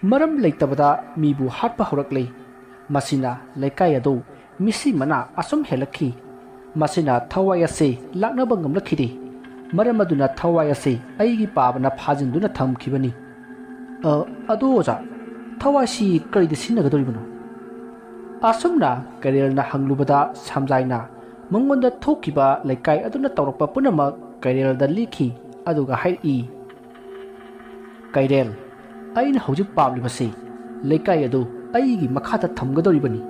ꯃꯔꯝ ꯂꯩꯇꯕꯗ ꯃꯤꯕꯨ ꯍꯥꯠꯄ ꯍꯧꯔꯛꯂꯦ꯫ ꯃꯁꯤꯅ ꯂꯩꯀꯥꯏ ꯑꯗꯨ ꯃꯤꯁꯤ ꯃꯅꯥ ꯑꯁꯨꯝ ꯍꯦꯜꯂꯛꯈꯤ꯫ ꯃꯁꯤꯅ ꯊꯋꯥꯏ ꯑꯁꯤ ꯂꯥꯛꯅꯕ ꯉꯝꯂꯛꯈꯤꯗꯦ꯫ ꯃꯔꯝ ꯑꯗꯨꯅ ꯊꯋꯥꯏ ꯑꯁꯤ ꯑꯩꯒꯤ ꯄꯥꯕꯅ ꯐꯥꯖꯤꯟꯗꯨꯅ ꯊꯝꯈꯤꯕꯅꯤ꯫" "ꯑ, ꯑꯗꯣ ꯑꯣꯖꯥ, ꯊꯋꯥꯏꯁꯤ ꯀꯔꯤꯗ ꯁꯤꯖꯤꯟꯅꯒꯗꯧꯔꯤꯕꯅꯣ?" ꯑꯁꯨꯝꯅ ꯀꯩꯔꯦꯜꯅ ꯍꯪꯂꯨꯕꯗ ꯁꯝꯖꯥꯏꯅ, ꯃꯉꯣꯟꯗ ꯊꯣꯛꯈꯤꯕ ꯂꯩꯀꯥꯏ ꯑꯗꯨꯅ ꯇꯧꯔꯛꯄ ꯄꯨꯝꯅꯃꯛ ꯀꯩꯔꯦꯜꯗ ꯂꯤꯈꯤ, ꯑꯗꯨꯒ ꯍꯥꯏꯔꯛꯏ, "ꯀꯩꯔꯦꯜ, ꯑꯩꯅ ꯍꯧꯖꯤꯛ ꯄꯥꯝꯂꯤꯕꯁꯤ ꯂꯩꯀꯥꯏ ꯑꯗꯨ ꯑꯩꯒꯤ ꯃꯈꯥꯗ ꯊꯝꯒꯗꯧꯔꯤꯕꯅꯤ꯫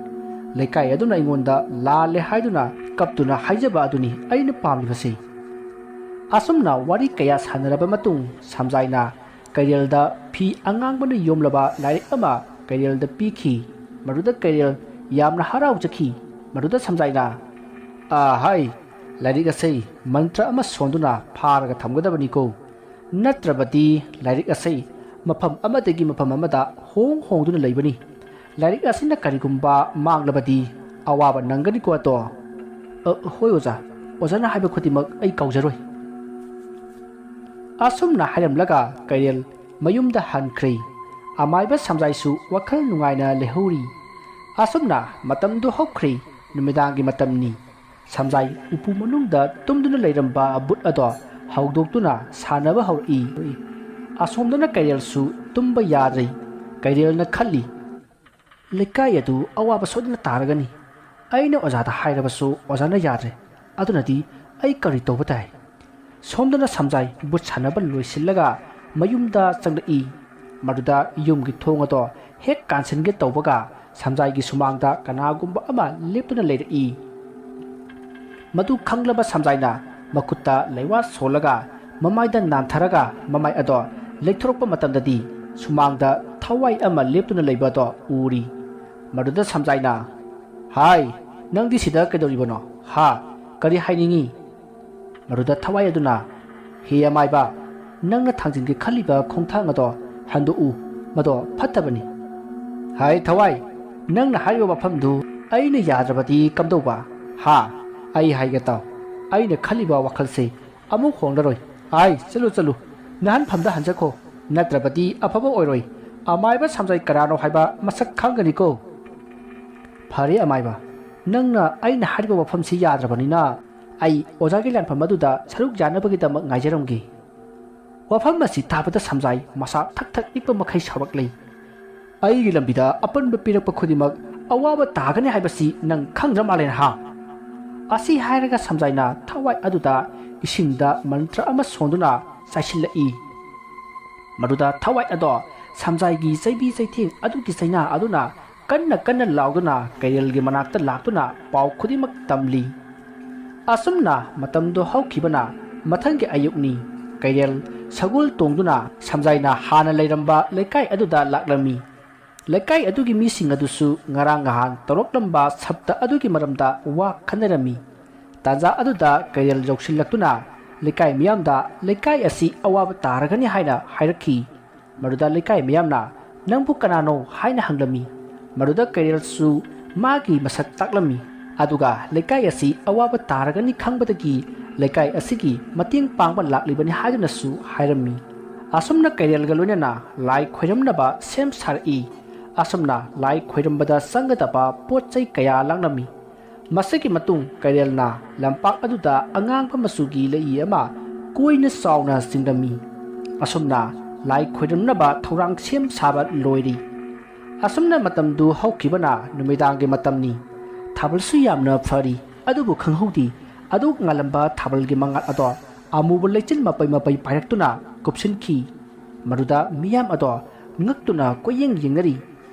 ꯂꯩꯀꯥꯏ ꯑꯗꯨꯅ ꯑꯩꯉꯣꯟꯗ ꯂꯥꯜꯂꯦ ꯍꯥꯏꯗꯨꯅ ꯀꯞꯇꯨꯅ ꯍꯥꯏꯖꯕ ꯑꯗꯨꯅꯤ ꯑꯩꯅ ꯄꯥꯝꯂꯤꯕꯁꯤ꯫" ꯑꯁꯨꯝꯅ ꯋꯥꯔꯤ ꯀꯌꯥ ꯁꯥꯟꯅꯔꯕ ꯃꯇꯨꯡ, ꯁꯝꯖꯥꯏꯅ ꯀꯩꯔꯦꯜꯗ ꯐꯤ ꯑꯉꯥꯡꯕꯅ ꯌꯣꯝꯂꯕ ꯂꯥꯏꯔꯤꯛ ꯑꯃ ꯀꯩꯔꯦꯜꯗ ꯄꯤꯈꯤ꯫ ꯃꯗꯨꯗ ꯀꯩꯔꯦꯜ ꯌꯥꯝꯅ ꯍꯔꯥꯎꯖꯈꯤ꯫ ꯃꯗꯨꯗ ꯁꯝꯖꯥꯏꯅ, "ꯑꯥ ꯍꯥꯏ, ꯂꯥꯏꯔꯤꯛ ꯑꯁꯤ ꯃꯟꯇ꯭ꯔ ꯑꯃ ꯁꯣꯟꯗꯨꯅ ꯐꯥꯔꯒ ꯊꯝꯒꯗꯕꯅꯤꯀꯣ꯫ ꯅꯠꯇ꯭ꯔꯕꯗꯤ ꯂꯥꯏꯔꯤꯛ ꯑꯁꯤ ꯃꯐꯝ ꯑꯃꯗꯒꯤ ꯃꯐꯝ ꯑꯃꯗ ꯍꯣꯡ ꯍꯣꯡꯗꯨꯅ ꯂꯩꯕꯅꯤ꯫ ꯂꯥꯏꯔꯤꯛ ꯑꯁꯤꯅ ꯀꯔꯤꯒꯨꯝꯕ ꯃꯥꯡꯂꯕꯗꯤ ꯑꯋꯥꯕ ꯅꯪꯒꯅꯤꯀꯣ ꯑꯇꯣ꯫" "ꯑ, ꯍꯣꯏ ꯑꯣꯖꯥ, ꯑꯣꯖꯥꯅ ꯍꯥꯏꯕ ꯈꯨꯗꯤꯡꯃꯛ ꯑꯩ ꯀꯥꯎꯖꯔꯣꯏ꯫" ꯑꯁꯨꯝꯅ ꯍꯥꯏꯔꯝꯂꯒ ꯀꯩꯔꯦꯜ ꯃꯌꯨꯝꯗ ꯍꯟꯈ꯭ꯔꯦ꯫ ꯑꯃꯥꯏꯕ ꯁꯝꯖꯥꯏꯁꯨ ꯋꯥꯈꯜ ꯅꯨꯡꯉꯥꯏꯅ ꯂꯩꯍꯧꯔꯤ꯫ ꯑꯁꯨꯝꯅ ꯃꯇꯝꯗꯨ ꯍꯧꯈ꯭ꯔꯦ꯫ ꯅꯨꯃꯤꯗꯥꯡꯒꯤ ꯃꯇꯝꯅꯤ꯫ ꯁꯝꯖꯥꯏ ꯎꯄꯨ ꯃꯅꯨꯡꯗ ꯇꯨꯝꯗꯨꯅ ꯂꯩꯔꯝꯕ ꯕꯨꯠ ꯑꯗꯣ ꯍꯧꯗꯣꯛꯇꯨꯅ ꯁꯥꯟꯅꯕ ꯍꯧꯔꯛꯏ꯫ ꯑꯁꯣꯝꯗꯅ ꯀꯩꯔꯦꯜꯁꯨ ꯇꯨꯝꯕ ꯌꯥꯗ꯭ꯔꯦ꯫ ꯀꯩꯔꯦꯜꯅ ꯈꯜꯂꯤ, "ꯂꯩꯀꯥꯏ ꯑꯗꯨ ꯑꯋꯥꯕ ꯁꯣꯏꯗꯅ ꯇꯥꯔꯒꯅꯤ꯫ ꯑꯩꯅ ꯑꯣꯖꯥꯗ ꯍꯥꯏꯔꯕꯁꯨ ꯑꯣꯖꯥꯅ ꯌꯥꯗ꯭ꯔꯦ꯫ ꯑꯗꯨꯅꯗꯤ ꯑꯩ ꯀꯔꯤ ꯇꯧꯕ ꯇꯥꯏ?" ꯁꯣꯝꯗꯅ ꯁꯝꯖꯥꯏ ꯕꯨꯠ ꯁꯥꯟꯅꯕ ꯂꯣꯏꯁꯤꯜꯂꯒ ꯃꯌꯨꯝꯗ ꯆꯪꯂꯛꯏ꯫ ꯃꯗꯨꯗ ꯌꯨꯝꯒꯤ ꯊꯣꯡ ꯑꯗꯣ ꯍꯦꯛ ꯀꯥꯟꯁꯤꯟꯒꯦ ꯇꯧꯕꯒ ꯁꯝꯖꯥꯏꯒꯤ ꯁꯨꯃꯥꯡꯗ ꯀꯅꯥꯒꯨꯝꯕ ꯑꯃ ꯂꯦꯞꯇꯨꯅ ꯂꯩꯔꯛꯏ꯫ ꯃꯗꯨ ꯈꯪꯂꯕ ꯁꯝꯖꯥꯏꯅ ꯃꯈꯨꯠꯇ ꯂꯩꯋꯥ ꯁꯣꯜꯂꯒ ꯃꯃꯥꯏꯗ ꯅꯥꯟꯊꯔꯒ ꯃꯃꯥꯏ ꯑꯗꯣ ꯂꯩꯊꯣꯔꯛꯄ ꯃꯇꯝꯗꯗꯤ ꯁꯨꯃꯥꯡꯗ ꯊꯋꯥꯏ ꯑꯃ ꯂꯦꯞꯇꯨꯅ ꯂꯩꯕ ꯑꯗꯣ ꯎꯔꯤ꯫ ꯃꯗꯨꯗ ꯁꯝꯖꯥꯏꯅ, "ꯍꯥꯏ, ꯅꯪꯗꯤ ꯁꯤꯗ ꯀꯩꯗꯧꯔꯤꯕꯅꯣ? ꯍꯥ? ꯀꯔꯤ ꯍꯥꯏꯅꯤꯡꯉꯤ?" ꯃꯗꯨꯗ ꯊꯋꯥꯏ ꯑꯗꯨꯅ, "ꯍꯦ ꯑꯃꯥꯏꯕ, ꯅꯪꯅ ꯊꯥꯡꯖꯤꯟꯒꯦ ꯈꯜꯂꯤꯕ ꯈꯣꯡꯊꯥꯡ ꯑꯗꯣ ꯍꯟꯗꯣꯛꯎ, ꯃꯗꯣ ꯐꯠꯇꯕꯅꯤ꯫" "ꯍꯥꯏ ꯊꯋꯥꯏ, ꯅꯪꯅ ꯍꯥꯏꯔꯤꯕ ꯋꯥꯐꯝꯗꯨ ꯑꯩꯅ ꯌꯥꯗ꯭ꯔꯕꯗꯤ ꯀꯝꯗꯧꯕ? ꯍꯥ? ꯑꯩ ꯍꯥꯏꯒꯦ ꯇꯥꯎ, ꯑꯩꯅ ꯈꯜꯂꯤꯕ ꯋꯥꯈꯜꯁꯦ ꯑꯃꯨꯛ ꯍꯣꯡꯂꯔꯣꯏ꯫ ꯍꯥꯏ, ꯆꯠꯂꯨ ꯆꯠꯂꯨ, ꯅꯍꯥꯟꯐꯝꯗ ꯍꯟꯖꯈꯣ, ꯅꯠꯇ꯭ꯔꯕꯗꯤ ꯑꯐꯕ ꯑꯣꯏꯔꯣꯏ꯫ ꯑꯃꯥꯏꯕ ꯁꯝꯖꯥꯏ ꯀꯅꯥꯅꯣ ꯍꯥꯏꯕ ꯃꯁꯛ ꯈꯪꯒꯅꯤꯀꯣ꯫" "ꯐꯔꯦ ꯑꯃꯥꯏꯕ, ꯅꯪꯅ ꯑꯩꯅ ꯍꯥꯏꯔꯤꯕ ꯋꯥꯐꯝꯁꯤ ꯌꯥꯗ꯭ꯔꯕꯅꯤꯅ ꯑꯩ ꯑꯣꯖꯥꯒꯤ ꯂꯥꯟꯐꯝ ꯑꯗꯨꯗ ꯁꯔꯨꯛ ꯌꯥꯅꯕꯒꯤꯗꯃꯛ ꯉꯥꯏꯖꯔꯝꯒꯦ꯫" ꯋꯥꯐꯝ ꯑꯁꯤ ꯇꯥꯕꯗ ꯁꯝꯖꯥꯏ ꯃꯁꯥ ꯊꯛ ꯊꯛ ꯅꯤꯛꯄ ꯃꯈꯩ ꯁꯥꯎꯔꯛꯂꯦ꯫ "ꯑꯩꯒꯤ ꯂꯝꯕꯤꯗ ꯑꯄꯟꯕ ꯄꯤꯔꯛꯄ ꯈꯨꯗꯤꯡꯃꯛ ꯑꯋꯥꯕ ꯇꯥꯒꯅꯤ ꯍꯥꯏꯕꯁꯤ ꯅꯪ ꯈꯪꯗ꯭ꯔ ꯃꯥꯜꯂꯦ ꯅꯍꯥ?" ꯑꯁꯤ ꯍꯥꯏꯔꯒ ꯁꯝꯖꯥꯏꯅ ꯊꯋꯥꯏ ꯑꯗꯨꯗ ꯏꯁꯤꯡꯗ ꯃꯟꯇ꯭ꯔ ꯑꯃ ꯁꯣꯟꯗꯨꯅ ꯆꯥꯏꯁꯤꯜꯂꯛꯏ꯫ ꯃꯗꯨꯗ ꯊꯋꯥꯏ ꯑꯗꯣ ꯁꯝꯖꯥꯏꯒꯤ ꯆꯩꯕꯤ ꯆꯩꯊꯦꯡ ꯑꯗꯨꯒꯤ ꯆꯩꯅꯥ ꯑꯗꯨꯅ ꯀꯟꯅ ꯀꯟꯅ ꯂꯥꯎꯗꯨꯅ ꯀꯩꯔꯦꯜꯒꯤ ꯃꯅꯥꯛꯇ ꯂꯥꯛꯇꯨꯅ ꯄꯥꯎ ꯈꯨꯗꯤꯡꯃꯛ ꯇꯝꯂꯤ꯫ ꯑꯁꯨꯝꯅ ꯃꯇꯝꯗꯣ ꯍꯧꯈꯤꯕꯅ ꯃꯊꯪꯒꯤ ꯑꯌꯨꯛꯅꯤ꯫ ꯀꯩꯔꯦꯜ ꯁꯒꯣꯜ ꯇꯣꯡꯗꯨꯅ ꯁꯝꯖꯥꯏꯅ ꯍꯥꯟꯅ ꯂꯩꯔꯝꯕ ꯂꯩꯀꯥꯏ ꯑꯗꯨꯗ ꯂꯥꯛꯂꯝꯃꯤ꯫ ꯂꯩꯀꯥꯏ ꯑꯗꯨꯒꯤ ꯃꯤꯁꯤꯡ ꯑꯗꯨꯁꯨ ꯉꯔꯥꯡ ꯅꯍꯥꯟ ꯇꯧꯔꯛꯂꯝꯕ ꯁꯞꯇ ꯑꯗꯨꯒꯤ ꯃꯔꯝꯗ ꯋꯥ ꯈꯟꯅꯔꯝꯃꯤ꯫ ꯇꯥꯟꯖꯥ ꯑꯗꯨꯗ ꯀꯩꯔꯦꯜ ꯌꯧꯁꯤꯜꯂꯛꯇꯨꯅ ꯂꯩꯀꯥꯏ ꯃꯤꯌꯥꯝꯗ ꯂꯩꯀꯥꯏ ꯑꯁꯤ ꯑꯋꯥꯕ ꯇꯥꯔꯒꯅꯤ ꯍꯥꯏꯅ ꯍꯥꯏꯔꯛꯈꯤ꯫ ꯃꯗꯨꯗ ꯂꯩꯀꯥꯏ ꯃꯤꯌꯥꯝꯅ "ꯅꯪꯕꯨ ꯀꯅꯥꯅꯣ?" ꯍꯥꯏꯅ ꯍꯪꯂꯝꯃꯤ꯫ ꯃꯗꯨꯗ ꯀꯩꯔꯦꯜꯁꯨ ꯃꯥꯒꯤ ꯃꯁꯛ ꯇꯥꯛꯂꯝꯃꯤ꯫ ꯑꯗꯨꯒ ꯂꯩꯀꯥꯏ ꯑꯁꯤ ꯑꯋꯥꯕ ꯇꯥꯔꯒꯅꯤ ꯈꯪꯕꯗꯒꯤ ꯂꯩꯀꯥꯏ ꯑꯁꯤꯒꯤ ꯃꯇꯦꯡ ꯄꯥꯡꯕ ꯂꯥꯛꯂꯤꯕꯅꯤ ꯍꯥꯏꯗꯨꯅꯁꯨ ꯍꯥꯏꯔꯝꯃꯤ꯫ ꯑꯁꯨꯝꯅ ꯀꯩꯔꯦꯜꯒ ꯂꯣꯏꯅꯅ ꯂꯥꯏ ꯈꯣꯏꯔꯝꯅꯕ ꯁꯦꯝ ꯁꯥꯔꯛꯏ꯫ ꯑꯁꯨꯝꯅ ꯂꯥꯏ ꯈꯣꯏꯔꯝꯕꯗ ꯆꯪꯒꯗꯕ ꯄꯣꯠ ꯆꯩ ꯀꯌꯥ ꯂꯥꯡꯂꯝꯃꯤ꯫ ꯃꯁꯤꯒꯤ ꯃꯇꯨꯡ ꯀꯩꯔꯦꯜꯅ ꯂꯝꯄꯥꯛ ꯑꯗꯨꯗ ꯑꯉꯥꯡꯕ ꯃꯆꯨꯒꯤ ꯂꯩꯏ ꯑꯃ ꯀꯣꯏꯅ ꯆꯥꯎꯅ ꯆꯤꯡꯂꯝꯃꯤ꯫ ꯑꯁꯨꯝꯅ ꯂꯥꯏ ꯈꯣꯏꯔꯝꯅꯕ ꯊꯧꯔꯥꯡ ꯁꯦꯝ ꯁꯥꯕ ꯂꯣꯏꯔꯤ꯫ ꯑꯁꯨꯝꯅ ꯃꯇꯝꯗꯨ ꯍꯧꯈꯤꯕꯅ ꯅꯨꯃꯤꯗꯥꯡꯒꯤ ꯃꯇꯝꯅꯤ꯫ ꯊꯥꯕꯜꯁꯨ ꯌꯥꯝꯅ ꯐꯔꯤ, ꯑꯗꯨꯕꯨ ꯈꯪꯍꯧꯗꯦ꯫ ꯑꯗꯨ ꯉꯥꯜꯂꯝꯕ ꯊꯥꯕꯜꯒꯤ ꯃꯉꯥꯜ ꯑꯗꯣ ꯑꯃꯨꯕ ꯂꯩꯆꯤꯜ ꯃꯄꯩ ꯃꯄꯩ ꯄꯥꯏꯔꯛꯇꯨꯅ ꯀꯨꯞꯁꯤꯟꯈꯤ꯫ ꯃꯗꯨꯗ ꯃꯤꯌꯥꯝ ꯑꯗꯣ ꯉꯛꯇꯨꯅ ꯀꯣꯏꯌꯦꯡ ꯌꯦꯡꯅꯔꯤ꯫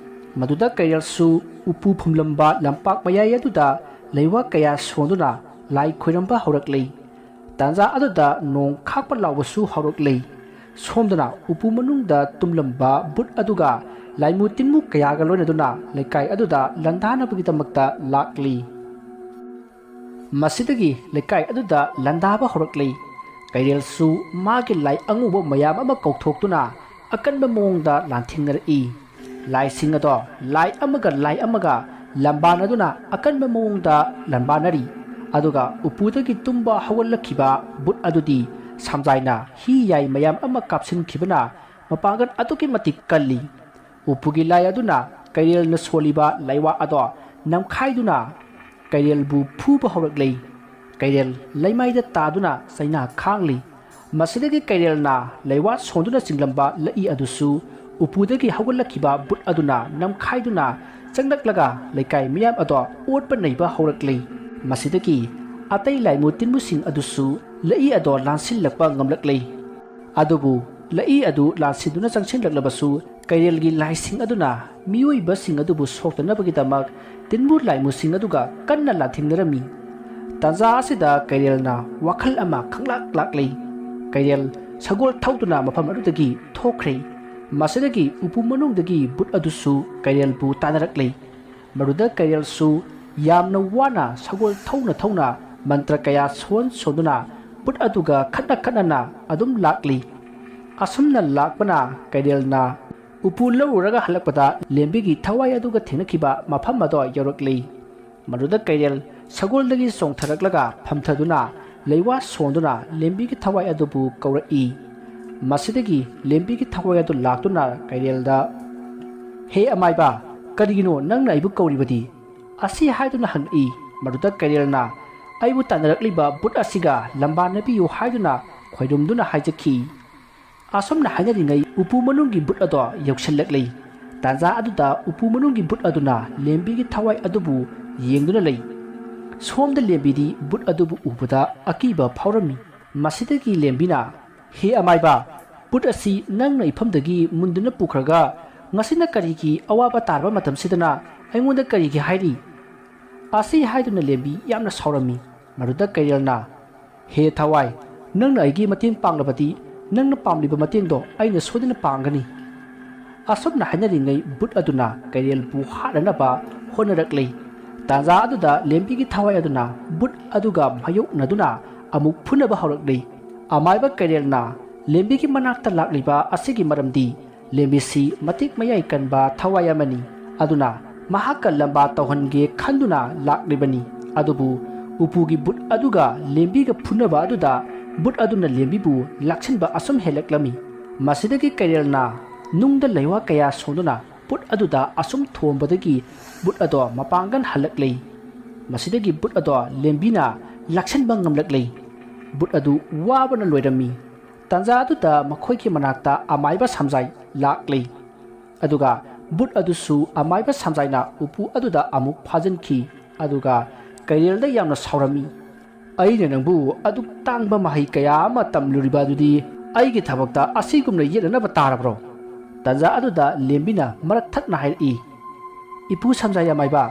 ꯃꯗꯨꯗ ꯀꯩꯔꯦꯜꯁꯨ ꯎꯄꯨ ꯐꯨꯝꯂꯝꯕ ꯂꯝꯄꯥꯛ ꯃꯌꯥꯏ ꯑꯗꯨꯗ ꯂꯩꯋꯥ ꯀꯌꯥ ꯁꯣꯟꯗꯨꯅ ꯂꯥꯏ ꯈꯣꯏꯔꯝꯕ ꯍꯧꯔꯛꯂꯤ꯫ ꯇꯥꯟꯖꯥ ꯑꯗꯨꯗ ꯅꯣꯡ ꯈꯥꯛꯄ ꯂꯥꯎꯕꯁꯨ ꯍꯧꯔꯛꯂꯤ꯫ ꯁꯣꯝꯗꯅ ꯎꯄꯨ ꯃꯅꯨꯡꯗ ꯇꯨꯝꯂꯝꯕ ꯚꯨꯠ ꯑꯗꯨꯒ ꯂꯥꯏꯃꯨ ꯇꯤꯟꯃꯨ ꯀꯌꯥꯒ ꯂꯣꯏꯅꯗꯨꯅ ꯂꯩꯀꯥꯏ ꯑꯗꯨꯗ ꯂꯥꯟꯗꯥꯅꯕꯒꯤꯗꯃꯛꯇ ꯂꯥꯛꯂꯤ꯫ ꯃꯁꯤꯗꯒꯤ ꯂꯩꯀꯥꯏ ꯑꯗꯨꯗ ꯂꯥꯟꯗꯥꯕ ꯍꯧꯔꯛꯂꯤ꯫ ꯀꯩꯔꯦꯜꯁꯨ ꯃꯥꯒꯤ ꯂꯥꯏ ꯑꯉꯧꯕ ꯃꯌꯥꯝ ꯑꯃ ꯀꯧꯊꯣꯛꯇꯨꯅ ꯑꯀꯟꯕ ꯃꯑꯣꯡꯗ ꯂꯥꯟꯊꯦꯡꯅꯔꯛꯏ꯫ ꯂꯥꯏꯁꯤꯡ ꯑꯗꯣ ꯂꯥꯏ ꯑꯃꯒ ꯂꯥꯏ ꯑꯃꯒ ꯂꯝꯕꯥꯅꯗꯨꯅ ꯑꯀꯟꯕ ꯃꯑꯣꯡꯗ ꯂꯝꯕꯥꯅꯔꯤ꯫ ꯑꯗꯨꯒ ꯎꯄꯨꯗꯒꯤ ꯇꯨꯝꯕ ꯍꯧꯒꯠꯂꯛꯈꯤꯕ ꯚꯨꯠ ꯑꯗꯨꯗꯤ ꯁꯝꯖꯥꯏꯅ ꯍꯤ ꯌꯥꯏ ꯃꯌꯥꯝ ꯑꯃ ꯀꯥꯞꯁꯤꯟꯈꯤꯕꯅ ꯃꯄꯥꯡꯒꯜ ꯑꯗꯨꯛꯀꯤ ꯃꯇꯤꯛ ꯀꯜꯂꯤ꯫ ꯎꯄꯨꯒꯤ ꯂꯥꯏ ꯑꯗꯨꯅ ꯀꯩꯔꯦꯜꯅ ꯁꯣꯜꯂꯤꯕ ꯂꯩꯋꯥ ꯑꯗꯣ ꯅꯝꯈꯥꯏꯗꯨꯅ ꯀꯩꯔꯦꯜꯕꯨ ꯐꯨꯕ ꯍꯧꯔꯛꯂꯤ꯫ ꯀꯩꯔꯦꯜ ꯂꯩꯃꯥꯏꯗ ꯇꯥꯗꯨꯅ ꯆꯩꯅꯥ ꯈꯥꯡꯂꯤ꯫ ꯃꯁꯤꯗꯒꯤ ꯀꯩꯔꯦꯜꯅ ꯂꯩꯋꯥ ꯁꯣꯟꯗꯨꯅ ꯆꯤꯡꯂꯝꯕ ꯂꯩꯏ ꯑꯗꯨꯁꯨ ꯎꯄꯨꯗꯒꯤ ꯍꯧꯒꯠꯂꯛꯈꯤꯕ ꯚꯨꯠ ꯑꯗꯨꯅ ꯅꯝꯈꯥꯏꯗꯨꯅ ꯆꯪꯂꯛꯂꯒ ꯂꯩꯀꯥꯏ ꯃꯤꯌꯥꯝ ꯑꯗꯣ ꯑꯣꯠꯄ ꯅꯩꯕ ꯍꯧꯔꯛꯂꯤ꯫ ꯃꯁꯤꯗꯒꯤ ꯑꯇꯩ ꯂꯥꯏꯃꯨ ꯇꯤꯟꯃꯨꯁꯤꯡ ꯑꯗꯨꯁꯨ ꯂꯛꯏ ꯑꯗꯣ ꯂꯥꯟꯁꯤꯜꯂꯛꯄ ꯉꯝꯂꯛꯂꯦ꯫ ꯑꯗꯨꯕꯨ ꯂꯛꯏ ꯑꯗꯨ ꯂꯥꯟꯁꯤꯟꯗꯨꯅ ꯆꯪꯁꯤꯜꯂꯛꯂꯕꯁꯨ ꯀꯩꯔꯦꯜꯒꯤ ꯂꯥꯏꯁꯤꯡ ꯑꯗꯨꯅ ꯃꯤꯑꯣꯏꯕꯁꯤꯡ ꯑꯗꯨꯕꯨ ꯁꯣꯛꯇꯅꯕꯒꯤꯗꯃꯛ ꯇꯤꯟꯃꯨ ꯂꯥꯏꯃꯨꯁꯤꯡ ꯑꯗꯨꯒ ꯀꯟꯅ ꯂꯥꯟꯊꯦꯡꯅꯔꯝꯃꯤ꯫ ꯇꯥꯟꯖꯥ ꯑꯁꯤꯗ ꯀꯩꯔꯦꯜꯅ ꯋꯥꯈꯜ ꯑꯃ ꯈꯪꯂꯥꯛ ꯂꯥꯛꯂꯤ꯫ ꯀꯩꯔꯦꯜ ꯁꯒꯣꯜ ꯊꯧꯗꯨꯅ ꯃꯐꯝ ꯑꯗꯨꯗꯒꯤ ꯊꯣꯛꯈ꯭ꯔꯦ꯫ ꯃꯁꯤꯗꯒꯤ ꯎꯄꯨ ꯃꯅꯨꯡꯗꯒꯤ ꯕꯨꯠ ꯑꯗꯨꯁꯨ ꯀꯩꯔꯦꯜꯕꯨ ꯇꯥꯟꯅꯔꯛꯂꯦ꯫ ꯃꯗꯨꯗ ꯀꯩꯔꯦꯜꯁꯨ ꯌꯥꯝꯅ ꯋꯥꯅ ꯁꯒꯣꯜ ꯊꯧꯅ ꯊꯧꯅ ꯃꯟꯇ꯭ꯔ ꯀꯌꯥ ꯁꯣꯟ ꯁꯣꯟꯗꯨꯅ ꯕꯨꯠ ꯑꯗꯨꯒ ꯈꯠꯅ ꯈꯠꯅꯅ ꯑꯗꯨꯝ ꯂꯥꯛꯂꯤ꯫ ꯑꯁꯨꯝꯅ ꯂꯥꯛꯄꯅ ꯀꯩꯔꯦꯜꯅ ꯎꯄꯨ ꯂꯧꯔꯨꯔꯒ ꯍꯜꯂꯛꯄꯗ ꯂꯦꯝꯕꯤꯒꯤ ꯊꯋꯥꯏ ꯑꯗꯨꯒ ꯊꯦꯡꯅꯈꯤꯕ ꯃꯐꯝ ꯑꯗꯣ ꯌꯧꯔꯛꯂꯤ꯫ ꯃꯗꯨꯗ ꯀꯩꯔꯦꯜ ꯁꯒꯣꯜꯗꯒꯤ ꯆꯣꯡꯊꯔꯛꯂꯒ ꯐꯝꯊꯗꯨꯅ ꯂꯩꯋꯥ ꯁꯣꯟꯗꯨꯅ ꯂꯦꯝꯕꯤꯒꯤ ꯊꯋꯥꯏ ꯑꯗꯨꯕꯨ ꯀꯧꯔꯛꯏ꯫ ꯃꯁꯤꯗꯒꯤ ꯂꯦꯝꯕꯤꯒꯤ ꯊꯋꯥꯏ ꯑꯗꯨ ꯂꯥꯛꯇꯨꯅ ꯀꯩꯔꯦꯜꯗ, "ꯍꯦ ꯑꯃꯥꯏꯕ, ꯀꯔꯤꯒꯤꯅꯣ ꯅꯪꯅ ꯑꯩꯕꯨ ꯀꯧꯔꯤꯕꯗꯤ?" ꯑꯁꯤ ꯍꯥꯏꯗꯨꯅ ꯍꯪꯉꯛꯏ꯫ ꯃꯗꯨꯗ ꯀꯩꯔꯦꯜꯅ, "ꯑꯩꯕꯨ ꯇꯥꯟꯅꯔꯛꯂꯤꯕ ꯕꯨꯠ ꯑꯁꯤꯒ ꯂꯝꯕꯥꯅꯕꯤꯌꯨ" ꯍꯥꯏꯗꯨꯅ ꯈꯣꯏꯔꯨꯝꯗꯨꯅ ꯍꯥꯏꯖꯈꯤ꯫ ꯑꯁꯨꯝꯅ ꯍꯥꯏꯅꯔꯤꯉꯩ ꯎꯄꯨ ꯃꯅꯨꯡꯒꯤ ꯕꯨꯠ ꯑꯗꯣ ꯌꯧꯁꯤꯜꯂꯛꯂꯤ꯫ ꯇꯥꯟꯖꯥ ꯑꯗꯨꯗ ꯎꯄꯨ ꯃꯅꯨꯡꯒꯤ ꯕꯨꯠ ꯑꯗꯨꯅ ꯂꯦꯝꯕꯤꯒꯤ ꯊꯋꯥꯏ ꯑꯗꯨꯕꯨ ꯌꯦꯡꯗꯨꯅ ꯂꯩ꯫ ꯁꯣꯝꯗ ꯂꯦꯝꯕꯤꯗꯤ ꯕꯨꯠ ꯑꯗꯨꯕꯨ ꯎꯕꯗ ꯑꯀꯤꯕ ꯐꯥꯎꯔꯝꯃꯤ꯫ ꯃꯁꯤꯗꯒꯤ ꯂꯦꯝꯕꯤꯅ, "ꯍꯦ ꯑꯃꯥꯏꯕ, ꯕꯨꯠ ꯑꯁꯤ ꯅꯪꯅ ꯏꯐꯝꯗꯒꯤ ꯃꯨꯟꯗꯨꯅ ꯄꯨꯈ꯭ꯔꯒ ꯉꯁꯤꯅ ꯀꯔꯤꯒꯤ ꯑꯋꯥꯕ ꯇꯥꯔꯕ ꯃꯇꯝꯁꯤꯗꯅ ꯑꯩꯉꯣꯟꯗ ꯀꯔꯤꯒꯤ ꯍꯥꯏꯔꯤ?" ꯑꯁꯤ ꯍꯥꯏꯗꯨꯅ ꯂꯦꯝꯕꯤ ꯌꯥꯝꯅ ꯁꯥꯎꯔꯝꯃꯤ꯫ ꯃꯗꯨꯗ ꯀꯩꯔꯦꯜꯅ, "ꯍꯦ ꯊꯋꯥꯏ, ꯅꯪꯅ ꯑꯩꯒꯤ ꯃꯇꯦꯡ ꯄꯥꯡꯂꯕꯗꯤ ꯅꯪꯅ ꯄꯥꯝꯂꯤꯕ ꯃꯇꯦꯡꯗꯣ ꯑꯩꯅ ꯁꯣꯏꯗꯅ ꯄꯥꯡꯒꯅꯤ"꯫ ꯑꯁꯨꯝꯅ ꯍꯥꯏꯅꯔꯤꯉꯩ ꯕꯨꯠ ꯑꯗꯨꯅ ꯀꯩꯔꯦꯜꯕꯨ ꯍꯥꯠꯅꯅꯕ ꯍꯣꯠꯅꯔꯛꯂꯤ꯫ ꯇꯥꯟꯖꯥ ꯑꯗꯨꯗ ꯂꯦꯝꯕꯤꯒꯤ ꯊꯋꯥꯏ ꯑꯗꯨꯅ ꯕꯨꯠ ꯑꯗꯨꯒ ꯃꯥꯌꯣꯛꯅꯗꯨꯅ ꯑꯃꯨꯛ ꯐꯨꯅꯕ ꯍꯧꯔꯛꯂꯤ꯫ ꯑꯃꯥꯏꯕ ꯀꯩꯔꯦꯜꯅ ꯂꯦꯝꯕꯤꯒꯤ ꯃꯅꯥꯛꯇ ꯂꯥꯛꯂꯤꯕ ꯑꯁꯤꯒꯤ ꯃꯔꯝꯗꯤ ꯂꯦꯝꯕꯤꯁꯤ ꯃꯇꯤꯛ ꯃꯌꯥꯏ ꯀꯟꯕ ꯊꯋꯥꯏ ꯑꯃꯅꯤ꯫ ꯑꯗꯨꯅ ꯃꯍꯥꯛꯀ ꯂꯝꯕꯥ ꯇꯧꯍꯟꯒꯦ ꯈꯟꯗꯨꯅ ꯂꯥꯛꯂꯤꯕꯅꯤ꯫ ꯑꯗꯨꯕꯨ ꯎꯄꯨꯒꯤ ꯕꯨꯠ ꯑꯗꯨꯒ ꯂꯦꯝꯕꯤꯒ ꯐꯨꯅꯕ ꯑꯗꯨꯗ ꯕꯨꯠ ꯑꯗꯨꯅ ꯂꯦꯝꯕꯤꯕꯨ ꯂꯥꯛꯁꯤꯟꯕ ꯑꯁꯨꯝ ꯍꯦꯜꯂꯛꯂꯝꯃꯤ꯫ ꯃꯁꯤꯗꯒꯤ ꯀꯩꯔꯦꯜꯅ ꯅꯨꯡꯗ ꯂꯩꯋꯥ ꯀꯌꯥ ꯁꯣꯟꯗꯨꯅ ꯕꯨꯠ ꯑꯗꯨꯗ ꯑꯁꯨꯝ ꯊꯣꯝꯕꯗꯒꯤ ꯕꯨꯠ ꯑꯗꯣ ꯃꯄꯥꯡꯒꯜ ꯍꯜꯂꯛꯂꯦ꯫ ꯃꯁꯤꯗꯒꯤ ꯕꯨꯠ ꯑꯗꯣ ꯂꯦꯝꯕꯤꯅ ꯂꯥꯛꯁꯤꯟꯕ ꯉꯝꯂꯛꯂꯦ꯫ ꯕꯨꯠ ꯑꯗꯨ ꯋꯥꯕꯅ ꯂꯣꯏꯔꯝꯃꯤ꯫ ꯇꯥꯟꯖꯥ ꯑꯗꯨꯗ ꯃꯈꯣꯏꯒꯤ ꯃꯅꯥꯛꯇ ꯑꯃꯥꯏꯕ ꯁꯝꯖꯥꯏ ꯂꯥꯛꯂꯦ꯫ ꯑꯗꯨꯒ ꯕꯨꯠ ꯑꯗꯨꯁꯨ ꯑꯃꯥꯏꯕ ꯁꯝꯖꯥꯏꯅ ꯎꯄꯨ ꯑꯗꯨꯗ ꯑꯃꯨꯛ ꯐꯥꯖꯤꯟꯈꯤ꯫ ꯑꯗꯨꯒ ꯀꯩꯔꯦꯜꯗ ꯌꯥꯝꯅ ꯁꯥꯎꯔꯝꯃꯤ꯫ "ꯑꯩꯅ ꯅꯪꯕꯨ ꯑꯗꯨꯛ ꯇꯥꯡꯕ ꯃꯍꯩ ꯀꯌꯥ ꯑꯃ ꯇꯝꯂꯨꯔꯤꯕ ꯑꯗꯨꯗꯤ ꯑꯩꯒꯤ ꯊꯕꯛꯇ ꯑꯁꯤꯒꯨꯝꯅ ꯌꯦꯠꯅꯅꯕ ꯇꯥꯔꯕ꯭ꯔꯣ?" ꯇꯟꯖꯥ ꯑꯗꯨꯗ ꯂꯦꯝꯕꯤꯅ ꯃꯔꯛ ꯊꯠꯅ ꯍꯥꯏꯔꯛꯏ, "ꯏꯄꯨ ꯁꯝꯖꯥꯏ ꯑꯃꯥꯏꯕ,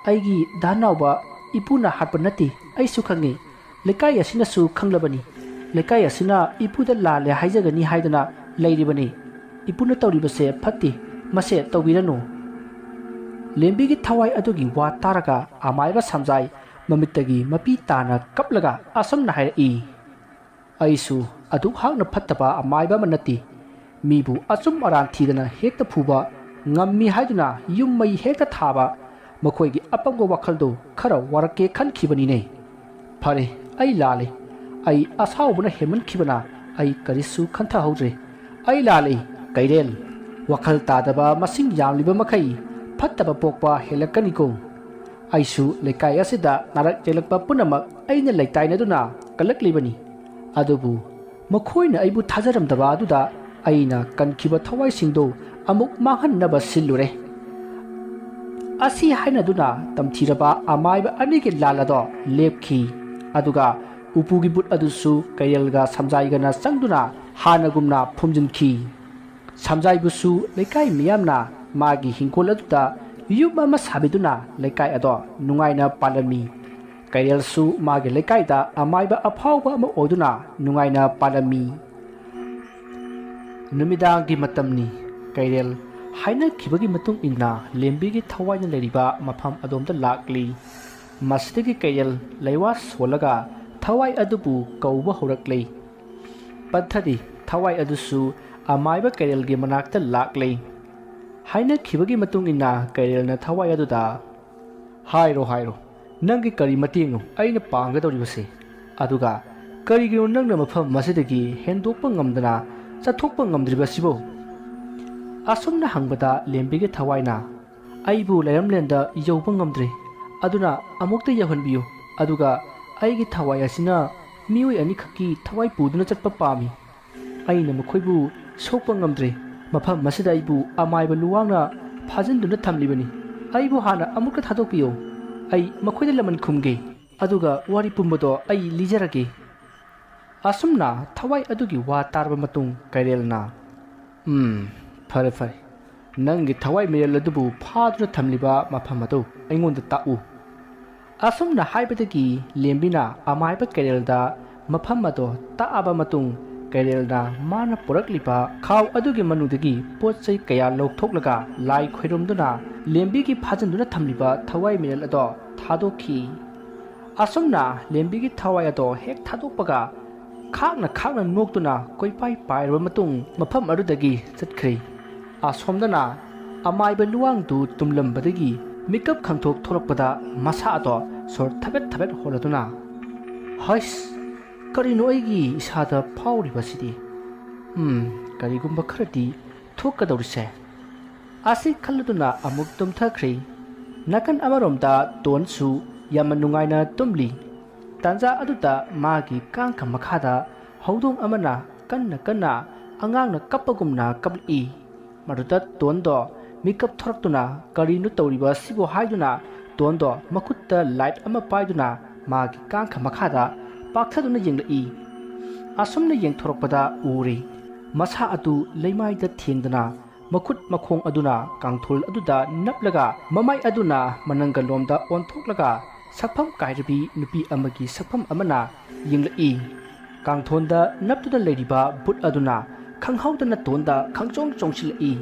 ꯑꯩꯒꯤ ꯗꯥ ꯅꯥꯎꯕ ꯏꯄꯨꯅ ꯍꯥꯠꯄ ꯅꯠꯇꯦ, ꯑꯩꯁꯨ ꯈꯪꯉꯤ꯫ ꯂꯩꯀꯥꯏ ꯑꯁꯤꯅꯁꯨ ꯈꯪꯂꯕꯅꯤ꯫ ꯂꯩꯀꯥꯏ ꯑꯁꯤꯅ ꯏꯄꯨꯗ ꯂꯥꯜꯂꯦ ꯍꯥꯏꯖꯒꯅꯤ ꯍꯥꯏꯗꯅ ꯂꯩꯔꯤꯕꯅꯤ꯫ ꯏꯄꯨꯅ ꯇꯧꯔꯤꯕꯁꯦ ꯐꯠꯇꯦ, ꯃꯁꯦ ꯇꯧꯕꯤꯔꯅꯨ꯫" ꯂꯦꯝꯕꯤꯒꯤ ꯊꯋꯥꯏ ꯑꯗꯨꯒꯤ ꯋꯥ ꯇꯥꯔꯒ ꯑꯃꯥꯏꯕ ꯁꯝꯖꯥꯏ ꯃꯃꯤꯠꯇꯒꯤ ꯃꯄꯤ ꯇꯥꯅ ꯀꯞꯂꯒ ꯑꯁꯨꯝꯅ ꯍꯥꯏꯔꯛꯏ, "ꯑꯩꯁꯨ ꯑꯗꯨꯛ ꯍꯥꯛꯅ ꯐꯠꯇꯕ ꯑꯃꯥꯏꯕ ꯑꯃ ꯅꯠꯇꯦ꯫ ꯃꯤꯕꯨ ꯑꯆꯨꯝ ꯑꯔꯥꯟ ꯊꯤꯗꯅ ꯍꯦꯛꯇ ꯐꯨꯕ ꯉꯝꯃꯤ ꯍꯥꯏꯗꯨꯅ ꯌꯨꯝ ꯃꯩ ꯍꯦꯛꯇ ꯊꯥꯕ ꯃꯈꯣꯏꯒꯤ ꯑꯄꯪꯕ ꯋꯥꯈꯜꯗꯨ ꯈꯔ ꯋꯥꯔꯛꯀꯦ ꯈꯟꯈꯤꯕꯅꯤꯅꯦ꯫ ꯐꯔꯦ, ꯑꯩ ꯂꯥꯜꯂꯦ꯫ ꯑꯩ ꯑꯁꯥꯎꯕꯅ ꯍꯦꯟꯃꯟꯈꯤꯕꯅ ꯑꯩ ꯀꯔꯤꯁꯨ ꯈꯟꯊꯍꯧꯗ꯭ꯔꯦ꯫ ꯑꯩ ꯂꯥꯜꯂꯦ, ꯀꯩꯔꯦꯜ꯫ ꯋꯥꯈꯜ ꯇꯥꯗꯕ ꯃꯁꯤꯡ ꯌꯥꯝꯂꯤꯕ ꯃꯈꯩ ꯐꯠꯇꯕ ꯄꯣꯛꯄ ꯍꯦꯜꯂꯛꯀꯅꯤꯀꯣ꯫ ꯑꯩꯁꯨ ꯂꯩꯀꯥꯏ ꯑꯁꯤꯗ ꯅꯥꯔꯛ ꯌꯦꯛꯂꯛꯄ ꯄꯨꯝꯅꯃꯛ ꯑꯩꯅ ꯂꯩꯇꯥꯏꯅꯗꯨꯅ ꯀꯜꯂꯛꯂꯤꯕꯅꯤ꯫ ꯑꯗꯨꯕꯨ ꯃꯈꯣꯏꯅ ꯑꯩꯕꯨ ꯊꯥꯖꯔꯝꯗꯕ ꯑꯗꯨꯗ ꯑꯩꯅ ꯀꯟꯈꯤꯕ ꯊꯋꯥꯏꯁꯤꯡꯗꯨ ꯑꯃꯨꯛ ꯃꯥꯡꯍꯟꯅꯕ ꯁꯤꯜꯂꯨꯔꯦ꯫" ꯑꯁꯤ ꯍꯥꯏꯅꯗꯨꯅ ꯇꯝꯊꯤꯔꯕ ꯑꯃꯥꯏꯕ ꯑꯅꯤꯒꯤ ꯂꯥꯜ ꯑꯗꯣ ꯂꯦꯞꯈꯤ꯫ ꯑꯗꯨꯒ ꯎꯄꯨꯒꯤ ꯕꯨꯠ ꯑꯗꯨꯁꯨ ꯀꯩꯔꯦꯜꯒ ꯁꯝꯖꯥꯏꯒꯅ ꯆꯪꯗꯨꯅ ꯍꯥꯟꯅꯒꯨꯝꯅ ꯐꯨꯝꯖꯤꯟꯈꯤ꯫ ꯁꯝꯖꯥꯏꯕꯨꯁꯨ ꯂꯩꯀꯥꯏ ꯃꯤꯌꯥꯝꯅ ꯃꯥꯒꯤ ꯍꯤꯡꯈꯣꯜ ꯑꯗꯨꯗ ꯌꯨꯝ ꯑꯃ ꯁꯥꯕꯤꯗꯨꯅ ꯂꯩꯀꯥꯏ ꯑꯗꯣ ꯅꯨꯡꯉꯥꯏꯅ ꯄꯥꯜꯂꯝꯃꯤ꯫ ꯀꯩꯔꯦꯜꯁꯨ ꯃꯥꯒꯤ ꯂꯩꯀꯥꯏꯗ ꯑꯃꯥꯏꯕ ꯑꯐꯥꯎꯕ ꯑꯃ ꯑꯣꯏꯗꯨꯅ ꯅꯨꯡꯉꯥꯏꯅ ꯄꯥꯜꯂꯝꯃꯤ꯫ ꯅꯨꯃꯤꯗꯥꯡꯒꯤ ꯃꯇꯝꯅꯤ꯫ ꯀꯩꯔꯦꯜ ꯍꯥꯏꯅꯈꯤꯕꯒꯤ ꯃꯇꯨꯡ ꯏꯟꯅ ꯂꯦꯝꯕꯤꯒꯤ ꯊꯋꯥꯏꯅ ꯂꯩꯔꯤꯕ ꯃꯐꯝ ꯑꯗꯣꯝꯗ ꯂꯥꯛꯂꯤ꯫ ꯃꯁꯤꯗꯒꯤ ꯀꯩꯔꯦꯜ ꯂꯩꯋꯥ ꯁꯣꯜꯂꯒ ꯊꯋꯥꯏ ꯑꯗꯨꯕꯨ ꯀꯧꯕ ꯍꯧꯔꯛꯂꯤ꯫ ꯄꯟꯊꯗꯤ ꯊꯋꯥꯏ ꯑꯗꯨꯁꯨ ꯑꯃꯥꯏꯕ ꯀꯩꯔꯦꯜꯒꯤ ꯃꯅꯥꯛꯇ ꯂꯥꯛꯂꯤ꯫ ꯍꯥꯏꯅꯈꯤꯕꯒꯤ ꯃꯇꯨꯡ ꯏꯟꯅ ꯀꯩꯔꯦꯜꯅ ꯊꯋꯥꯏ ꯑꯗꯨꯗ, "ꯍꯥꯏꯔꯣ, ꯍꯥꯏꯔꯣ, ꯅꯪꯒꯤ ꯀꯔꯤ ꯃꯇꯦꯡꯅꯣ ꯑꯩꯅ ꯄꯥꯡꯒꯗꯧꯔꯤꯕꯁꯦ? ꯑꯗꯨꯒ ꯀꯔꯤꯒꯤꯅꯣ ꯅꯪꯅ ꯃꯐꯝ ꯑꯁꯤꯗꯒꯤ ꯍꯦꯟꯗꯣꯛꯄ ꯉꯝꯗꯅ ꯆꯠꯊꯣꯛꯄ ꯉꯝꯗ꯭ꯔꯤꯕꯁꯤꯕꯣ?" ꯑꯁꯨꯝꯅ ꯍꯪꯕꯗ ꯂꯦꯝꯕꯤꯒꯤ ꯊꯋꯥꯏꯅ, "ꯑꯩꯕꯨ ꯂꯩꯔꯝꯂꯦꯟꯗ ꯌꯧꯕ ꯉꯝꯗ꯭ꯔꯦ, ꯑꯗꯨꯅ ꯑꯃꯨꯛꯇ ꯌꯧꯍꯟꯕꯤꯌꯨ꯫ ꯑꯗꯨꯒ ꯑꯩꯒꯤ ꯊꯋꯥꯏ ꯑꯁꯤꯅ ꯃꯤꯑꯣꯏ ꯑꯅꯤꯈꯛꯀꯤ ꯊꯋꯥꯏ ꯄꯨꯗꯨꯅ ꯆꯠꯄ ꯄꯥꯝꯃꯤ꯫ ꯑꯩꯅ ꯃꯈꯣꯏꯕꯨ ꯁꯣꯛꯄ ꯉꯝꯗ꯭ꯔꯦ꯫ ꯃꯐꯝ ꯑꯁꯤꯗ ꯑꯩꯕꯨ ꯑꯃꯥꯏꯕ ꯂꯨꯋꯥꯡꯅ ꯐꯥꯖꯤꯟꯗꯨꯅ ꯊꯝꯂꯤꯕꯅꯤ꯫ ꯑꯩꯕꯨ ꯍꯥꯟꯅ ꯑꯃꯨꯛꯇ ꯊꯥꯗꯣꯛꯄꯤꯌꯨ꯫" ꯑꯩ ꯃꯈꯣꯏꯗ ꯂꯃꯟ ꯈꯨꯝꯒꯦ, ꯑꯗꯨꯒ ꯋꯥꯔꯤ ꯄꯨꯝꯕꯗꯣ ꯑꯩ ꯂꯤꯖꯔꯒꯦ꯫ ꯑꯁꯨꯝꯅ ꯊꯋꯥꯏ ꯑꯗꯨꯒꯤ ꯋꯥ ꯇꯥꯔꯕ ꯃꯇꯨꯡ ꯀꯩꯔꯦꯜꯅ, "ꯎꯝ, ꯐꯔꯦ ꯐꯔꯦ, ꯅꯪꯒꯤ ꯊꯋꯥꯏ ꯃꯤꯔꯦꯜ ꯑꯗꯨꯕꯨ ꯐꯥꯗꯨꯅ ꯊꯝꯂꯤꯕ ꯃꯐꯝ ꯑꯗꯨ ꯑꯩꯉꯣꯟꯗ ꯇꯥꯛꯎ"꯫ ꯑꯁꯨꯝꯅ ꯍꯥꯏꯕꯗꯒꯤ ꯂꯦꯝꯕꯤꯅ ꯑꯃꯥꯏꯕ ꯀꯩꯔꯦꯜꯗ ꯃꯐꯝ ꯑꯗꯣ ꯇꯥꯛꯑꯕ ꯃꯇꯨꯡ, ꯀꯩꯔꯦꯜꯅ ꯃꯥꯅ ꯄꯨꯔꯛꯂꯤꯕ ꯈꯥꯎ ꯑꯗꯨꯒꯤ ꯃꯅꯨꯡꯗꯒꯤ ꯄꯣꯠ ꯆꯩ ꯀꯌꯥ ꯂꯧꯊꯣꯛꯂꯒ ꯂꯥꯏ ꯈꯣꯏꯔꯨꯝꯗꯨꯅ ꯂꯦꯝꯕꯤꯒꯤ ꯐꯥꯖꯤꯟꯗꯨꯅ ꯊꯝꯂꯤꯕ ꯊꯋꯥꯏ ꯃꯤꯔꯦꯜ ꯑꯗꯣ ꯊꯥꯗꯣꯛꯈꯤ꯫ ꯑꯁꯨꯝꯅ ꯂꯦꯝꯕꯤꯒꯤ ꯊꯋꯥꯏ ꯑꯗꯣ ꯍꯦꯛ ꯊꯥꯗꯣꯛꯄꯒ, ꯈꯥꯛꯅ ꯈꯥꯛꯅ ꯅꯣꯛꯇꯨꯅ ꯀꯣꯏꯄꯥꯏ ꯄꯥꯏꯔꯕ ꯃꯇꯨꯡ ꯃꯐꯝ ꯑꯗꯨꯗꯒꯤ ꯆꯠꯈ꯭ꯔꯦ꯫ ꯑꯁꯣꯝꯗꯅ ꯑꯃꯥꯏꯕ ꯂꯨꯋꯥꯡꯗꯨ ꯇꯨꯝꯂꯝꯕꯗꯒꯤ ꯃꯤꯀꯞ ꯈꯪꯊꯣꯛ ꯊꯣꯛꯂꯛꯄꯗ ꯃꯁꯥ ꯑꯗꯣ ꯁꯣꯔ ꯊꯕꯦꯠ ꯊꯕꯦꯠ ꯍꯣꯜꯂꯗꯨꯅ, "ꯍꯩꯁ, ꯀꯔꯤꯅꯣ ꯑꯩꯒꯤ ꯏꯁꯥꯗ ꯐꯥꯎꯔꯤꯕꯁꯤꯗꯤ? ꯎꯝ, ꯀꯔꯤꯒꯨꯝꯕ ꯈꯔꯗꯤ ꯊꯣꯛꯀꯗꯧꯔꯤꯁꯦ" ꯑꯁꯤ ꯈꯜꯂꯗꯨꯅ ꯑꯃꯨꯛ ꯇꯨꯝꯊꯈ꯭ꯔꯦ꯫ ꯅꯥꯀꯟ ꯑꯃꯔꯣꯝꯗ ꯇꯣꯟꯁꯨ ꯌꯥꯝꯅ ꯅꯨꯡꯉꯥꯏꯅ ꯇꯨꯝꯂꯤ꯫ ꯇꯥꯟꯖꯥ ꯑꯗꯨꯗ ꯃꯥꯒꯤ ꯀꯥꯡꯈ ꯃꯈꯥꯗ ꯍꯧꯗꯣꯡ ꯑꯃꯅ ꯀꯟꯅ ꯀꯟꯅ ꯑꯉꯥꯡꯅ ꯀꯞꯄꯒꯨꯝꯅ ꯀꯞꯂꯛꯏ꯫ ꯃꯗꯨꯗ ꯇꯣꯟꯗꯣ ꯃꯤꯀꯞ ꯊꯣꯔꯛꯇꯨꯅ, "ꯀꯔꯤꯅꯣ ꯇꯧꯔꯤꯕ ꯑꯁꯤꯕꯨ?" ꯍꯥꯏꯗꯨꯅ ꯇꯣꯟꯗꯣ ꯃꯈꯨꯠꯇ ꯂꯥꯏꯠ ꯑꯃ ꯄꯥꯏꯗꯨꯅ ꯃꯥꯒꯤ ꯀꯥꯡꯈ ꯃꯈꯥꯗ ꯄꯥꯛꯊꯗꯨꯅ ꯌꯦꯡꯂꯛꯏ꯫ ꯑꯁꯨꯝꯅ ꯌꯦꯡꯊꯣꯔꯛꯄꯗ ꯎꯔꯦ, ꯃꯁꯥ ꯑꯗꯨ ꯂꯩꯃꯥꯏꯗ ꯊꯦꯡꯗꯅ ꯃꯈꯨꯠ ꯃꯈꯣꯡ ꯑꯗꯨꯅ ꯀꯥꯡꯊꯣꯜ ꯑꯗꯨꯗ ꯅꯞꯂꯒ, ꯃꯃꯥꯏ ꯑꯗꯨꯅ ꯃꯅꯪꯒꯜꯂꯣꯝꯗ ꯑꯣꯟꯊꯣꯛꯂꯒ ꯁꯛꯐꯝ ꯀꯥꯏꯔꯕꯤ ꯅꯨꯄꯤ ꯑꯃꯒꯤ ꯁꯛꯐꯝ ꯑꯃꯅ ꯌꯦꯡꯂꯛꯏ꯫ ꯀꯥꯡꯊꯣꯟꯗ ꯅꯞꯇꯨꯅ ꯂꯩꯔꯤꯕ ꯚꯨꯠ ꯑꯗꯨꯅ ꯈꯪꯍꯧꯗꯅ ꯇꯣꯟꯗ ꯈꯪꯆꯣꯡ ꯆꯣꯡꯁꯤꯜꯂꯛꯏ꯫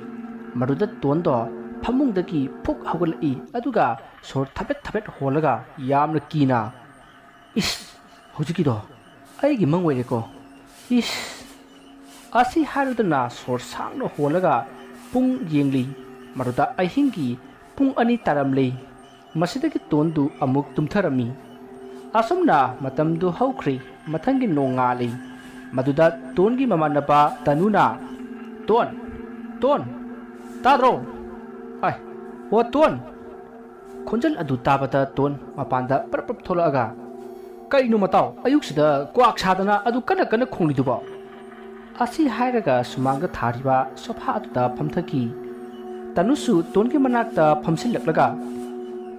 ꯃꯗꯨꯗ ꯇꯣꯟꯗꯣ ꯐꯃꯨꯡꯗꯒꯤ ꯐꯨꯛ ꯍꯧꯒꯠꯂꯛꯏ, ꯑꯗꯨꯒ ꯁꯣꯔ ꯊꯕꯦꯠ ꯊꯕꯦꯠ ꯍꯣꯜꯂꯒ ꯌꯥꯝꯅ ꯀꯤꯅ, "ꯏꯁ, ꯍꯧꯖꯤꯛꯀꯤꯗꯣ ꯑꯩꯒꯤ ꯃꯪ ꯑꯣꯏꯔꯦꯀꯣ꯫ ꯏꯁ!" ꯑꯁꯤ ꯍꯥꯏꯔꯗꯨꯅ ꯁꯣꯔ ꯁꯥꯡꯅ ꯍꯣꯜꯂꯒ ꯄꯨꯡ ꯌꯦꯡꯂꯤ꯫ ꯃꯗꯨꯗ ꯑꯍꯤꯡꯒꯤ ꯄꯨꯡ ꯑꯅꯤ ꯇꯥꯔꯝꯂꯦ꯫ ꯃꯁꯤꯗꯒꯤ ꯇꯣꯟꯗꯨ ꯑꯃꯨꯛ ꯇꯨꯝꯊꯔꯝꯃꯤ꯫ ꯑꯁꯨꯝꯅ ꯃꯇꯝꯗꯨ ꯍꯧꯈ꯭ꯔꯦ꯫ ꯃꯊꯪꯒꯤ ꯅꯣꯡꯉꯥꯜꯂꯤ꯫ ꯃꯗꯨꯗ ꯇꯣꯟꯒꯤ ꯃꯃꯥꯟꯅꯕ ꯇꯅꯨꯅ, "ꯇꯣꯟ! ꯇꯣꯟ! ꯇꯥꯗ꯭ꯔꯣ? ꯑꯥꯏ, ꯑꯣ ꯇꯣꯟ!" ꯈꯣꯟꯖꯦꯜ ꯑꯗꯨ ꯇꯥꯕꯗ ꯇꯣꯟ ꯃꯄꯥꯟꯗ ꯄ꯭ꯔꯞ ꯄ꯭ꯔꯞ ꯊꯣꯛꯂꯛꯑꯒ, "ꯀꯩꯅꯣ ꯃꯇꯥꯎ, ꯑꯌꯨꯛꯁꯤꯗ ꯀ꯭ꯋꯥꯛ ꯁꯥꯗꯅ ꯑꯗꯨ ꯀꯟꯅ ꯀꯟꯅ ꯈꯣꯡꯂꯤꯗꯨꯕꯣ?" ꯑꯁꯤ ꯍꯥꯏꯔꯒ ꯁꯨꯃꯥꯡꯗ ꯊꯥꯔꯤꯕ ꯁꯣꯐꯥ ꯑꯗꯨꯗ ꯐꯝꯊꯈꯤ꯫ ꯇꯅꯨꯁꯨ ꯇꯣꯟꯒꯤ ꯃꯅꯥꯛꯇ ꯐꯝꯁꯤꯜꯂꯛꯂꯒ,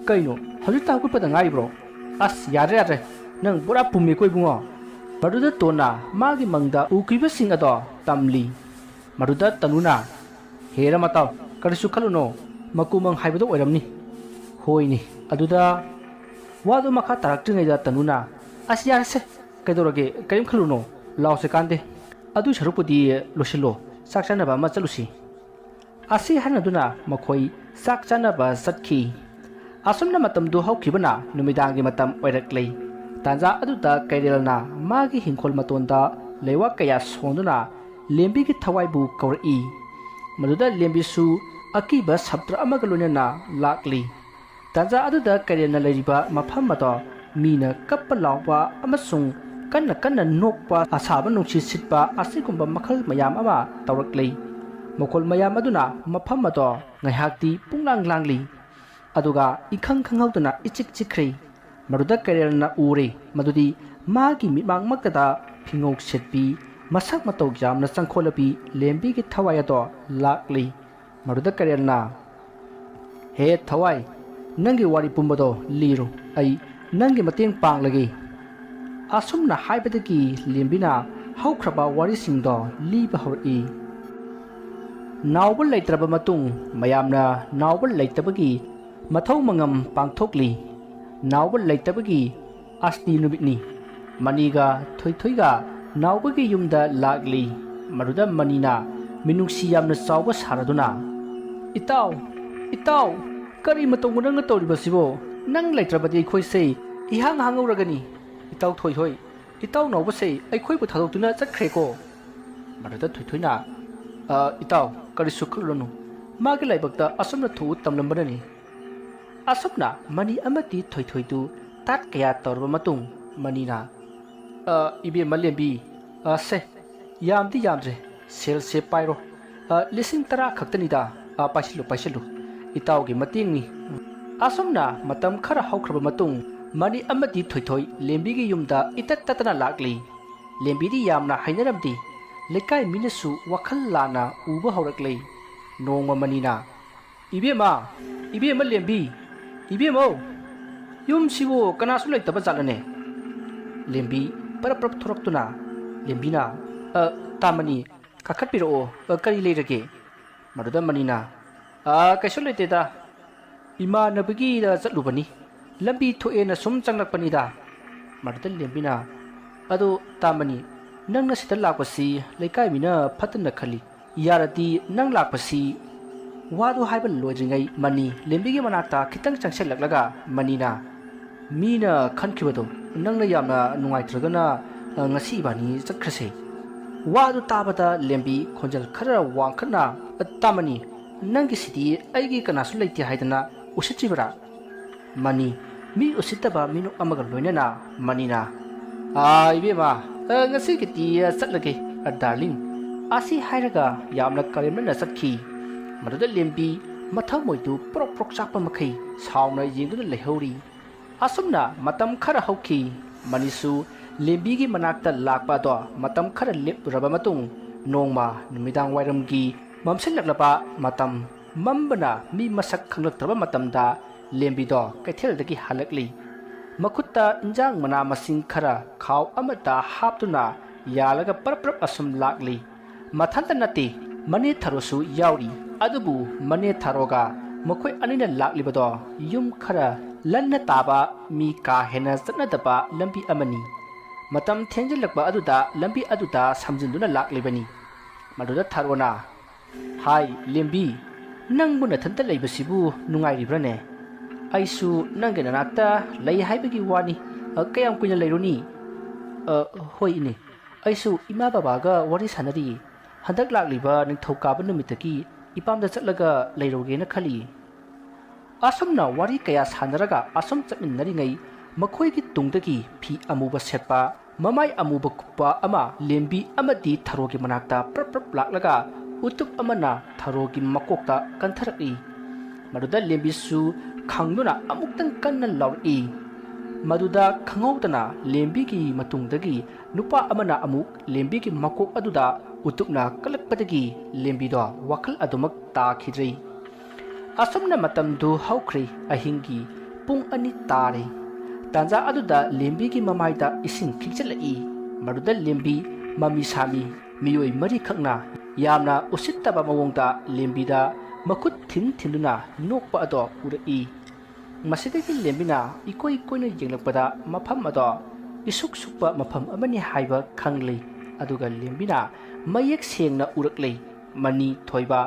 "ꯀꯩꯅꯣ, ꯍꯧꯖꯤꯛꯇ ꯍꯧꯒꯠꯄꯗ ꯉꯥꯏꯔꯤꯕ꯭ꯔꯣ? ꯑꯁ, ꯌꯥꯗ꯭ꯔꯦ, ꯌꯥꯗ꯭ꯔꯦ, ꯅꯪ ꯄꯨꯔꯥ ꯄꯨꯝꯃꯦꯀꯣ, ꯏꯕꯨꯡꯉꯣ"꯫ ꯃꯗꯨꯗ ꯇꯣꯟꯅ ꯃꯥꯒꯤ ꯃꯪꯗ ꯎꯈꯤꯕꯁꯤꯡ ꯑꯗꯣ ꯇꯝꯂꯤ꯫ ꯃꯗꯨꯗ ꯇꯅꯨꯅ, "ꯍꯦꯔꯥ ꯃꯇꯥꯎ, ꯀꯔꯤꯁꯨ ꯈꯜꯂꯨꯅꯣ, ꯃꯀꯨꯃꯪ ꯍꯥꯏꯕꯗꯣ ꯑꯣꯏꯔꯝꯅꯤ"꯫ ꯍꯣꯏꯅꯦ꯫ ꯑꯗꯨꯗ ꯋꯥꯗꯨ ꯃꯈꯥ ꯇꯥꯔꯛꯇ꯭ꯔꯤꯉꯩꯗ ꯇꯅꯨꯅ, "ꯑꯁ, ꯌꯥꯔꯦꯁꯦ, ꯀꯩꯗꯧꯔꯒꯦ, ꯀꯔꯤꯝ ꯈꯜꯂꯨꯅꯣ, ꯂꯥꯎꯁꯦ ꯀꯥꯟꯗꯦ꯫ ꯑꯗꯨꯏ ꯁꯔꯨꯛꯄꯨꯗꯤ ꯂꯣꯏꯁꯤꯜꯂꯣ, ꯆꯥꯛ ꯆꯥꯅꯕ ꯑꯃ ꯆꯠꯂꯨꯁꯤ"꯫ ꯑꯁꯤ ꯍꯥꯏꯅꯗꯨꯅ ꯃꯈꯣꯏ ꯆꯥꯛ ꯆꯥꯅꯕ ꯆꯠꯈꯤ꯫ ꯑꯁꯨꯝꯅ ꯃꯇꯝꯗꯨ ꯍꯧꯈꯤꯕꯅ ꯅꯨꯃꯤꯗꯥꯡꯒꯤ ꯃꯇꯝ ꯑꯣꯏꯔꯛꯂꯦ꯫ ꯇꯥꯟꯖꯥ ꯑꯗꯨꯗ ꯀꯩꯔꯦꯜꯅ ꯃꯥꯒꯤ ꯍꯤꯡꯈꯣꯜ ꯃꯇꯣꯟꯗ ꯂꯩꯋꯥ ꯀꯌꯥ ꯁꯣꯟꯗꯨꯅ ꯂꯦꯝꯕꯤꯒꯤ ꯊꯋꯥꯏꯕꯨ ꯀꯧꯔꯛꯏ꯫ ꯃꯗꯨꯗ ꯂꯦꯝꯕꯤꯁꯨ ꯑꯀꯤꯕ ꯁꯞꯇ꯭ꯔ ꯑꯃꯒ ꯂꯣꯏꯅꯅ ꯂꯥꯛꯂꯤ꯫ ꯇꯥꯟꯖꯥ ꯑꯗꯨꯗ ꯀꯩꯔꯦꯜꯅ ꯂꯩꯔꯤꯕ ꯃꯐꯝ ꯑꯗꯣ ꯃꯤꯅ ꯀꯞꯄ ꯂꯥꯎꯕ ꯑꯃꯁꯨꯡ ꯀꯟꯅ ꯀꯟꯅ ꯅꯣꯛꯄ, ꯑꯁꯥꯕ ꯅꯨꯡꯁꯤꯠ ꯁꯤꯠꯄ ꯑꯁꯤꯒꯨꯝꯕ ꯃꯈꯜ ꯃꯌꯥꯝ ꯑꯃ ꯇꯧꯔꯛꯂꯤ꯫ ꯃꯈꯣꯜ ꯃꯌꯥꯝ ꯑꯗꯨꯅ ꯃꯐꯝ ꯑꯗꯣ ꯉꯥꯏꯍꯥꯛꯇꯤ ꯄꯨꯡꯂꯥꯡ ꯂꯥꯡꯂꯤ꯫ ꯑꯗꯨꯒ ꯏꯈꯪ ꯈꯪꯍꯧꯗꯅ ꯏꯆꯤꯛ ꯆꯤꯛꯈ꯭ꯔꯦ꯫ ꯃꯗꯨꯗ ꯀꯩꯔꯦꯜꯅ ꯎꯔꯦ ꯃꯗꯨꯗꯤ ꯃꯥꯒꯤ ꯃꯤꯠꯃꯥꯡꯃꯛꯇꯗ ꯐꯤꯉꯧ ꯁꯦꯠꯄꯤ, ꯃꯁꯛ ꯃꯇꯧ ꯌꯥꯝꯅ ꯆꯪꯈꯣꯜꯂꯕꯤ ꯂꯦꯝꯕꯤꯒꯤ ꯊꯋꯥꯏ ꯑꯗꯣ ꯂꯥꯛꯂꯤ꯫ ꯃꯗꯨꯗ ꯀꯩꯔꯦꯜꯅ, "ꯍꯦ ꯊꯋꯥꯏ, ꯅꯪꯒꯤ ꯋꯥꯔꯤ ꯄꯨꯝꯕꯗꯣ ꯂꯤꯔꯨ, ꯑꯩ ꯅꯪꯒꯤ ꯃꯇꯦꯡ ꯄꯥꯡꯂꯒꯦ"꯫ ꯑꯁꯨꯝꯅ ꯍꯥꯏꯕꯗꯒꯤ ꯂꯦꯝꯕꯤꯅ ꯍꯧꯈ꯭ꯔꯕ ꯋꯥꯔꯤꯁꯤꯡꯗꯣ ꯂꯤꯕ ꯍꯧꯔꯛꯏ꯫ ꯅꯥꯎꯕ ꯂꯩꯇ꯭ꯔꯕ ꯃꯇꯨꯡ ꯃꯌꯥꯝꯅ ꯅꯥꯎꯕ ꯂꯩꯇꯕꯒꯤ ꯃꯊꯧ ꯃꯉꯝ ꯄꯥꯡꯊꯣꯛꯂꯤ꯫ ꯅꯥꯎꯕ ꯂꯩꯇꯕꯒꯤ ꯑꯁꯇꯤ ꯅꯨꯃꯤꯠꯅꯤ꯫ ꯃꯅꯤꯒ ꯊꯣꯏꯊꯣꯏꯒ ꯅꯥꯎꯕꯒꯤ ꯌꯨꯝꯗ ꯂꯥꯛꯂꯤ꯫ ꯃꯗꯨꯗ ꯃꯅꯤꯅ ꯃꯤꯅꯨꯡꯁꯤ ꯌꯥꯝꯅ ꯆꯥꯎꯕ ꯁꯥꯔꯗꯨꯅ, "ꯏꯇꯥꯎ, ꯏꯇꯥꯎ, ꯀꯔꯤ ꯃꯇꯧꯅꯣ ꯅꯪꯅ ꯇꯧꯔꯤꯕꯁꯤꯕꯣ? ꯅꯪ ꯂꯩꯇ꯭ꯔꯕꯗꯤ ꯑꯩꯈꯣꯏꯁꯦ ꯏꯍꯥꯡ ꯍꯥꯡꯍꯧꯔꯒꯅꯤ꯫ ꯏꯇꯥꯎ ꯊꯣꯏꯊꯣꯏ, ꯏꯇꯥꯎ ꯅꯥꯎꯕꯁꯦ ꯑꯩꯈꯣꯏꯕꯨ ꯊꯥꯗꯣꯛꯇꯨꯅ ꯆꯠꯈ꯭ꯔꯦꯀꯣ"꯫ ꯃꯗꯨꯗ ꯊꯣꯏꯊꯣꯏꯅ, "ꯑ, ꯏꯇꯥꯎ, ꯀꯔꯤꯁꯨ ꯈꯜꯂꯨꯔꯅꯨ꯫ ꯃꯥꯒꯤ ꯂꯥꯏꯕꯛꯇ ꯑꯁꯨꯝꯅ ꯊꯣꯛꯎ ꯇꯝꯂꯝꯕꯅꯅꯤ"꯫ ꯑꯁꯨꯝꯅ ꯃꯅꯤ ꯑꯃꯗꯤ ꯊꯣꯏꯊꯣꯏꯗꯨ ꯇꯥꯠ ꯀꯌꯥ ꯇꯧꯔꯕ ꯃꯇꯨꯡ ꯃꯅꯤꯅ, "ꯑ, ꯏꯕꯦꯝꯃ ꯂꯦꯝꯕꯤ, ꯑ, ꯁꯦ, ꯌꯥꯝꯗꯤ ꯌꯥꯝꯗ꯭ꯔꯦ, ꯁꯦꯜꯁꯦ ꯄꯥꯏꯔꯣ꯫ ꯑ, ꯂꯤꯁꯤꯡ ꯇꯔꯥ ꯈꯛꯇꯅꯤꯗ, ꯑ, ꯄꯥꯏꯁꯤꯜꯂꯨ, ꯄꯥꯏꯁꯤꯜꯂꯨ, ꯏꯇꯥꯎꯒꯤ ꯃꯇꯦꯡꯅꯤ"꯫ ꯑꯁꯨꯝꯅ ꯃꯇꯝ ꯈꯔ ꯍꯧꯈ꯭ꯔꯕ ꯃꯇꯨꯡ ꯃꯅꯤ ꯑꯃꯗꯤ ꯊꯣꯏꯊꯣꯏ ꯂꯦꯝꯕꯤꯒꯤ ꯌꯨꯝꯗ ꯏꯇꯠ ꯇꯠꯇꯅ ꯂꯥꯛꯂꯤ꯫ ꯂꯦꯝꯕꯤꯗꯤ ꯌꯥꯝꯅ ꯍꯩꯅꯔꯝꯗꯦ꯫ ꯂꯩꯀꯥꯏ ꯃꯤꯅꯁꯨ ꯋꯥꯈꯜ ꯂꯥꯟꯅ ꯎꯕ ꯍꯧꯔꯛꯂꯦ꯫ ꯅꯣꯡꯃ ꯃꯅꯤꯅ, "ꯏꯕꯦꯝꯃ, ꯏꯕꯦꯝꯃ ꯂꯦꯝꯕꯤ, "ꯏꯕꯦꯝꯃꯧ, ꯌꯨꯝꯁꯤꯕꯨ ꯀꯅꯥꯁꯨ ꯂꯩꯇꯕ ꯖꯥꯠꯂꯅꯦ?" ꯂꯦꯝꯕꯤ ꯄꯔꯞ ꯄꯔꯞ ꯊꯣꯔꯛꯇꯨꯅ ꯂꯦꯝꯕꯤꯅ, "ꯑ, ꯇꯥꯃꯅꯤ, ꯀꯥꯈꯠꯄꯤꯔꯛꯑꯣ, ꯑ, ꯀꯔꯤ ꯂꯩꯔꯒꯦ?" ꯃꯗꯨꯗ ꯃꯅꯤꯅ, "ꯑ, ꯀꯩꯁꯨ ꯂꯩꯇꯦꯗ, ꯏꯃꯥꯟꯅꯕꯒꯤꯗ ꯆꯠꯂꯨꯕꯅꯤ, ꯂꯝꯕꯤ ꯊꯣꯛꯑꯦꯅ ꯁꯨꯝ ꯆꯪꯂꯛꯄꯅꯤꯗ꯫" ꯃꯗꯨꯗ ꯂꯦꯝꯕꯤꯅ, "ꯑꯗꯣ ꯇꯥꯃꯅꯤ, ꯅꯪꯅ ꯁꯤꯗ ꯂꯥꯛꯄꯁꯤ ꯂꯩꯀꯥꯏ ꯃꯤꯅ ꯐꯠꯇꯅ ꯈꯜꯂꯤ, ꯌꯥꯔꯗꯤ ꯅꯪ ꯂꯥꯛꯄꯁꯤ..." ꯋꯥꯗꯨ ꯍꯥꯏꯕ ꯂꯣꯏꯗ꯭ꯔꯤꯉꯩ ꯃꯅꯤ ꯂꯦꯝꯕꯤꯒꯤ ꯃꯅꯥꯛꯇ ꯈꯤꯇꯪ ꯆꯪꯁꯤꯜꯂꯛꯂꯒ ꯃꯅꯤꯅ, "ꯃꯤꯅ ꯈꯟꯈꯤꯕꯗꯣ ꯅꯪꯅ ꯌꯥꯝꯅ ꯅꯨꯡꯉꯥꯏꯇ꯭ꯔꯒꯅ, ꯑ, ꯉꯁꯤ ꯏꯕꯥꯅꯤ ꯆꯠꯈ꯭ꯔꯁꯦ꯫" ꯋꯥꯗꯨ ꯇꯥꯕꯗ ꯂꯦꯝꯕꯤ ꯈꯣꯟꯖꯦꯜ ꯈꯔ ꯋꯥꯡꯈꯠꯅ, "ꯇꯥꯃꯅꯤ, ꯅꯪꯒꯤꯁꯤꯗꯤ ꯑꯩꯒꯤ ꯀꯅꯥꯁꯨ ꯂꯩꯇꯦ ꯍꯥꯏꯗꯅ ꯎꯁꯤꯠꯇ꯭ꯔꯤꯕꯔꯥ?" ꯃꯅꯤ, ꯃꯤ ꯎꯁꯤꯠꯇꯕ ꯃꯤꯅꯣꯛ ꯑꯃꯒ ꯂꯣꯏꯅꯅ ꯃꯅꯤꯅ, "ꯑꯥ, ꯏꯕꯦꯝꯃ, ꯑ, ꯉꯁꯤꯒꯤꯗꯤ, ꯑ, ꯆꯠꯂꯒꯦ, ꯑ, ꯗꯥꯔꯂꯤꯡ꯫" ꯑꯁꯤ ꯍꯥꯏꯔꯒ ꯌꯥꯝꯅ ꯀꯔꯦꯝꯅꯅ ꯆꯠꯈꯤ꯫ ꯃꯗꯨꯗ ꯂꯦꯝꯕꯤ ꯃꯊꯃꯣꯏꯗꯨ ꯄ꯭ꯔꯣꯛ ꯄ꯭ꯔꯣꯛ ꯆꯥꯛꯄ ꯃꯈꯩ ꯁꯥꯎꯅ ꯌꯦꯡꯗꯨꯅ ꯂꯩꯍꯧꯔꯤ꯫ ꯑꯁꯨꯝꯅ ꯃꯇꯝ ꯈꯔ ꯍꯧꯈꯤ꯫ ꯃꯅꯤꯁꯨ ꯂꯦꯝꯕꯤꯒꯤ ꯃꯅꯥꯛꯇ ꯂꯥꯛꯄ ꯑꯗꯣ ꯃꯇꯝ ꯈꯔ ꯂꯦꯞꯂꯨꯔꯕ ꯃꯇꯨꯡ, ꯅꯣꯡꯃ ꯅꯨꯃꯤꯗꯥꯡ ꯋꯥꯏꯔꯝꯒꯤ ꯃꯝꯁꯤꯜꯂꯛꯂꯕ ꯃꯇꯝ, ꯃꯝꯕꯅ ꯃꯤ ꯃꯁꯛ ꯈꯪꯂꯛꯇ꯭ꯔꯕ ꯃꯇꯝꯗ ꯂꯦꯝꯕꯤꯗꯣ ꯀꯩꯊꯦꯜꯗꯒꯤ ꯍꯜꯂꯛꯂꯤ꯫ ꯃꯈꯨꯠꯇ ꯏꯟꯖꯥꯡ ꯃꯅꯥ ꯃꯁꯤꯡ ꯈꯔ ꯈꯥꯎ ꯑꯃꯗ ꯍꯥꯞꯇꯨꯅ ꯌꯥꯜꯂꯒ ꯄꯔꯞ ꯄꯔꯞ ꯑꯁꯨꯝ ꯂꯥꯛꯂꯤ꯫ ꯃꯊꯟꯇ ꯅꯠꯇꯦ, ꯃꯅꯦ ꯊꯔꯣꯁꯨ ꯌꯥꯎꯔꯤ꯫ ꯑꯗꯨꯕꯨ ꯃꯅꯦ ꯊꯔꯣꯒ ꯃꯈꯣꯏ ꯑꯅꯤꯅ ꯂꯥꯛꯂꯤꯕꯗꯣ ꯌꯨꯝ ꯈꯔ ꯂꯟꯅ ꯇꯥꯕ, ꯃꯤ ꯀꯥ ꯍꯦꯟꯅ ꯆꯠꯅꯗꯕ ꯂꯝꯕꯤ ꯑꯃꯅꯤ꯫ ꯃꯇꯝ ꯊꯦꯡꯖꯤꯜꯂꯛꯄ ꯑꯗꯨꯗ ꯂꯝꯕꯤ ꯑꯗꯨꯗ ꯁꯝꯖꯤꯟꯗꯨꯅ ꯂꯥꯛꯂꯤꯕꯅꯤ꯫ ꯃꯗꯨꯗ ꯊꯔꯣꯅ, "ꯍꯥꯏ, ꯂꯦꯝꯕꯤ, ꯅꯪꯕꯨ ꯅꯊꯟꯇ ꯂꯩꯕꯁꯤꯕꯨ ꯅꯨꯡꯉꯥꯏꯔꯤꯕ꯭ꯔꯥꯅꯦ? ꯑꯩꯁꯨ ꯅꯪꯒꯤ ꯅꯅꯥꯛꯇ ꯂꯩ ꯍꯥꯏꯕꯒꯤ ꯋꯥꯅꯤ꯫ ꯑ, ꯀꯌꯥꯝ ꯀꯨꯏꯅ ꯂꯩꯔꯨꯅꯤ?" "ꯑ, ꯍꯣꯏ, ꯏꯅꯦ꯫ ꯑꯩꯁꯨ ꯏꯃꯥ ꯕꯕꯥꯒ ꯋꯥꯔꯤ ꯁꯥꯟꯅꯔꯤ꯫ ꯍꯟꯗꯛ ꯂꯥꯛꯂꯤꯕ ꯅꯤꯡꯊꯧꯀꯥꯕ ꯅꯨꯃꯤꯠꯇꯒꯤ ꯏꯄꯥꯝꯗ ꯆꯠꯂꯒ ꯂꯩꯔꯨꯒꯦꯅ ꯈꯜꯂꯤ꯫" ꯑꯁꯨꯝꯅ ꯋꯥꯔꯤ ꯀꯌꯥ ꯁꯥꯟꯅꯔꯒ ꯑꯁꯨꯝ ꯆꯠꯃꯤꯟꯅꯔꯤꯉꯩ, ꯃꯈꯣꯏꯒꯤ ꯇꯨꯡꯗꯒꯤ ꯐꯤ ꯑꯃꯨꯕ ꯁꯦꯠꯄ, ꯃꯃꯥꯏ ꯑꯃꯨꯕ ꯀꯨꯞꯄ ꯑꯃ ꯂꯦꯝꯕꯤ ꯑꯃꯗꯤ ꯊꯔꯣꯒꯤ ꯃꯅꯥꯛꯇ ꯄ꯭ꯔꯞ ꯄ꯭ꯔꯞ ꯂꯥꯛꯂꯒ ꯎꯇꯨꯞ ꯑꯃꯅ ꯊꯔꯣꯒꯤ ꯃꯀꯣꯛꯇ ꯀꯟꯊꯔꯛꯏ꯫ ꯃꯗꯨꯗ ꯂꯦꯝꯕꯤꯁꯨ ꯈꯪꯗꯨꯅ ꯑꯃꯨꯛꯇꯪ ꯀꯟꯅ ꯂꯥꯎꯔꯛꯏ꯫ ꯃꯗꯨꯗ ꯈꯪꯍꯧꯗꯅ ꯂꯦꯝꯕꯤꯒꯤ ꯃꯇꯨꯡꯗꯒꯤ ꯅꯨꯄꯥ ꯑꯃꯅ ꯑꯃꯨꯛ ꯂꯦꯝꯕꯤꯒꯤ ꯃꯀꯣꯛ ꯑꯗꯨꯗ ꯎꯇꯨꯞꯅ ꯀꯜꯂꯛꯄꯗꯒꯤ ꯂꯦꯝꯕꯤꯗꯣ ꯋꯥꯈꯜ ꯑꯗꯨꯃꯛ ꯇꯥꯈꯤꯗ꯭ꯔꯦ꯫ ꯑꯁꯨꯝꯅ ꯃꯇꯝꯗꯨ ꯍꯧꯈ꯭ꯔꯦ꯫ ꯑꯍꯤꯡꯒꯤ ꯄꯨꯡ ꯑꯅꯤ ꯇꯥꯔꯦ꯫ ꯇꯥꯟꯖꯥ ꯑꯗꯨꯗ ꯂꯦꯝꯕꯤꯒꯤ ꯃꯃꯥꯏꯗ ꯏꯁꯤꯡ ꯈꯤꯛꯆꯜꯂꯛꯏ꯫ ꯃꯗꯨꯗ ꯂꯦꯝꯕꯤ ꯃꯃꯤ ꯁꯥꯃꯤ, ꯃꯤꯑꯣꯏ ꯃꯔꯤꯈꯛꯅ ꯌꯥꯝꯅ ꯎꯁꯤꯠꯇꯕ ꯃꯑꯣꯡꯗ ꯂꯦꯝꯕꯤꯗ ꯃꯈꯨꯠ ꯊꯤꯟ ꯊꯤꯟꯗꯨꯅ ꯅꯣꯛꯄ ꯑꯗꯣ ꯎꯔꯛꯏ꯫ ꯃꯁꯤꯗꯒꯤ ꯂꯦꯝꯕꯤꯅ ꯏꯀꯣꯏ ꯀꯣꯏꯅ ꯌꯦꯡꯂꯛꯄꯗ ꯃꯐꯝ ꯑꯗꯣ ꯏꯁꯨꯛ ꯁꯨꯛꯄ ꯃꯐꯝ ꯑꯃꯅꯤ ꯍꯥꯏꯕ ꯈꯪꯂꯦ꯫ ꯑꯗꯨꯒ ꯂꯦꯝꯕꯤꯅ ꯃꯌꯦꯛ ꯁꯦꯡꯅ ꯎꯔꯛꯂꯦ꯫ ꯃꯅꯤ, ꯊꯣꯏꯕ,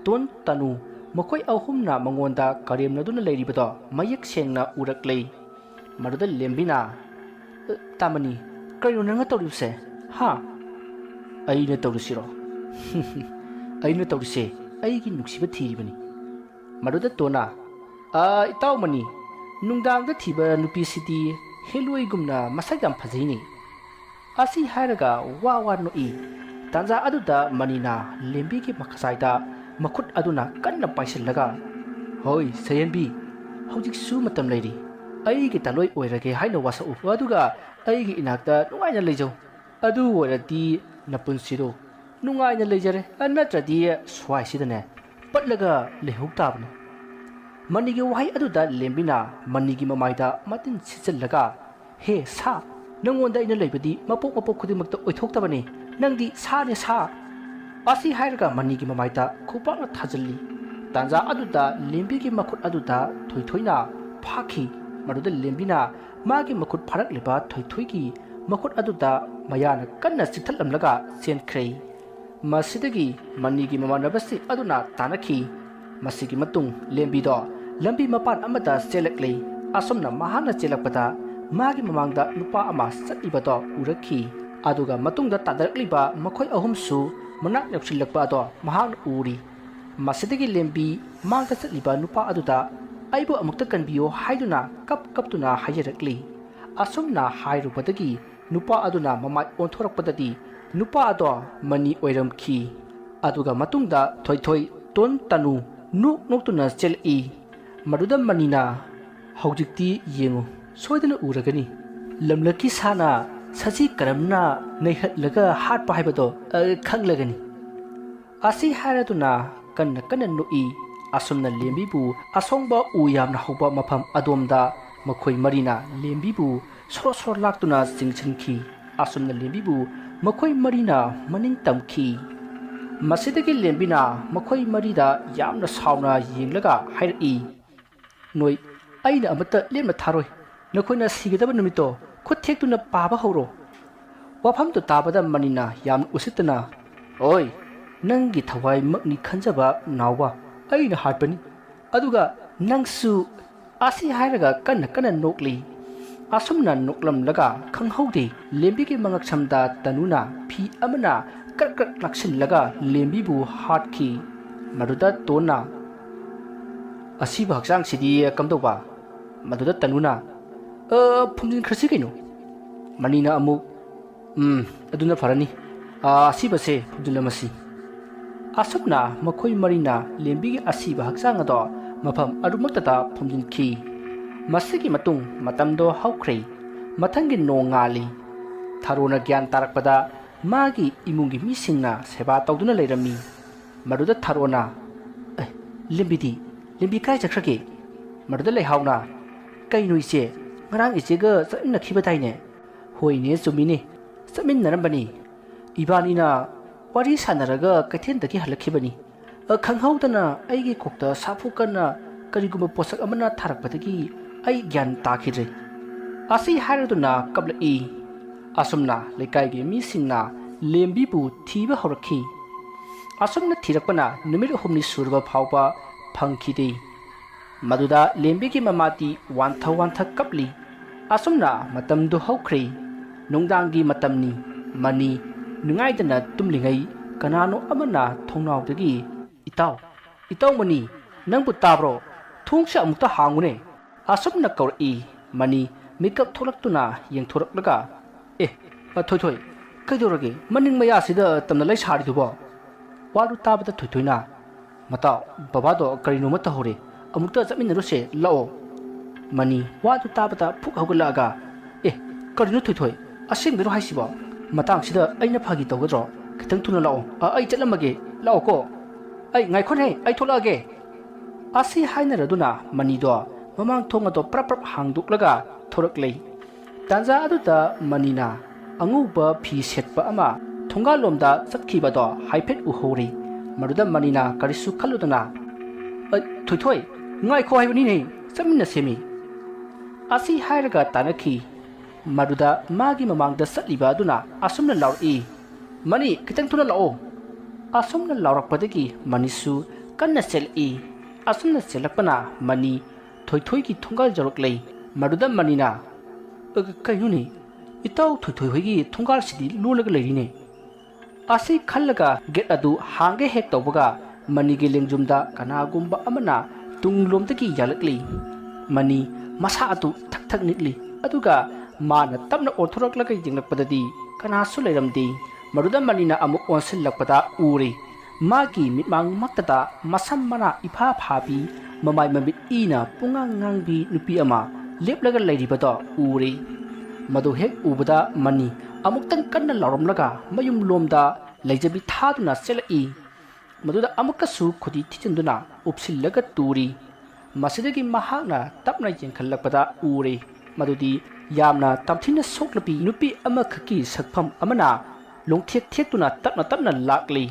ꯇꯣꯟ, ꯇꯅꯨ, ꯃꯈꯣꯏ ꯑꯍꯨꯝꯅ ꯃꯉꯣꯟꯗ ꯀꯔꯦꯝꯅꯗꯨꯅ ꯂꯩꯔꯤꯕꯗꯣ ꯃꯌꯦꯛ ꯁꯦꯡꯅ ꯎꯔꯛꯂꯦ꯫ ꯃꯗꯨꯗ ꯂꯦꯝꯕꯤꯅ, "ꯑ, ꯇꯥꯃꯅꯤ, ꯀꯔꯤꯅꯣ ꯅꯪꯅ ꯇꯧꯔꯤꯕꯁꯦ? ꯍꯥ?" "ꯑꯩꯅ ꯇꯧꯔꯤꯁꯤꯔꯣ? ꯑꯩꯅ ꯇꯧꯔꯤꯁꯦ ꯑꯩꯒꯤ ꯅꯨꯡꯁꯤꯕ ꯊꯤꯔꯤꯕꯅꯤ꯫" ꯃꯗꯨꯗ ꯇꯣꯟꯅ, "ꯑ, ꯏꯇꯥꯎ ꯃꯅꯤ, ꯅꯨꯡꯗꯥꯡꯗ ꯊꯤꯕ ꯅꯨꯄꯤꯁꯤꯗꯤ ꯍꯦꯂꯣꯏꯒꯨꯝꯅ ꯃꯁꯛ ꯌꯥꯝ ꯐꯖꯩꯅꯦ꯫" ꯑꯁꯤ ꯍꯥꯏꯔꯒ ꯋꯥ ꯋꯥ ꯅꯣꯛꯏ꯫ ꯇꯥꯟꯖꯥ ꯑꯗꯨꯗ ꯃꯅꯤꯅ ꯂꯦꯝꯕꯤꯒꯤ ꯃꯈꯁꯥꯏꯗ ꯃꯈꯨꯠ ꯑꯗꯨꯅ ꯀꯟꯅ ꯄꯥꯏꯁꯤꯜꯂꯒ, "ꯍꯣꯏ, ꯁꯌꯦꯟꯕꯤ, ꯍꯧꯖꯤꯛꯁꯨ ꯃꯇꯝ ꯂꯩꯔꯤ꯫ ꯑꯩꯒꯤ ꯇꯥꯂꯣꯏ ꯑꯣꯏꯔꯒꯦ ꯍꯥꯏꯅ ꯋꯥꯁꯛꯎ, ꯑꯗꯨꯒ ꯑꯩꯒꯤ ꯏꯅꯥꯛꯇ ꯅꯨꯡꯉꯥꯏꯅ ꯂꯩꯖꯧ꯫ ꯑꯗꯨ ꯑꯣꯏꯔꯗꯤ ꯅꯄꯨꯟꯁꯤꯗꯣ ꯅꯨꯡꯉꯥꯏꯅ ꯂꯩꯖꯔꯦ, ꯅꯠꯇ꯭ꯔꯗꯤ ꯁ꯭ꯋꯥꯏꯁꯤꯗꯅꯦ ꯄꯠꯂꯒ ꯂꯩꯍꯧ ꯇꯥꯕꯅꯤ꯫" ꯃꯅꯤꯒꯤ ꯋꯥꯍꯩ ꯑꯗꯨꯗ ꯂꯦꯝꯕꯤꯅ ꯃꯅꯤꯒꯤ ꯃꯃꯥꯏꯗ ꯃꯇꯤꯟ ꯁꯤꯠꯆꯜꯂꯒ, "ꯍꯦ ꯁꯥ, ꯅꯪꯉꯣꯟꯗ ꯑꯩꯅ ꯂꯩꯕꯗꯤ ꯃꯄꯣꯛ ꯃꯄꯣꯛ ꯈꯨꯗꯤꯡꯃꯛꯇ ꯑꯣꯏꯊꯣꯛꯇꯕꯅꯤ꯫ ꯅꯪꯗꯤ ꯁꯥꯅꯦ, ꯁꯥ!" ꯑꯁꯤ ꯍꯥꯏꯔꯒ ꯃꯅꯤꯒꯤ ꯃꯃꯥꯏꯗ ꯈꯨꯕꯥꯛꯅ ꯊꯥꯖꯤꯜꯂꯤ꯫ ꯇꯥꯟꯖꯥ ꯑꯗꯨꯗ ꯂꯦꯝꯕꯤꯒꯤ ꯃꯈꯨꯠ ꯑꯗꯨꯗ ꯊꯣꯏꯊꯣꯏꯅ ꯐꯥꯈꯤ꯫ ꯃꯗꯨꯗ ꯂꯦꯝꯕꯤꯅ ꯃꯥꯒꯤ ꯃꯈꯨꯠ ꯐꯥꯔꯛꯂꯤꯕ ꯊꯣꯏꯊꯣꯏꯒꯤ ꯃꯈꯨꯠ ꯑꯗꯨꯗ ꯃꯌꯥꯅ ꯀꯟꯅ ꯆꯤꯛꯊꯠꯂꯝꯂꯒ ꯆꯦꯟꯈ꯭ꯔꯦ꯫ ꯃꯁꯤꯗꯒꯤ ꯃꯅꯤꯒꯤ ꯃꯃꯥꯟꯅꯕꯁꯤꯡ ꯑꯗꯨꯅ ꯇꯥꯟꯅꯈꯤ꯫ ꯃꯁꯤꯒꯤ ꯃꯇꯨꯡ ꯂꯦꯝꯕꯤꯗꯣ ꯂꯝꯕꯤ ꯃꯄꯥꯟ ꯑꯃꯗ ꯆꯦꯜꯂꯛꯂꯦ꯫ ꯑꯁꯨꯝꯅ ꯃꯍꯥꯛꯅ ꯆꯦꯜꯂꯛꯄꯗ ꯃꯥꯒꯤ ꯃꯃꯥꯡꯗ ꯅꯨꯄꯥ ꯑꯃ ꯆꯠꯂꯤꯕꯗꯣ ꯎꯔꯛꯈꯤ꯫ ꯑꯗꯨꯒ ꯃꯇꯨꯡꯗ ꯇꯥꯟꯅꯔꯛꯂꯤꯕ ꯃꯈꯣꯏ ꯑꯍꯨꯝꯁꯨ ꯃꯅꯥꯛ ꯌꯧꯁꯤꯜꯂꯛꯄ ꯑꯗꯣ ꯃꯍꯥꯛꯅ ꯎꯔꯤ꯫ ꯃꯁꯤꯗꯒꯤ ꯂꯦꯝꯕꯤ ꯃꯥꯡꯗ ꯆꯠꯂꯤꯕ ꯅꯨꯄꯥ ꯑꯗꯨꯗ, "ꯑꯩꯕꯨ ꯑꯃꯨꯛꯇ ꯀꯟꯕꯤꯌꯨ" ꯍꯥꯏꯗꯨꯅ ꯀꯞ ꯀꯞꯇꯨꯅ ꯍꯥꯏꯖꯔꯛꯂꯤ꯫ ꯑꯁꯨꯝꯅ ꯍꯥꯏꯔꯨꯕꯗꯒꯤ ꯅꯨꯄꯥ ꯑꯗꯨꯅ ꯃꯃꯥꯏ ꯑꯣꯟꯊꯣꯔꯛꯄꯗꯗꯤ ꯅꯨꯄꯥ ꯑꯗꯣ ꯃꯅꯤ ꯑꯣꯏꯔꯝꯈꯤ꯫ ꯑꯗꯨꯒ ꯃꯇꯨꯡꯗ ꯊꯣꯏꯊꯣꯏ, ꯇꯣꯟ, ꯇꯅꯨ ꯅꯣꯛ ꯅꯣꯛꯇꯨꯅ ꯆꯦꯜꯂꯛꯏ꯫ ꯃꯗꯨꯗ ꯃꯅꯤꯅ, "ꯍꯧꯖꯤꯛꯇꯤ ꯌꯦꯡꯉꯨ, ꯁꯣꯏꯗꯅ ꯎꯔꯒꯅꯤ꯫ ꯂꯝꯂꯛꯀꯤ ꯁꯥꯅ ꯁꯖꯤ ꯀꯔꯝꯅ ꯅꯩꯍꯠꯂꯒ ꯍꯥꯠꯄ ꯍꯥꯏꯕꯗꯣ, ꯑ, ꯈꯪꯂꯒꯅꯤ꯫" ꯑꯁꯤ ꯍꯥꯏꯔꯗꯨꯅ ꯀꯟꯅ ꯀꯟꯅ ꯅꯣꯛꯏ꯫ ꯑꯁꯨꯝꯅ ꯂꯦꯝꯕꯤꯕꯨ ꯑꯁꯣꯡꯕ ꯎ ꯌꯥꯝꯅ ꯍꯧꯕ ꯃꯐꯝ ꯑꯗꯣꯝꯗ ꯃꯈꯣꯏ ꯃꯔꯤꯅ ꯂꯦꯝꯕꯤꯕꯨ ꯁꯣꯔꯣ ꯁꯣꯔꯣ ꯂꯥꯛꯇꯨꯅ ꯆꯤꯡꯁꯤꯟꯈꯤ꯫ ꯑꯁꯨꯝꯅ ꯂꯦꯝꯕꯤꯕꯨ ꯃꯈꯣꯏ ꯃꯔꯤꯅ ꯃꯅꯤꯡ ꯇꯝꯈꯤ꯫ ꯃꯁꯤꯗꯒꯤ ꯂꯦꯝꯕꯤꯅ ꯃꯈꯣꯏ ꯃꯔꯤꯗ ꯌꯥꯝꯅ ꯁꯥꯎꯅ ꯌꯦꯡꯂꯒ ꯍꯥꯏꯔꯛꯏ, "ꯅꯣꯏ ꯑꯩꯅ ꯑꯃꯠꯇ ꯂꯦꯝꯅ ꯊꯥꯔꯣꯏ꯫ ꯅꯈꯣꯏꯅ ꯁꯤꯒꯗꯕ ꯅꯨꯃꯤꯠꯇꯣ ꯈꯨꯠ ꯊꯦꯛꯇꯨꯅ ꯄꯥꯕ ꯍꯧꯔꯣ꯫" ꯋꯥꯐꯝꯗꯨ ꯇꯥꯕꯗ ꯃꯅꯤꯅ ꯌꯥꯝꯅ ꯎꯁꯤꯠꯇꯅ, "ꯑꯣꯏ, ꯅꯪꯒꯤ ꯊꯋꯥꯏꯃꯛꯅꯤ ꯈꯟꯖꯕ ꯅꯥꯎꯕ, ꯑꯩꯅ ꯍꯥꯠꯄꯅꯤ꯫ ꯑꯗꯨꯒ ꯅꯪꯁꯨ" ꯑꯁꯤ ꯍꯥꯏꯔꯒ ꯀꯟꯅ ꯀꯟꯅ ꯅꯣꯛꯂꯤ꯫ ꯑꯁꯨꯝꯅ ꯅꯣꯛꯂꯝꯂꯒ ꯈꯪꯍꯧꯗꯦ, ꯂꯦꯝꯕꯤꯒꯤ ꯃꯉꯛꯁꯝꯗ ꯇꯅꯨꯅ ꯐꯤ ꯑꯃꯅ ꯀ꯭ꯔꯛ ꯀ꯭ꯔꯛ ꯂꯥꯛꯁꯤꯜꯂꯒ ꯂꯦꯝꯕꯤꯕꯨ ꯍꯥꯠꯈꯤ꯫ ꯃꯗꯨꯗ ꯇꯣꯟꯅ, "ꯑꯁꯤꯕ ꯍꯛꯆꯥꯡꯁꯤꯗꯤ ꯀꯝꯗꯧꯕ?" ꯃꯗꯨꯗ ꯇꯅꯨꯅ, "ꯑ, ꯐꯨꯝꯖꯤꯟꯈ꯭ꯔꯁꯤ ꯀꯩꯅꯣ꯫" ꯃꯅꯤꯅ ꯑꯃꯨꯛ, "ꯎꯝ, ꯑꯗꯨꯅ ꯐꯔꯅꯤ꯫ ꯑ, ꯑꯁꯤꯕꯁꯦ ꯐꯨꯝꯖꯤꯜꯂꯝꯃꯁꯤ꯫" ꯑꯁꯨꯝꯅ ꯃꯈꯣꯏ ꯃꯔꯤꯅ ꯂꯦꯝꯕꯤꯒꯤ ꯑꯁꯤꯕ ꯍꯛꯆꯥꯡ ꯑꯗꯣ ꯃꯐꯝ ꯑꯗꯨꯃꯛꯇꯗ ꯐꯨꯝꯖꯤꯟꯈꯤ꯫ ꯃꯁꯤꯒꯤ ꯃꯇꯨꯡ ꯃꯇꯝꯗꯣ ꯍꯧꯈ꯭ꯔꯦ꯫ ꯃꯊꯪꯒꯤ ꯅꯣꯡ ꯉꯥꯜꯂꯤ꯫ ꯊꯔꯣꯅ ꯒ꯭ꯌꯥꯟ ꯇꯥꯔꯛꯄꯗ ꯃꯥꯒꯤ ꯏꯃꯨꯡꯒꯤ ꯃꯤꯁꯤꯡꯅ ꯁꯦꯕꯥ ꯇꯧꯗꯨꯅ ꯂꯩꯔꯝꯃꯤ꯫ ꯃꯗꯨꯗ ꯊꯔꯣꯅ, "ꯑꯦ, ꯂꯦꯝꯕꯤꯗꯤ? ꯂꯦꯝꯕꯤ ꯀꯥꯏ ꯆꯠꯈ꯭ꯔꯒꯦ?" ꯃꯗꯨꯗ ꯂꯩꯍꯥꯎꯅ, "ꯀꯩꯅꯣ ꯏꯆꯦ, ꯉꯔꯥꯡ ꯏꯆꯦꯒ ꯆꯠꯃꯤꯟꯅꯈꯤꯕꯗꯥꯏꯅꯦ?" "ꯍꯣꯏꯅꯦ, ꯆꯨꯝꯃꯤꯅꯦ, ꯆꯠꯃꯤꯟꯅꯔꯝꯕꯅꯤ꯫ ꯏꯕꯥꯅꯤꯅ ꯋꯥꯔꯤ ꯁꯥꯟꯅꯔꯒ ꯀꯩꯊꯦꯜꯗꯒꯤ ꯍꯜꯂꯛꯈꯤꯕꯅꯤ꯫ ꯑ, ꯈꯪꯍꯧꯗꯅ ꯑꯩꯒꯤ ꯀꯣꯛꯇ ꯁꯥꯐꯨ ꯀꯟꯅ ꯀꯔꯤꯒꯨꯝꯕ ꯄꯣꯠꯁꯛ ꯑꯃꯅ ꯊꯥꯔꯛꯄꯗꯒꯤ ꯑꯩ ꯒ꯭ꯌꯥꯟ ꯇꯥꯈꯤꯗ꯭ꯔꯦ꯫" ꯑꯁꯤ ꯍꯥꯏꯔꯗꯨꯅ ꯀꯞꯂꯛꯏ꯫ ꯑꯁꯨꯝꯅ ꯂꯩꯀꯥꯏꯒꯤ ꯃꯤꯁꯤꯡꯅ ꯂꯦꯝꯕꯤꯕꯨ ꯊꯤꯕ ꯍꯧꯔꯛꯈꯤ꯫ ꯑꯁꯨꯝꯅ ꯊꯤꯔꯛꯄꯅ ꯅꯨꯃꯤꯠ ꯍꯨꯝꯅꯤ ꯁꯨꯔꯕ ꯐꯥꯎꯕ ꯐꯪꯈꯤꯗꯦ꯫ ꯃꯗꯨꯗ ꯂꯦꯝꯕꯤꯒꯤ ꯃꯃꯥꯇꯤ ꯋꯥꯟꯊ ꯋꯥꯟꯊ ꯀꯞꯂꯤ꯫ ꯑꯁꯨꯝꯅ ꯃꯇꯝꯗꯨ ꯍꯧꯈ꯭ꯔꯦ꯫ ꯅꯨꯡꯗꯥꯡꯒꯤ ꯃꯇꯝꯅꯤ꯫ ꯃꯅꯤ ꯅꯨꯡꯉꯥꯏꯗꯅ ꯇꯨꯝꯂꯤꯉꯩ ꯀꯅꯥꯅꯣ ꯑꯃꯅ ꯊꯣꯡꯅꯥꯎꯗꯒꯤ, "ꯏꯇꯥꯎ, ꯏꯇꯥꯎ ꯃꯅꯤ, ꯅꯪꯕꯨ ꯇꯥꯕ꯭ꯔꯣ? ꯊꯣꯡꯁꯦ ꯑꯃꯨꯛꯇ ꯍꯥꯡꯉꯨꯅꯦ꯫" ꯑꯁꯨꯝꯅ ꯀꯧꯔꯛꯏ꯫ ꯃꯅꯤ ꯃꯤꯀꯞ ꯊꯣꯛꯂꯛꯇꯨꯅ ꯌꯦꯡꯊꯣꯔꯛꯂꯒ, "ꯑꯦ, ꯑ, ꯊꯣꯏꯊꯣꯏ, ꯀꯩꯗꯧꯔꯒꯦ? ꯃꯅꯤꯡ ꯃꯌꯥꯁꯤꯗ ꯇꯝꯅ ꯂꯩ ꯁꯥꯔꯤꯗꯨꯕꯣ?" ꯋꯥꯗꯨ ꯇꯥꯕꯗ ꯊꯣꯏꯊꯣꯏꯅ, "ꯃꯇꯥꯎ, ꯕꯕꯥꯗꯣ ꯀꯔꯤꯅꯣꯃ ꯇꯧꯍꯧꯔꯦ꯫ ꯑꯃꯨꯛꯇ ꯆꯠꯃꯤꯟꯅꯔꯨꯁꯦ, ꯂꯥꯛꯑꯣ꯫" ꯃꯅꯤ ꯋꯥꯗꯨ ꯇꯥꯕꯗ ꯐꯨꯛ ꯍꯧꯒꯠꯂꯛꯑꯒ, "ꯑꯦ, ꯀꯔꯤꯅꯣ ꯊꯣꯏꯊꯣꯏ? ꯑꯁꯦꯡꯕꯩꯔꯣ ꯍꯥꯏꯁꯤꯕꯣ? ꯃꯇꯥꯡꯁꯤꯗ ꯑꯩꯅ ꯐꯥꯒꯤ ꯇꯧꯒꯗ꯭ꯔꯣ? ꯈꯤꯇꯪ ꯊꯨꯅ ꯂꯥꯛꯑꯣ꯫ ꯑ, ꯑꯩ ꯆꯠꯂꯝꯃꯒꯦ꯫ ꯂꯥꯛꯑꯣꯀꯣ꯫" "ꯑꯩ, ꯉꯥꯏꯈꯣꯅꯦ, ꯑꯩ ꯊꯣꯛꯂꯛꯑꯒꯦ꯫" ꯑꯁꯤ ꯍꯥꯏꯅꯔꯗꯨꯅ ꯃꯅꯤꯗꯣ ꯃꯃꯥꯡ ꯊꯣꯡ ꯑꯗꯣ ꯄ꯭ꯔꯞ ꯄ꯭ꯔꯞ ꯍꯥꯡꯗꯣꯛꯂꯒ ꯊꯣꯔꯛꯂꯦ꯫ ꯇꯥꯟꯖꯥ ꯑꯗꯨꯗ ꯃꯅꯤꯅ ꯑꯉꯧꯕ ꯐꯤ ꯁꯦꯠꯄ ꯑꯃ ꯊꯣꯡꯒꯥꯜꯂꯣꯝꯗ ꯆꯠꯈꯤꯕꯗꯣ ꯍꯥꯏꯐꯦꯠ ꯎꯍꯧꯔꯦ꯫ ꯃꯗꯨꯗ ꯃꯅꯤꯅ ꯀꯔꯤꯁꯨ ꯈꯜꯂꯨꯗꯅ, "ꯑ, ꯊꯣꯏꯊꯣꯏ, ꯉꯥꯏꯈꯣ ꯍꯥꯏꯕꯅꯤꯅꯦ, ꯆꯠꯃꯤꯟꯅꯁꯦꯃꯤ"꯫ ꯑꯁꯤ ꯍꯥꯏꯔꯒ ꯇꯥꯟꯅꯈꯤ꯫ ꯃꯗꯨꯗ ꯃꯥꯒꯤ ꯃꯃꯥꯡꯗ ꯆꯠꯂꯤꯕ ꯑꯗꯨꯅ ꯑꯁꯨꯝꯅ ꯂꯥꯎꯔꯛꯏ, "ꯃꯅꯤ, ꯈꯤꯇꯪ ꯊꯨꯅ ꯂꯥꯛꯑꯣ"꯫ ꯑꯁꯨꯝꯅ ꯂꯥꯎꯔꯛꯄꯗꯒꯤ ꯃꯅꯤꯁꯨ ꯀꯟꯅ ꯆꯦꯜꯂꯛꯏ꯫ ꯑꯁꯨꯝꯅ ꯆꯦꯜꯂꯛꯄꯅ ꯃꯅꯤ ꯊꯣꯏꯊꯣꯏꯒꯤ ꯊꯣꯡꯒꯥꯜ ꯌꯧꯔꯛꯂꯦ꯫ ꯃꯗꯨꯗ ꯃꯅꯤꯅ, "ꯑ, ꯀꯩꯅꯣꯅꯦ? ꯏꯇꯥꯎ ꯊꯣꯏꯊꯣꯏ ꯍꯣꯏꯒꯤ ꯊꯣꯡꯒꯥꯜꯁꯤꯗꯤ ꯂꯣꯜꯂꯒ ꯂꯩꯔꯤꯅꯦ"꯫ ꯑꯁꯤ ꯈꯜꯂꯒ ꯒꯦꯠ ꯑꯗꯨ ꯍꯥꯡꯒꯦ ꯍꯦꯛ ꯇꯧꯕꯒ ꯃꯅꯤꯒꯤ ꯂꯦꯡꯖꯨꯝꯗ ꯀꯅꯥꯒꯨꯝꯕ ꯑꯃꯅ ꯇꯨꯡꯂꯣꯝꯗꯒꯤ ꯌꯥꯜꯂꯛꯂꯤ꯫ ꯃꯅꯤ ꯃꯁꯥ ꯑꯗꯨ ꯊꯛ ꯊꯛ ꯅꯤꯛꯂꯤ꯫ ꯑꯗꯨꯒ ꯃꯥꯅ ꯇꯞꯅ ꯑꯣꯟꯊꯣꯔꯛꯂꯒ ꯌꯦꯡꯂꯛꯄꯗꯗꯤ ꯀꯅꯥꯁꯨ ꯂꯩꯔꯝꯗꯦ꯫ ꯃꯗꯨꯗ ꯃꯅꯤꯅ ꯑꯃꯨꯛ ꯑꯣꯟꯁꯤꯜꯂꯛꯄꯗ ꯎꯔꯦ꯫ ꯃꯥꯒꯤ ꯃꯤꯠꯃꯥꯡꯃꯛꯇꯗ ꯃꯁꯝ ꯃꯅꯥ ꯏꯐꯥ ꯐꯥꯕꯤ, ꯃꯃꯥꯏ ꯃꯃꯤꯠ ꯏꯅ ꯄꯨꯡꯉꯥꯡ ꯉꯥꯡꯕꯤ ꯅꯨꯄꯤ ꯑꯃ ꯂꯦꯞꯂꯒ ꯂꯩꯔꯤꯕꯗꯣ ꯎꯔꯦ꯫ ꯃꯗꯨ ꯍꯦꯛ ꯎꯕꯗ ꯃꯅꯤ ꯑꯃꯨꯛꯇꯪ ꯀꯟꯅ ꯂꯥꯎꯔꯝꯂꯒ ꯃꯌꯨꯝꯂꯣꯝꯗ ꯂꯩꯖꯕꯤ ꯊꯥꯗꯨꯅ ꯆꯦꯜꯂꯛꯏ꯫ ꯃꯗꯨꯗ ꯑꯃꯨꯛꯀꯁꯨ ꯈꯨꯗꯤ ꯊꯤꯖꯤꯟꯗꯨꯅ ꯎꯞꯁꯤꯜꯂꯒ ꯇꯨꯔꯤ꯫ ꯃꯁꯤꯗꯒꯤ ꯃꯍꯥꯛꯅ ꯇꯞꯅ ꯌꯦꯡꯈꯠꯂꯛꯄꯗ ꯎꯔꯦ꯫ ꯃꯗꯨꯗꯤ ꯌꯥꯝꯅ ꯇꯝꯊꯤꯅ ꯁꯣꯛꯂꯕꯤ ꯅꯨꯄꯤ ꯑꯃꯈꯛꯀꯤ ꯁꯛꯐꯝ ꯑꯃꯅ ꯂꯣꯡꯊꯦꯛ ꯊꯦꯛꯇꯨꯅ ꯇꯞꯅ ꯇꯞꯅ ꯂꯥꯛꯂꯤ꯫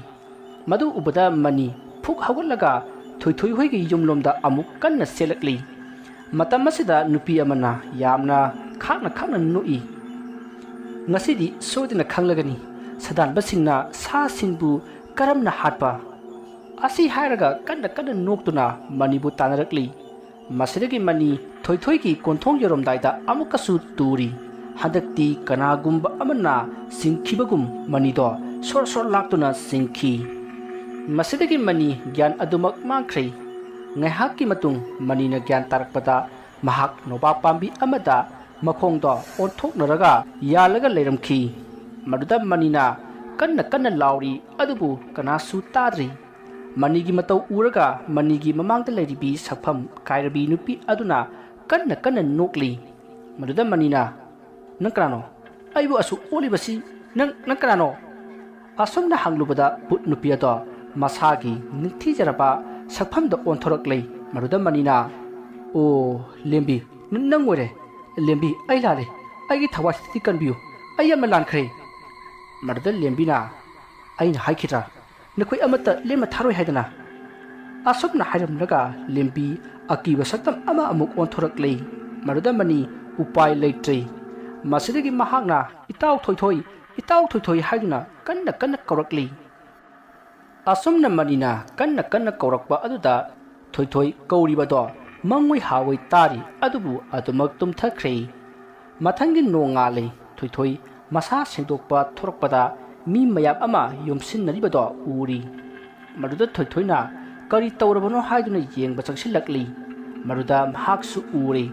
ꯃꯗꯨ ꯎꯕꯗ ꯃꯅꯤ ꯐꯨꯛ ꯍꯧꯒꯠꯂꯒ ꯊꯣꯏꯊꯣꯏ ꯍꯣꯏꯒꯤ ꯌꯨꯝꯂꯣꯝꯗ ꯑꯃꯨꯛ ꯀꯟꯅ ꯆꯦꯜꯂꯛꯂꯤ꯫ ꯃꯇꯝ ꯑꯁꯤꯗ ꯅꯨꯄꯤ ꯑꯃꯅ ꯌꯥꯝꯅ ꯈꯥꯛꯅ ꯈꯥꯛꯅ ꯅꯣꯛꯏ꯫ "ꯉꯁꯤꯗꯤ ꯁꯣꯏꯗꯅ ꯈꯪꯂꯒꯅꯤ ꯁꯥꯗꯥꯟꯕꯁꯤꯡꯅ ꯁꯥꯁꯤꯡꯕꯨ ꯀꯔꯝꯅ ꯍꯥꯠꯄ"꯫ ꯑꯁꯤ ꯍꯥꯏꯔꯒ ꯀꯟꯅ ꯀꯟꯅ ꯅꯣꯛꯇꯨꯅ ꯃꯅꯤꯕꯨ ꯇꯥꯟꯅꯔꯛꯂꯤ꯫ ꯃꯁꯤꯗꯒꯤ ꯃꯅꯤ ꯊꯣꯏꯊꯣꯏꯒꯤ ꯀꯣꯟꯊꯣꯡ ꯌꯧꯔꯝꯗꯥꯏꯗ ꯑꯃꯨꯛꯀꯁꯨ ꯇꯨꯔꯤ꯫ ꯍꯟꯗꯛꯇꯤ ꯀꯅꯥꯒꯨꯝꯕ ꯑꯃꯅ ꯆꯤꯡꯈꯤꯕꯒꯨꯝ ꯃꯅꯤꯗꯣ ꯁꯣꯔ ꯁꯣꯔ ꯂꯥꯛꯇꯨꯅ ꯆꯤꯡꯈꯤ꯫ ꯃꯁꯤꯗꯒꯤ ꯃꯅꯤ ꯒ꯭ꯌꯥꯟ ꯑꯗꯨꯃꯛ ꯃꯥꯡꯈ꯭ꯔꯦ꯫ ꯉꯥꯏꯍꯥꯛꯀꯤ ꯃꯇꯨꯡ ꯃꯅꯤꯅ ꯒ꯭ꯌꯥꯟ ꯇꯥꯔꯛꯄꯗ ꯃꯍꯥꯛ ꯅꯣꯕꯥꯞ ꯄꯥꯝꯕꯤ ꯑꯃꯗ ꯃꯈꯣꯡꯗꯣ ꯑꯣꯟꯊꯣꯛꯅꯔꯒ ꯌꯥꯜꯂꯒ ꯂꯩꯔꯝꯈꯤ꯫ ꯃꯗꯨꯗ ꯃꯅꯤꯅ ꯀꯟꯅ ꯀꯟꯅ ꯂꯥꯎꯔꯤ, ꯑꯗꯨꯕꯨ ꯀꯅꯥꯁꯨ ꯇꯥꯗ꯭ꯔꯤ꯫ ꯃꯅꯤꯒꯤ ꯃꯇꯧ ꯎꯔꯒ ꯃꯅꯤꯒꯤ ꯃꯃꯥꯡꯗ ꯂꯩꯔꯤꯕꯤ ꯁꯛꯐꯝ ꯀꯥꯏꯔꯕꯤ ꯅꯨꯄꯤ ꯑꯗꯨꯅ ꯀꯟꯅ ꯀꯟꯅ ꯅꯣꯛꯂꯤ꯫ ꯃꯗꯨꯗ ꯃꯅꯤꯅ, "ꯅꯪ ꯀꯅꯥꯅꯣ? ꯑꯩꯕꯨ ꯑꯁꯨꯛ ꯑꯣꯠꯂꯤꯕꯁꯤ ꯅꯪ, ꯅꯪ ꯀꯅꯥꯅꯣ?" ꯑꯁꯨꯝꯅ ꯍꯪꯂꯨꯕꯗ ꯚꯨꯠ ꯅꯨꯄꯤ ꯑꯗꯣ ꯃꯁꯥꯒꯤ ꯅꯤꯡꯊꯤꯖꯔꯕ ꯁꯛꯐꯝꯗ ꯑꯣꯟꯊꯣꯔꯛꯂꯦ꯫ ꯃꯗꯨꯗ ꯃꯅꯤꯅ, "ꯑꯣ, ꯂꯦꯝꯕꯤ, ꯅ-, ꯅꯪ ꯑꯣꯏꯔꯦ꯫ ꯂꯦꯝꯕꯤ, ꯑꯩ ꯂꯥꯜꯂꯦ꯫ ꯑꯩꯒꯤ ꯊꯋꯥꯏꯁꯤꯗꯤ ꯀꯟꯕꯤꯌꯨ꯫ ꯑꯩ ꯌꯥꯝꯅ ꯂꯥꯟꯈ꯭ꯔꯦ꯫" ꯃꯗꯨꯗ ꯂꯦꯝꯕꯤꯅ, "ꯑꯩꯅ ꯍꯥꯏꯈꯤꯗ꯭ꯔꯥ, ꯅꯈꯣꯏ ꯑꯃꯠꯇ ꯂꯦꯝꯅ ꯊꯥꯔꯣꯏ ꯍꯥꯏꯗꯅ?" ꯑꯁꯨꯝꯅ ꯍꯥꯏꯔꯝꯂꯒ ꯂꯦꯝꯕꯤ ꯑꯀꯤꯕ ꯁꯛꯇꯝ ꯑꯃ ꯑꯃꯨꯛ ꯑꯣꯟꯊꯣꯔꯛꯂꯦ꯫ ꯃꯗꯨꯗ ꯃꯅꯤ ꯎꯄꯥꯏ ꯂꯩꯇ꯭ꯔꯦ꯫ ꯃꯁꯤꯗꯒꯤ ꯃꯍꯥꯛꯅ, "ꯏꯇꯥꯎ ꯊꯣꯏꯊꯣꯏ, ꯏꯇꯥꯎ ꯊꯣꯏꯊꯣꯏ" ꯍꯥꯏꯗꯨꯅ ꯀꯟꯅ ꯀꯟꯅ ꯀꯧꯔꯛꯂꯤ꯫ ꯑꯁꯨꯝꯅ ꯃꯅꯤꯅ ꯀꯟꯅ ꯀꯟꯅ ꯀꯧꯔꯛꯄ ꯑꯗꯨꯗ ꯊꯣꯏꯊꯣꯏ ꯀꯧꯔꯤꯕꯗꯣ ꯃꯪꯑꯣꯏ ꯍꯥꯑꯣꯏ ꯇꯥꯔꯤ, ꯑꯗꯨꯕꯨ ꯑꯗꯨꯃꯛ ꯇꯨꯝꯊꯈ꯭ꯔꯦ꯫ ꯃꯊꯪꯒꯤ ꯅꯣꯡꯉꯥꯜꯂꯦ꯫ ꯊꯣꯏꯊꯣꯏ ꯃꯁꯥ ꯁꯦꯡꯗꯣꯛꯄ ꯊꯣꯔꯛꯄꯗ ꯃꯤ ꯃꯌꯥꯝ ꯑꯃ ꯌꯣꯝꯁꯤꯟꯅꯔꯤꯕꯗꯣ ꯎꯔꯤ꯫ ꯃꯗꯨꯗ ꯊꯣꯏꯊꯣꯏꯅ ꯀꯔꯤ ꯇꯧꯔꯕꯅꯣ ꯍꯥꯏꯗꯨꯅ ꯌꯦꯡꯕ ꯆꯪꯁꯤꯜꯂꯛꯂꯤ꯫ ꯃꯗꯨꯗ ꯃꯍꯥꯛꯁꯨ ꯎꯔꯦ꯫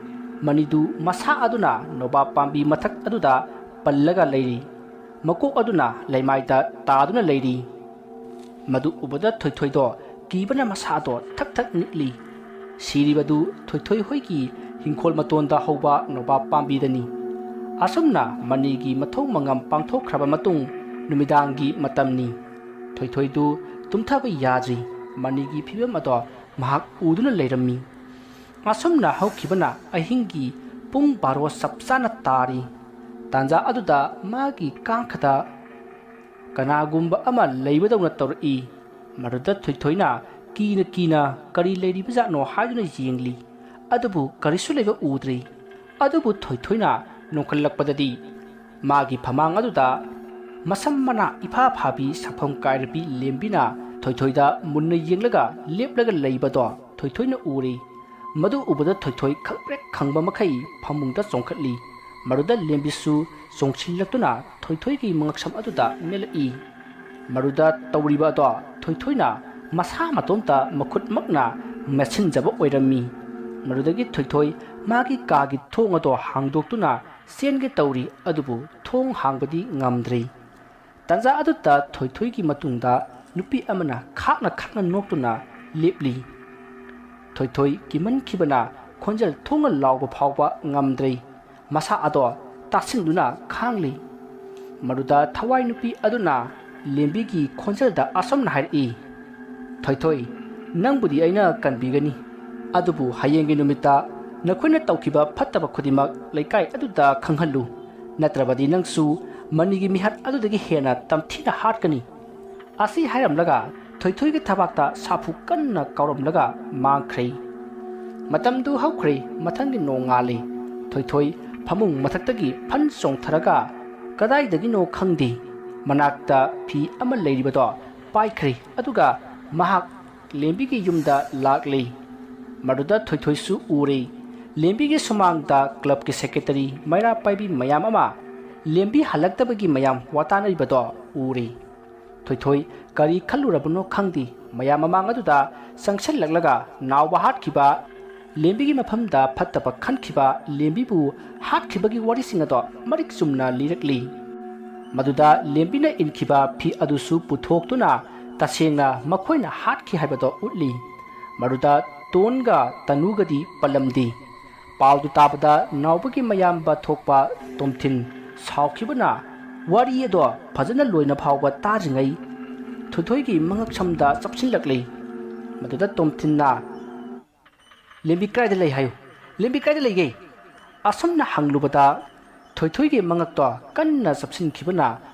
ꯃꯅꯤꯗꯨ ꯃꯁꯥ ꯑꯗꯨꯅ ꯅꯣꯕꯥꯞ ꯄꯥꯝꯕꯤ ꯃꯊꯛ ꯑꯗꯨꯗ ꯄꯜꯂꯒ ꯂꯩꯔꯤ꯫ ꯃꯀꯣꯛ ꯑꯗꯨꯅ ꯂꯩꯃꯥꯏꯗ ꯇꯥꯗꯨꯅ ꯂꯩꯔꯤ꯫ ꯃꯗꯨ ꯎꯕꯗ ꯊꯣꯏꯊꯣꯏꯗꯣ ꯀꯤꯕꯅ ꯃꯁꯥꯗꯣ ꯊꯛ ꯊꯛ ꯅꯤꯛꯂꯤ꯫ ꯁꯤꯔꯤꯕꯗꯨ ꯊꯣꯏꯊꯣꯏ ꯍꯣꯏꯒꯤ ꯍꯤꯡꯈꯣꯜ ꯃꯇꯣꯟꯗ ꯍꯧꯕ ꯅꯣꯕꯥꯞ ꯄꯥꯝꯕꯤꯗꯅꯤ꯫ ꯑꯁꯨꯝꯅ ꯃꯅꯤꯒꯤ ꯃꯊꯧ ꯃꯉꯝ ꯄꯥꯡꯊꯣꯛꯈ꯭ꯔꯕ ꯃꯇꯨꯡ ꯅꯨꯃꯤꯗꯥꯡꯒꯤ ꯃꯇꯝꯅꯤ꯫ ꯊꯣꯏꯊꯣꯏꯗꯨ ꯇꯨꯝꯊꯕ ꯌꯥꯗ꯭ꯔꯤ꯫ ꯃꯅꯤꯒꯤ ꯐꯤꯕꯝ ꯑꯗꯣ ꯃꯍꯥꯛ ꯎꯗꯨꯅ ꯂꯩꯔꯝꯃꯤ꯫ ꯑꯁꯨꯝꯅ ꯍꯧꯈꯤꯕꯅ ꯑꯍꯤꯡꯒꯤ ꯄꯨꯡ ꯕꯥꯔꯣ ꯆꯞ ꯆꯥꯅ ꯇꯥꯔꯤ꯫ ꯇꯥꯟꯖꯥ ꯑꯗꯨꯗ ꯃꯥꯒꯤ ꯀꯥꯡꯈꯗ ꯀꯅꯥꯒꯨꯝꯕ ꯑꯃ ꯂꯩꯕꯗꯧꯅ ꯇꯧꯔꯛꯏ꯫ ꯃꯗꯨꯗ ꯊꯣꯏꯊꯣꯏꯅ ꯀꯤꯅ ꯀꯤꯅ ꯀꯔꯤ ꯂꯩꯔꯤꯕꯖꯥꯠꯅꯣ ꯍꯥꯏꯗꯨꯅ ꯌꯦꯡꯂꯤ꯫ ꯑꯗꯨꯕꯨ ꯀꯔꯤꯁꯨ ꯂꯩꯕ ꯎꯗ꯭ꯔꯤ꯫ ꯑꯗꯨꯕꯨ ꯊꯣꯏꯊꯣꯏꯅ ꯅꯣꯡꯈꯠꯂꯛꯄꯗꯗꯤ ꯃꯥꯒꯤ ꯐꯃꯥꯡ ꯑꯗꯨꯗ ꯃꯁꯝ ꯃꯅꯥ ꯏꯐꯥ ꯐꯥꯕꯤ ꯁꯛꯐꯝ ꯀꯥꯏꯔꯕꯤ ꯂꯦꯝꯕꯤꯅ ꯊꯣꯏꯊꯣꯏꯗ ꯃꯨꯟꯅ ꯌꯦꯡꯂꯒ ꯂꯦꯞꯂꯒ ꯂꯩꯕꯗꯣ ꯊꯣꯏꯊꯣꯏꯅ ꯎꯔꯤ꯫ ꯃꯗꯨ ꯎꯕꯗ ꯊꯣꯏꯊꯣꯏ ꯈꯪꯄ꯭ꯔꯦꯛ ꯈꯪꯕ ꯃꯈꯩ ꯐꯃꯨꯡꯗ ꯆꯣꯡꯈꯠꯂꯤ꯫ ꯃꯗꯨꯗ ꯂꯦꯝꯕꯤꯁꯨ ꯆꯣꯡꯁꯤꯜꯂꯛꯇꯨꯅ ꯊꯣꯏꯊꯣꯏꯒꯤ ꯃꯉꯛꯁꯝ ꯑꯗꯨꯗ ꯃꯦꯠꯂꯛꯏ꯫ ꯃꯗꯨꯗ ꯇꯧꯔꯤꯕ ꯑꯗꯣ ꯊꯣꯏꯊꯣꯏꯅ ꯃꯁꯥ ꯃꯇꯣꯝꯇ ꯃꯈꯨꯠꯃꯛꯅ ꯃꯦꯠꯁꯤꯟꯖꯕ ꯑꯣꯏꯔꯝꯃꯤ꯫ ꯃꯗꯨꯗꯒꯤ ꯊꯣꯏꯊꯣꯏ ꯃꯥꯒꯤ ꯀꯥꯒꯤ ꯊꯣꯡ ꯑꯗꯣ ꯍꯥꯡꯗꯣꯛꯇꯨꯅ ꯆꯦꯟꯒꯦ ꯇꯧꯔꯤ, ꯑꯗꯨꯕꯨ ꯊꯣꯡ ꯍꯥꯡꯕꯗꯤ ꯉꯝꯗ꯭ꯔꯤ꯫ ꯇꯥꯟꯖꯥ ꯑꯗꯨꯗ ꯊꯣꯏꯊꯣꯏꯒꯤ ꯃꯇꯨꯡꯗ ꯅꯨꯄꯤ ꯑꯃꯅ ꯈꯥꯛꯅ ꯈꯥꯛꯅ ꯅꯣꯛꯇꯨꯅ ꯂꯦꯞꯂꯤ꯫ ꯊꯣꯏꯊꯣꯏ ꯀꯤꯃꯟꯈꯤꯕꯅ ꯈꯣꯟꯖꯦꯜ ꯊꯣꯡꯅ ꯂꯥꯎꯕ ꯐꯥꯎꯕ ꯉꯝꯗ꯭ꯔꯦ꯫ ꯃꯁꯥ ꯑꯗꯣ ꯇꯥꯁꯤꯟꯗꯨꯅ ꯈꯥꯡꯂꯤ꯫ ꯃꯗꯨꯗ ꯊꯋꯥꯏ ꯅꯨꯄꯤ ꯑꯗꯨꯅ ꯂꯦꯝꯕꯤꯒꯤ ꯈꯣꯟꯖꯦꯜꯗ ꯑꯁꯨꯝꯅ ꯍꯥꯏꯔꯛꯏ, "ꯊꯣꯏꯊꯣꯏ, "ꯅꯪꯕꯨꯗꯤ ꯑꯩꯅ ꯀꯟꯕꯤꯒꯅꯤ, ꯑꯗꯨꯕꯨ ꯍꯌꯦꯡꯒꯤ ꯅꯨꯃꯤꯠꯇ ꯅꯈꯣꯏꯅ ꯇꯧꯈꯤꯕ ꯐꯠꯇꯕ ꯈꯨꯗꯤꯡꯃꯛ ꯂꯩꯀꯥꯏ ꯑꯗꯨꯗ ꯈꯪꯍꯜꯂꯨ, ꯅꯠꯇ꯭ꯔꯕꯗꯤ ꯅꯪꯁꯨ ꯃꯅꯤꯒꯤ ꯃꯤꯍꯥꯠ ꯑꯗꯨꯗꯒꯤ ꯍꯦꯟꯅ ꯇꯝꯊꯤꯅ ꯍꯥꯠꯀꯅꯤ"꯫ ꯑꯁꯤ ꯍꯥꯏꯔꯝꯂꯒ ꯊꯣꯏꯊꯣꯏꯒꯤ ꯊꯕꯥꯛꯇ ꯁꯥꯐꯨ ꯀꯟꯅ ꯀꯥꯎꯔꯝꯂꯒ ꯃꯥꯡꯈ꯭ꯔꯦ꯫ ꯃꯇꯝꯗꯨ ꯍꯧꯈ꯭ꯔꯦ, ꯃꯊꯪꯒꯤ ꯅꯣꯡꯉꯥꯜꯂꯦ꯫ ꯊꯣꯏꯊꯣꯏ ꯐꯃꯨꯡ ꯃꯊꯛꯇꯒꯤ ꯐꯟ ꯆꯣꯡꯊꯔꯒ ꯀꯗꯥꯏꯗꯒꯤꯅꯣ ꯈꯪꯗꯦ, ꯃꯅꯥꯛꯇ ꯐꯤ ꯑꯃ ꯂꯩꯔꯤꯕꯗꯣ ꯄꯥꯏꯈ꯭ꯔꯦ, ꯑꯗꯨꯒ ꯃꯍꯥꯛ ꯂꯦꯝꯕꯤꯒꯤ ꯌꯨꯝꯗ ꯂꯥꯛꯂꯦ꯫ ꯃꯗꯨꯗ ꯊꯣꯏꯊꯣꯏꯁꯨ ꯎꯔꯦ꯫ ꯂꯦꯝꯕꯤꯒꯤ ꯁꯨꯃꯥꯡꯗ ꯀ꯭ꯂꯕꯀꯤ ꯁꯦꯀ꯭ꯔꯦꯇꯔꯤ ꯃꯩꯔꯥ ꯄꯥꯏꯕꯤ ꯃꯌꯥꯝ ꯑꯃ ꯂꯦꯝꯕꯤ ꯍꯜꯂꯛꯇꯕꯒꯤ ꯃꯌꯥꯝ ꯋꯥꯇꯥꯅꯔꯤꯕꯗꯣ ꯎꯔꯦ꯫ ꯊꯣꯏꯊꯣꯏ ꯀꯔꯤ ꯈꯜꯂꯨꯔꯕꯅꯣ ꯈꯪꯗꯦ, ꯃꯌꯥꯝ ꯃꯃꯥꯡ ꯑꯗꯨꯗ ꯆꯪꯁꯤꯜꯂꯛꯂꯒ ꯅꯥꯎꯕ ꯍꯥꯠꯈꯤꯕ ꯂꯦꯝꯕꯤꯒꯤ ꯃꯐꯝꯗ ꯐꯠꯇꯕ ꯈꯟꯈꯤꯕ ꯂꯦꯝꯕꯤꯕꯨ ꯍꯥꯠꯈꯤꯕꯒꯤ ꯋꯥꯔꯤꯁꯤꯡ ꯑꯗꯣ ꯃꯔꯤꯛ ꯆꯨꯝꯅ ꯂꯤꯔꯛꯂꯤ꯫ ꯃꯗꯨꯗ ꯂꯦꯝꯕꯤꯅ ꯏꯟꯈꯤꯕ ꯐꯤ ꯑꯗꯨꯁꯨ ꯄꯨꯊꯣꯛꯇꯨꯅ ꯇꯁꯦꯡꯅ ꯃꯈꯣꯏꯅ ꯍꯥꯠꯈꯤ ꯍꯥꯏꯕꯗꯣ ꯎꯠꯂꯤ꯫ ꯃꯗꯨꯗ ꯇꯣꯟꯒ ꯇꯅꯨꯒꯗꯤ ꯄꯜꯂꯝꯗꯦ꯫ ꯄꯥꯎꯗꯨ ꯇꯥꯕꯗ ꯅꯥꯎꯕꯒꯤ ꯃꯌꯥꯝꯕ ꯊꯣꯛꯄ ꯇꯣꯝꯊꯤꯟ ꯁꯥꯎꯈꯤꯕꯅ ꯋꯥꯔꯤ ꯑꯗꯣ ꯐꯖꯅ ꯂꯣꯏꯅ ꯐꯥꯎꯕ ꯇꯥꯗ꯭ꯔꯤꯉꯩ ꯊꯣꯏꯊꯣꯏꯒꯤ ꯃꯉꯛꯁꯝꯗ ꯆꯞꯁꯤꯜꯂꯛꯂꯦ꯫ ꯃꯗꯨꯗ ꯇꯣꯝꯊꯤꯟꯅ, "ꯂꯦꯝꯕꯤ ꯀꯗꯥꯏꯗ ꯂꯩ ꯍꯥꯏꯌꯨ, ꯂꯦꯝꯕꯤ ꯀꯗꯥꯏꯗ ꯂꯩꯒꯦ?" ꯑꯁꯨꯝꯅ ꯍꯪꯂꯨꯕꯗ ꯊꯣꯏꯊꯣꯏꯒꯤ ꯃꯉꯛꯇꯣ ꯀꯟꯅ ꯆꯞꯁꯤꯟꯈꯤꯕꯅ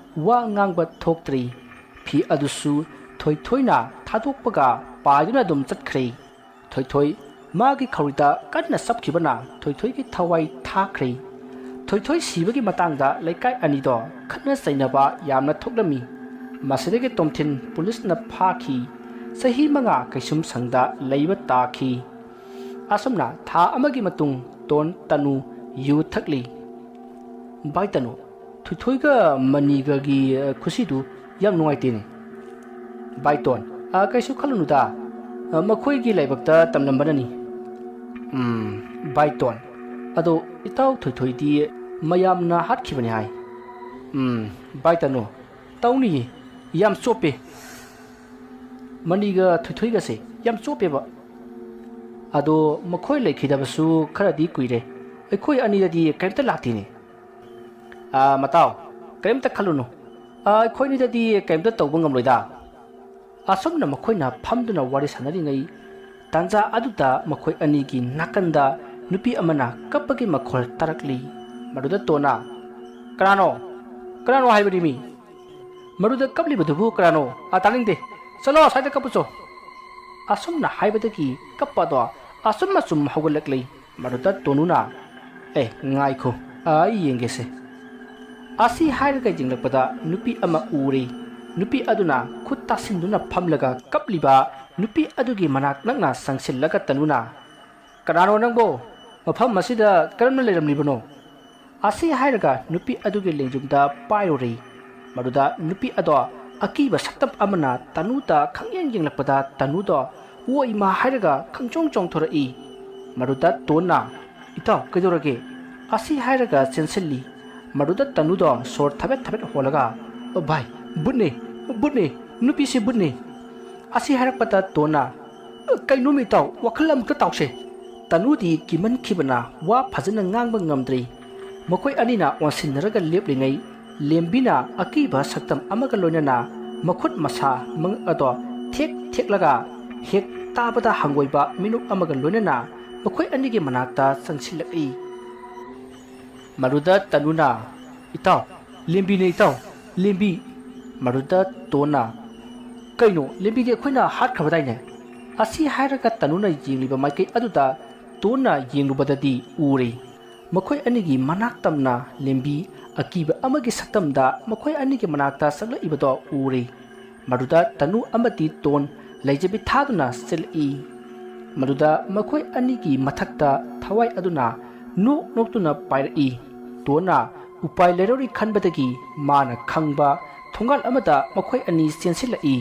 ꯋꯥ ꯉꯥꯡꯕ ꯊꯣꯛꯇ꯭ꯔꯤ꯫ ꯐꯤ ꯑꯗꯨꯁꯨ ꯊꯣꯏꯊꯣꯏꯅ ꯊꯥꯗꯣꯛꯄꯒ ꯄꯥꯏꯗꯨꯅ ꯑꯗꯨꯝ ꯆꯠꯈ꯭ꯔꯦ꯫ ꯊꯣꯏꯊꯣꯏ ꯃꯥꯒꯤ ꯈꯧꯔꯤꯗ ꯀꯟꯅ ꯆꯞꯈꯤꯕꯅ ꯊꯣꯏꯊꯣꯏꯒꯤ ꯊꯋꯥꯏ ꯊꯥꯈ꯭ꯔꯦ꯫ ꯊꯣꯏꯊꯣꯏ ꯁꯤꯕꯒꯤ ꯃꯇꯥꯡꯗ ꯂꯩꯀꯥꯏ ꯑꯅꯤꯗꯣ ꯈꯠꯅ ꯆꯩꯅꯕ ꯌꯥꯝꯅ ꯊꯣꯛꯂꯝꯃꯤ꯫ ꯃꯁꯤꯗꯒꯤ ꯇꯣꯝꯊꯤꯟ ꯄꯨꯂꯤꯁꯅ ꯐꯥꯈꯤ꯫ ꯆꯍꯤ ꯃꯉꯥ ꯀꯩꯁꯨꯝ ꯁꯪꯗ ꯂꯩꯕ ꯇꯥꯈꯤ꯫ ꯑꯁꯨꯝꯅ ꯊꯥ ꯑꯃꯒꯤ ꯃꯇꯨꯡ ꯇꯣꯟ ꯇꯅꯨ ꯌꯨ ꯊꯛꯂꯤ꯫ "ꯚꯥꯏ ꯇꯅꯨ, ꯊꯣꯏꯊꯣꯏꯒ ꯃꯅꯤꯒꯒꯤ, ꯑ, ꯈꯨꯁꯤꯗꯨ ꯌꯥꯝ ꯅꯨꯡꯉꯥꯏꯇꯦꯅꯦ꯫" "ꯚꯥꯏ ꯇꯣꯟ, ꯑ, ꯀꯩꯁꯨ ꯈꯜꯂꯨꯅꯨꯗ꯫ ꯑ, ꯃꯈꯣꯏꯒꯤ ꯂꯥꯏꯕꯛꯇ ꯇꯝꯂꯝꯕꯅꯅꯤ꯫" "ꯎꯝ, ꯚꯥꯏ ꯇꯣꯟ, ꯑꯗꯣ ꯏꯇꯥꯎ ꯊꯣꯏꯊꯣꯏꯗꯤ ꯃꯌꯥꯝꯅ ꯍꯥꯠꯈꯤꯕꯅꯤ ꯍꯥꯏ꯫" "ꯎꯝ, ꯚꯥꯏ ꯇꯅꯨ, ꯇꯧꯅꯤꯌꯦ, ꯌꯥꯝ ꯆꯣꯞꯄꯦ꯫ ꯃꯅꯤꯒ ꯊꯣꯏꯊꯣꯏꯒꯁꯦ ꯌꯥꯝ ꯆꯣꯞꯄꯦꯕ꯫ ꯑꯗꯣ ꯃꯈꯣꯏ ꯂꯩꯈꯤꯗꯕꯁꯨ ꯈꯔꯗꯤ ꯀꯨꯏꯔꯦ꯫ ꯑꯩꯈꯣꯏ ꯑꯅꯤꯗꯗꯤ ꯀꯔꯤꯝꯇ ꯂꯥꯛꯇꯦꯅꯦ꯫" "ꯑꯥ, ꯃꯇꯥꯎ, ꯀꯔꯤꯝꯇ ꯈꯜꯂꯨꯅꯨ꯫ ꯑꯥ, ꯑꯩꯈꯣꯏ ꯑꯅꯤꯗꯗꯤ ꯀꯔꯤꯝꯇ ꯇꯧꯕ ꯉꯝꯂꯣꯏꯗ꯫ ꯑꯁꯨꯝꯅ ꯃꯈꯣꯏꯅ ꯐꯝꯗꯨꯅ ꯋꯥꯔꯤ ꯁꯥꯟꯅꯔꯤꯉꯩ ꯇꯥꯟꯖꯥ ꯑꯗꯨꯗ ꯃꯈꯣꯏ ꯑꯅꯤꯒꯤ ꯅꯥꯀꯟꯗ ꯅꯨꯄꯤ ꯑꯃꯅ ꯀꯞꯄꯒꯤ ꯃꯈꯣꯜ ꯇꯥꯔꯛꯂꯤ꯫ ꯃꯗꯨꯗ ꯇꯣꯟꯅ, "ꯀꯅꯥꯅꯣ? ꯀꯅꯥꯅꯣ ꯍꯥꯏꯕꯅꯤ ꯃꯤ? ꯃꯗꯨꯗ ꯀꯞꯂꯤꯕꯗꯨꯕꯨ ꯀꯅꯥꯅꯣ? ꯑꯥ, ꯇꯥꯅꯤꯡꯗꯦ꯫ ꯆꯠꯂꯣ, ꯑꯁ꯭ꯋꯥꯏꯗ ꯀꯞꯄꯨꯆꯣ!" ꯑꯁꯨꯝꯅ ꯍꯥꯏꯕꯗꯒꯤ ꯀꯞꯄ ꯑꯗꯣ ꯑꯁꯨꯝ ꯑꯁꯨꯝ ꯍꯧꯒꯠꯂꯛꯂꯤ꯫ ꯃꯗꯨꯗ ꯇꯣꯅꯨꯅ, "ꯑꯦ, ꯉꯥꯏꯈꯣ, ꯑꯩ ꯌꯦꯡꯒꯦꯁꯦ꯫" ꯑꯁꯤ ꯍꯥꯏꯔꯒ ꯌꯦꯡꯂꯛꯄꯗ ꯅꯨꯄꯤ ꯑꯃ ꯎꯔꯦ꯫ ꯅꯨꯄꯤ ꯑꯗꯨꯅ ꯈꯨꯠ ꯇꯥꯁꯤꯟꯗꯨꯅ ꯐꯝꯂꯒ ꯀꯞꯂꯤꯕ ꯅꯨꯄꯤ ꯑꯗꯨꯒꯤ ꯃꯅꯥꯛ ꯅꯛꯅ ꯆꯪꯁꯤꯜꯂꯒ ꯇꯅꯨꯅ, "ꯀꯅꯥꯅꯣ ꯅꯪꯕꯣ? ꯃꯐꯝ ꯑꯁꯤꯗ ꯀꯔꯝꯅ ꯂꯩꯔꯝꯂꯤꯕꯅꯣ?" ꯑꯁꯤ ꯍꯥꯏꯔꯒ ꯅꯨꯄꯤ ꯑꯗꯨꯒꯤ ꯂꯦꯡꯖꯨꯝꯗ ꯄꯥꯏꯔꯨꯔꯦ꯫ ꯃꯗꯨꯗ ꯅꯨꯄꯤ ꯑꯗꯣ ꯑꯀꯤꯕ ꯁꯛꯇꯝ ꯑꯃꯅ ꯇꯅꯨꯗ ꯈꯪꯌꯦꯡ ꯌꯦꯡꯂꯛꯄꯗ ꯇꯅꯨꯗꯣ "ꯑꯣ ꯏꯃꯥ" ꯍꯥꯏꯔꯒ ꯈꯪꯆꯣꯡ ꯆꯣꯡꯊꯣꯔꯛꯏ꯫ ꯃꯗꯨꯗ ꯇꯣꯟꯅ, "ꯏꯇꯥꯎ, ꯀꯩꯗꯧꯔꯒꯦ?" ꯑꯁꯤ ꯍꯥꯏꯔꯒ ꯆꯦꯟꯁꯤꯜꯂꯤ꯫ ꯃꯗꯨꯗ ꯇꯅꯨꯗꯣ ꯁꯣꯔ ꯊꯕꯦꯠ ꯊꯕꯦꯠ ꯍꯣꯜꯂꯒ, "ꯑꯣ ꯚꯥꯏ, ꯚꯨꯠꯅꯦ, ꯚꯨꯠꯅꯦ, ꯅꯨꯄꯤꯁꯤ ꯚꯨꯠꯅꯦ!" ꯑꯁꯤ ꯍꯥꯏꯔꯛꯄꯗ ꯇꯣꯟꯅ, "ꯀꯩꯅꯣꯃꯤ ꯏꯇꯥꯎ, ꯋꯥꯈꯜ ꯑꯃꯨꯛꯇ ꯇꯥꯎꯁꯦ!" ꯇꯅꯨꯗꯤ ꯀꯤꯃꯟꯈꯤꯕꯅ ꯋꯥ ꯐꯖꯅ ꯉꯥꯡꯕ ꯉꯝꯗ꯭ꯔꯤ꯫ ꯃꯈꯣꯏ ꯑꯅꯤꯅ ꯑꯣꯟꯁꯤꯟꯅꯔꯒ ꯂꯦꯞꯂꯤꯉꯩ, ꯂꯦꯝꯕꯤꯅ ꯑꯀꯤꯕ ꯁꯛꯇꯝ ꯑꯃꯒ ꯂꯣꯏꯅꯅ ꯃꯈꯨꯠ ꯃꯁꯥ ꯃꯉꯛ ꯑꯗꯣ ꯊꯦꯛ ꯊꯦꯛꯂꯒ ꯍꯦꯛ ꯇꯥꯕꯗ ꯍꯪꯒꯣꯏꯕ ꯃꯤꯅꯣꯛ ꯑꯃꯒ ꯂꯣꯏꯅꯅ ꯃꯈꯣꯏ ꯑꯅꯤꯒꯤ ꯃꯅꯥꯛꯇ ꯆꯪꯁꯤꯜꯂꯛꯏ꯫ ꯃꯗꯨꯗ ꯇꯅꯨꯅ, "ꯏꯇꯥꯎ, ꯂꯦꯝꯕꯤꯅꯦ ꯏꯇꯥꯎ, ꯂꯦꯝꯕꯤ!" ꯃꯗꯨꯗ ꯇꯣꯟꯅ, "ꯀꯩꯅꯣ, ꯂꯦꯝꯕꯤꯗꯤ ꯑꯩꯈꯣꯏꯅ ꯍꯥꯠꯈ꯭ꯔꯕꯗꯥꯏꯅꯦ?" ꯑꯁꯤ ꯍꯥꯏꯔꯒ ꯇꯅꯨꯅ ꯌꯦꯡꯂꯤꯕ ꯃꯥꯏꯀꯩ ꯑꯗꯨꯗ ꯇꯣꯟꯅ ꯌꯦꯡꯂꯨꯕꯗꯗꯤ ꯎꯔꯦ꯫ ꯃꯈꯣꯏ ꯑꯅꯤꯒꯤ ꯃꯅꯥꯛ ꯇꯝꯅ ꯂꯦꯝꯕꯤ ꯑꯀꯤꯕ ꯑꯃꯒꯤ ꯁꯛꯇꯝꯗ ꯃꯈꯣꯏ ꯑꯅꯤꯒꯤ ꯃꯅꯥꯛꯇ ꯆꯪꯂꯛꯏꯕꯗꯣ ꯎꯔꯦ꯫ ꯃꯗꯨꯗ ꯇꯅꯨ ꯑꯃꯗꯤ ꯇꯣꯟ ꯂꯩꯖꯕꯤ ꯊꯥꯗꯨꯅ ꯆꯦꯜꯂꯛꯏ꯫ ꯃꯗꯨꯗ ꯃꯈꯣꯏ ꯑꯅꯤꯒꯤ ꯃꯊꯛꯇ ꯊꯋꯥꯏ ꯑꯗꯨꯅ ꯅꯣꯛ ꯅꯣꯛꯇꯨꯅ ꯄꯥꯏꯔꯛꯏ꯫ ꯇꯣꯟꯅ ꯎꯄꯥꯏ ꯂꯩꯔꯔꯣꯏ ꯈꯟꯕꯗꯒꯤ ꯃꯥꯅ ꯈꯪꯕ ꯊꯣꯡꯒꯥꯜ ꯑꯃꯗ ꯃꯈꯣꯏ ꯑꯅꯤ ꯆꯦꯟꯁꯤꯜꯂꯛꯏ꯫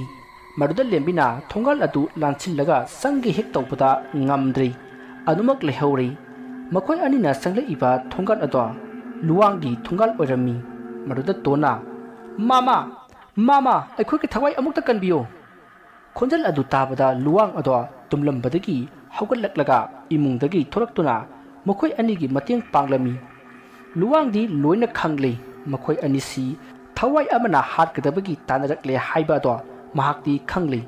ꯃꯗꯨꯗ ꯂꯦꯝꯕꯤꯅ ꯊꯣꯡꯒꯥꯜ ꯑꯗꯨ ꯂꯥꯟꯁꯤꯜꯂꯒ ꯆꯪꯒꯦ ꯍꯦꯛ ꯇꯧꯕꯗ ꯉꯝꯗ꯭ꯔꯦ꯫ ꯑꯗꯨꯃꯛ ꯂꯩꯍꯧꯔꯦ꯫ ꯃꯈꯣꯏ ꯑꯅꯤꯅ ꯆꯪꯂꯛꯏꯕ ꯊꯣꯡꯒꯥꯜ ꯑꯗꯣ ꯂꯨꯋꯥꯡꯒꯤ ꯊꯣꯡꯒꯥꯜ ꯑꯣꯏꯔꯝꯃꯤ꯫ ꯃꯗꯨꯗ ꯇꯣꯟꯅ, "ꯃꯥꯃ! ꯃꯥꯃ! ꯑꯩꯈꯣꯏꯒꯤ ꯊꯋꯥꯏ ꯑꯃꯨꯛꯇ ꯀꯟꯕꯤꯌꯨ!" ꯈꯣꯟꯖꯦꯜ ꯑꯗꯨ ꯇꯥꯕꯗ ꯂꯨꯋꯥꯡ ꯑꯗꯣ ꯇꯨꯝꯂꯝꯕꯗꯒꯤ ꯍꯧꯒꯠꯂꯛꯂꯒ ꯏꯃꯨꯡꯗꯒꯤ ꯊꯣꯔꯛꯇꯨꯅ ꯃꯈꯣꯏ ꯑꯅꯤꯒꯤ ꯃꯇꯦꯡ ꯄꯥꯡꯂꯝꯃꯤ꯫ ꯂꯨꯋꯥꯡꯗꯤ ꯂꯣꯏꯅ ꯈꯪꯂꯦ꯫ ꯃꯈꯣꯏ ꯑꯅꯤꯁꯤ ꯊꯋꯥꯏ ꯑꯃꯅ ꯍꯥꯠꯀꯗꯕꯒꯤ ꯇꯥꯟꯅꯔꯛꯂꯦ ꯍꯥꯏꯕ ꯑꯗꯣ ꯃꯍꯥꯛꯇꯤ ꯈꯪꯂꯤ꯫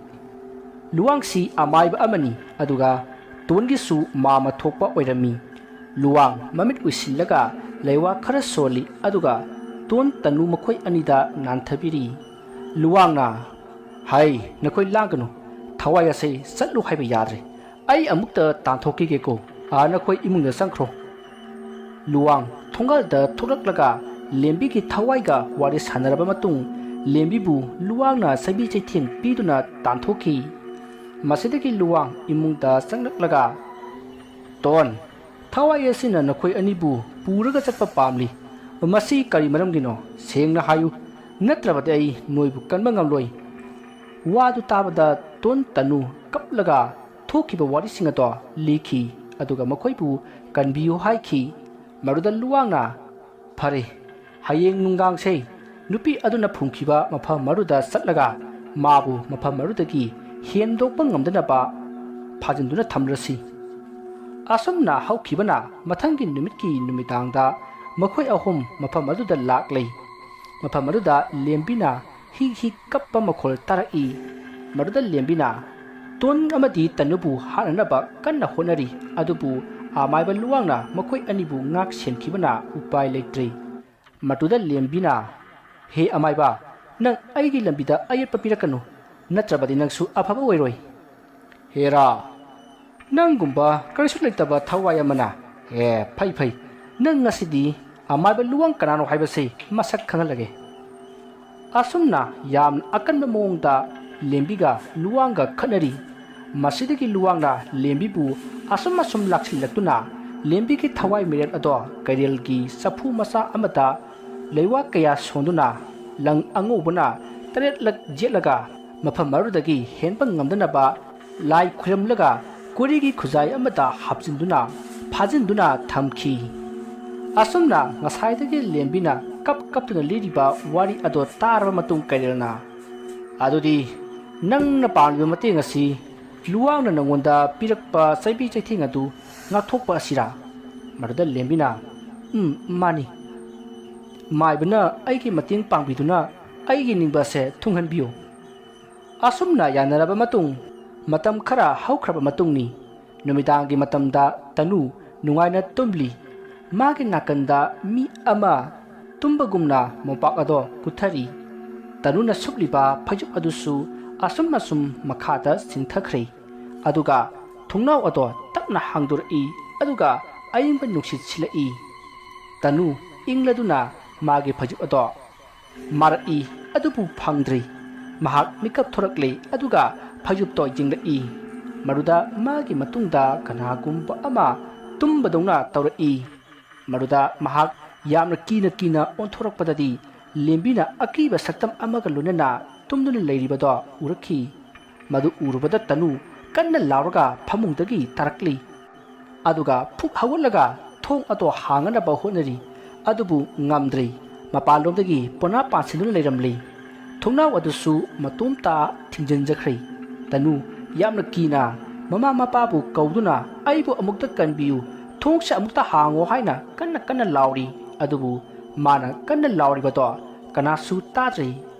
ꯂꯨꯋꯥꯡꯁꯤ ꯑꯃꯥꯏꯕ ꯑꯃꯅꯤ, ꯑꯗꯨꯒ ꯇꯣꯟꯒꯤꯁꯨ ꯃꯥꯝꯃ ꯊꯣꯛꯄ ꯑꯣꯏꯔꯝꯃꯤ꯫ ꯂꯨꯋꯥꯡ ꯃꯃꯤꯠ ꯎꯏꯁꯤꯜꯂꯒ ꯂꯩꯋꯥ ꯈꯔ ꯁꯣꯜꯂꯤ, ꯑꯗꯨꯒ ꯇꯣꯟ ꯇꯅꯨ ꯃꯈꯣꯏ ꯑꯅꯤꯗ ꯅꯥꯟꯊꯕꯤꯔꯤ꯫ ꯂꯨꯋꯥꯡꯅ, "ꯍꯩ, ꯅꯈꯣꯏ ꯂꯥꯡꯒꯅꯨ, ꯊꯋꯥꯏ ꯑꯁꯦ ꯆꯠꯂꯨ ꯍꯥꯏꯕ ꯌꯥꯗ꯭ꯔꯦ꯫ ꯑꯩ ꯑꯃꯨꯛꯇ ꯇꯥꯟꯊꯣꯛꯈꯤꯒꯦꯀꯣ꯫ ꯑꯥ, ꯅꯈꯣꯏ ꯏꯃꯨꯡꯗ ꯆꯪꯈ꯭ꯔꯣ꯫" ꯂꯨꯋꯥꯡ ꯊꯣꯡꯒꯥꯜꯗ ꯊꯣꯛꯂꯛꯂꯒ ꯂꯦꯝꯕꯤꯒꯤ ꯊꯋꯥꯏꯒ ꯋꯥꯔꯤ ꯁꯥꯟꯅꯔꯕ ꯃꯇꯨꯡ, ꯂꯦꯝꯕꯤꯕꯨ ꯂꯨꯋꯥꯡꯅ ꯆꯩꯕꯤ ꯆꯩꯊꯦꯡ ꯄꯤꯗꯨꯅ ꯇꯥꯟꯊꯣꯛꯈꯤ꯫ ꯃꯁꯤꯗꯒꯤ ꯂꯨꯋꯥꯡ ꯏꯃꯨꯡꯗ ꯆꯪꯂꯛꯂꯒ, "ꯇꯣꯟ, ꯊꯋꯥꯏ ꯑꯁꯤꯅ ꯅꯈꯣꯏ ꯑꯅꯤꯕꯨ ꯄꯨꯔꯒ ꯆꯠꯄ ꯄꯥꯝꯂꯤ꯫ ꯃꯁꯤ ꯀꯔꯤ ꯃꯔꯝꯒꯤꯅꯣ? ꯁꯦꯡꯅ ꯍꯥꯏꯌꯨ, ꯅꯠꯇ꯭ꯔꯕꯗꯤ ꯑꯩ ꯅꯣꯏꯕꯨ ꯀꯟꯕ ꯉꯝꯂꯣꯏ꯫" ꯋꯥꯗꯨ ꯇꯥꯕꯗ ꯇꯣꯟ ꯇꯅꯨ ꯀꯞꯂꯒ ꯊꯣꯛꯈꯤꯕ ꯋꯥꯔꯤꯁꯤꯡ ꯑꯗꯣ ꯂꯤꯈꯤ, ꯑꯗꯨꯒ ꯃꯈꯣꯏꯕꯨ ꯀꯟꯕꯤꯌꯨ ꯍꯥꯏꯈꯤ꯫ ꯃꯗꯨꯗ ꯂꯨꯋꯥꯡꯅ, "ꯐꯔꯦ, ꯍꯌꯦꯡ ꯅꯨꯡꯗꯥꯡꯁꯦ ꯅꯨꯄꯤ ꯑꯗꯨꯅ ꯐꯨꯝꯈꯤꯕ ꯃꯐꯝ ꯑꯗꯨꯗ ꯆꯠꯂꯒ ꯃꯥꯕꯨ ꯃꯐꯝ ꯑꯗꯨꯗꯒꯤ ꯍꯦꯟꯗꯣꯛꯄ ꯉꯝꯗꯅꯕ ꯐꯥꯖꯤꯟꯗꯨꯅ ꯊꯝꯂꯁꯤ꯫" ꯑꯁꯨꯝꯅ ꯍꯧꯈꯤꯕꯅ ꯃꯊꯪꯒꯤ ꯅꯨꯃꯤꯠꯀꯤ ꯅꯨꯃꯤꯗꯥꯡꯗ ꯃꯈꯣꯏ ꯑꯍꯨꯝ ꯃꯐꯝ ꯑꯗꯨꯗ ꯂꯥꯛꯂꯦ꯫ ꯃꯐꯝ ꯑꯗꯨꯗ ꯂꯦꯝꯕꯤꯅ ꯍꯤ ꯍꯤ ꯀꯞꯄ ꯃꯈꯣꯜ ꯇꯥꯔꯛꯏ꯫ ꯃꯗꯨꯗ ꯂꯦꯝꯕꯤꯅ ꯇꯣꯟ ꯑꯃꯗꯤ ꯇꯅꯨꯕꯨ ꯍꯥꯠꯅꯅꯕ ꯀꯟꯅ ꯍꯣꯠꯅꯔꯤ, ꯑꯗꯨꯕꯨ ꯑꯃꯥꯏꯕ ꯂꯨꯋꯥꯡꯅ ꯃꯈꯣꯏ ꯑꯅꯤꯕꯨ ꯉꯥꯛ ꯁꯦꯟꯈꯤꯕꯅ ꯎꯄꯥꯏ ꯂꯩꯇ꯭ꯔꯦ꯫ ꯃꯗꯨꯗ ꯂꯦꯝꯕꯤꯅ, "ꯍꯦ ꯑꯃꯥꯏꯕ, ꯅꯪ ꯑꯩꯒꯤ ꯂꯝꯕꯤꯗ ꯑꯌꯦꯠꯄ ꯄꯤꯔꯛꯀꯅꯨ, ꯅꯠꯇ꯭ꯔꯕꯗꯤ ꯅꯪꯁꯨ ꯑꯐꯕ ꯑꯣꯏꯔꯣꯏ꯫" "ꯍꯦꯔꯥ, ꯅꯪꯒꯨꯝꯕ ꯀꯔꯤꯁꯨ ꯂꯩꯇꯕ ꯊꯋꯥꯏ ꯑꯃꯅ꯫ ꯑꯦ, ꯐꯩ, ꯐꯩ, ꯅꯪ ꯉꯁꯤꯗꯤ ꯑꯃꯥꯏꯕ ꯂꯨꯋꯥꯡ ꯀꯅꯥꯅꯣ ꯍꯥꯏꯕꯁꯤ ꯃꯁꯛ ꯈꯪꯍꯜꯂꯒꯦ꯫" ꯑꯁꯨꯝꯅ ꯌꯥꯝꯅ ꯑꯀꯟꯕ ꯃꯑꯣꯡꯗ ꯂꯦꯝꯕꯤꯒ ꯂꯨꯋꯥꯡꯒ ꯈꯠꯅꯔꯤ꯫ ꯃꯁꯤꯗꯒꯤ ꯂꯨꯋꯥꯡꯅ ꯂꯦꯝꯕꯤꯕꯨ ꯑꯁꯨꯝ ꯑꯁꯨꯝ ꯂꯥꯛꯁꯤꯜꯂꯛꯇꯨꯅ ꯂꯦꯝꯕꯤꯒꯤ ꯊꯋꯥꯏ ꯃꯤꯔꯦꯜ ꯑꯗꯣ ꯀꯩꯔꯦꯜꯒꯤ ꯆꯐꯨ ꯃꯆꯥ ꯑꯃꯗ ꯂꯩꯋꯥ ꯀꯌꯥ ꯁꯣꯟꯗꯨꯅ ꯂꯪ ꯑꯉꯧꯕꯅ ꯇꯔꯦꯠꯂꯛ ꯌꯦꯠꯂꯒ ꯃꯐꯝ ꯑꯗꯨꯗꯒꯤ ꯍꯦꯟꯕ ꯉꯝꯗꯅꯕ ꯂꯥꯏ ꯈꯨꯔꯨꯝꯂꯒ ꯀꯣꯔꯤꯒꯤ ꯈꯨꯖꯥꯏ ꯑꯃꯗ ꯍꯥꯞꯆꯤꯟꯗꯨꯅ ꯐꯥꯖꯤꯟꯗꯨꯅ ꯊꯝꯈꯤ꯫ ꯑꯁꯨꯝꯅ ꯉꯁꯥꯏꯗꯒꯤ ꯂꯦꯝꯕꯤꯅ ꯀꯞ ꯀꯞꯇꯨꯅ ꯂꯤꯔꯤꯕ ꯋꯥꯔꯤ ꯑꯗꯣ ꯇꯥꯔꯕ ꯃꯇꯨꯡ ꯀꯩꯔꯦꯜꯅ, "ꯑꯗꯨꯗꯤ ꯅꯪꯅ ꯄꯥꯝꯂꯤꯕ ꯃꯇꯦꯡ ꯑꯁꯤ ꯂꯨꯋꯥꯡꯅ ꯅꯉꯣꯟꯗ ꯄꯤꯔꯛꯄ ꯆꯩꯕꯤ ꯆꯩꯊꯦꯡ ꯑꯗꯨ ꯉꯥꯛꯊꯣꯛꯄ ꯑꯁꯤꯔꯥ?" ꯃꯗꯨꯗ ꯂꯦꯝꯕꯤꯅ, "ꯎꯝ, ꯃꯥꯅꯤ꯫ ꯃꯥꯏꯕꯅ ꯑꯩꯒꯤ ꯃꯇꯦꯡ ꯄꯥꯡꯕꯤꯗꯨꯅ ꯑꯩꯒꯤ ꯅꯤꯡꯕ ꯑꯁꯦ ꯊꯨꯡꯍꯟꯕꯤꯌꯨ꯫" ꯑꯁꯨꯝꯅ ꯌꯥꯅꯔꯕ ꯃꯇꯨꯡ, ꯃꯇꯝ ꯈꯔ ꯍꯧꯈ꯭ꯔꯕ ꯃꯇꯨꯡꯅꯤ꯫ ꯅꯨꯃꯤꯗꯥꯡꯒꯤ ꯃꯇꯝꯗ ꯇꯅꯨ ꯅꯨꯡꯉꯥꯏꯅ ꯇꯨꯝꯂꯤ꯫ ꯃꯥꯒꯤ ꯅꯥꯀꯟꯗ ꯃꯤ ꯑꯃ ꯇꯨꯝꯕꯒꯨꯝꯅ ꯃꯣꯝꯄꯥꯛ ꯑꯗꯣ ꯀꯨꯊꯔꯤ꯫ ꯇꯅꯨꯅ ꯁꯨꯞꯂꯤꯕ ꯐꯩꯖꯨꯞ ꯑꯗꯨꯁꯨ ꯑꯁꯨꯝ ꯑꯁꯨꯝ ꯃꯈꯥꯗ ꯆꯤꯡꯊꯈ꯭ꯔꯦ꯫ ꯑꯗꯨꯒ ꯊꯣꯡꯅꯥꯎ ꯑꯗꯣ ꯇꯞꯅ ꯍꯥꯡꯗꯣꯔꯛꯏ꯫ ꯑꯗꯨꯒ ꯑꯏꯪꯕ ꯅꯨꯡꯁꯤꯠ ꯁꯤꯜꯂꯛꯏ꯫ ꯇꯅꯨ ꯏꯪꯂꯗꯨꯅ ꯃꯥꯒꯤ ꯐꯩꯖꯨꯞ ꯑꯗꯣ ꯃꯥꯔꯛꯏ, ꯑꯗꯨꯕꯨ ꯐꯪꯗ꯭ꯔꯤ꯫ ꯃꯍꯥꯛ ꯃꯤꯀꯞ ꯊꯣꯔꯛꯂꯦ, ꯑꯗꯨꯒ ꯐꯩꯖꯨꯞꯇꯣ ꯌꯦꯡꯂꯛꯏ꯫ ꯃꯗꯨꯗ ꯃꯥꯒꯤ ꯃꯇꯨꯡꯗ ꯀꯅꯥꯒꯨꯝꯕ ꯑꯃ ꯇꯨꯝꯕꯗꯧꯅ ꯇꯧꯔꯛꯏ꯫ ꯃꯗꯨꯗ ꯃꯍꯥꯛ ꯌꯥꯝꯅ ꯀꯤꯅ ꯀꯤꯅ ꯑꯣꯟꯊꯣꯔꯛꯄꯗꯗꯤ ꯂꯦꯝꯕꯤꯅ ꯑꯀꯤꯕ ꯁꯛꯇꯝ ꯑꯃꯒ ꯂꯣꯏꯅꯅ ꯇꯨꯝꯗꯨꯅ ꯂꯩꯔꯤꯕꯗꯣ ꯎꯔꯛꯈꯤ꯫ ꯃꯗꯨ ꯎꯔꯨꯕꯗ ꯇꯅꯨ ꯀꯟꯅ ꯂꯥꯎꯔꯒ ꯐꯃꯨꯡꯗꯒꯤ ꯇꯥꯔꯛꯂꯤ꯫ ꯑꯗꯨꯒ ꯐꯨꯛ ꯍꯧꯒꯠꯂꯒ ꯊꯣꯡ ꯑꯗꯣ ꯍꯥꯡꯅꯅꯕ ꯍꯣꯠꯅꯔꯤ꯫ ꯑꯗꯨꯕꯨ ꯉꯝꯗ꯭ꯔꯤ꯫ ꯃꯄꯥꯟꯂꯣꯝꯗꯒꯤ ꯄꯣꯅꯥ ꯄꯥꯟꯁꯤꯟꯗꯨꯅ ꯂꯩꯔꯝꯂꯤ꯫ ꯊꯣꯡꯅꯥꯎ ꯑꯗꯨꯁꯨ ꯃꯇꯣꯝꯇ ꯊꯤꯡꯖꯤꯟꯖꯈ꯭ꯔꯦ꯫ ꯇꯅꯨ ꯌꯥꯝꯅ ꯀꯤꯅ ꯃꯃꯥ ꯃꯄꯥꯕꯨ ꯀꯧꯗꯨꯅ, "ꯑꯩꯕꯨ ꯑꯃꯨꯛꯇ ꯀꯟꯕꯤꯌꯨ, ꯊꯣꯡꯁꯦ ꯑꯃꯨꯛꯇ ꯍꯥꯡꯉꯣ" ꯍꯥꯏꯅ ꯀꯟꯅ ꯀꯟꯅ ꯂꯥꯎꯔꯤ꯫ ꯑꯗꯨꯕꯨ ꯃꯥꯅ ꯀꯟꯅ ꯂꯥꯎꯔꯤꯕꯗꯣ ꯀꯅꯥꯁꯨ ꯇꯥꯗ꯭ꯔꯦ꯫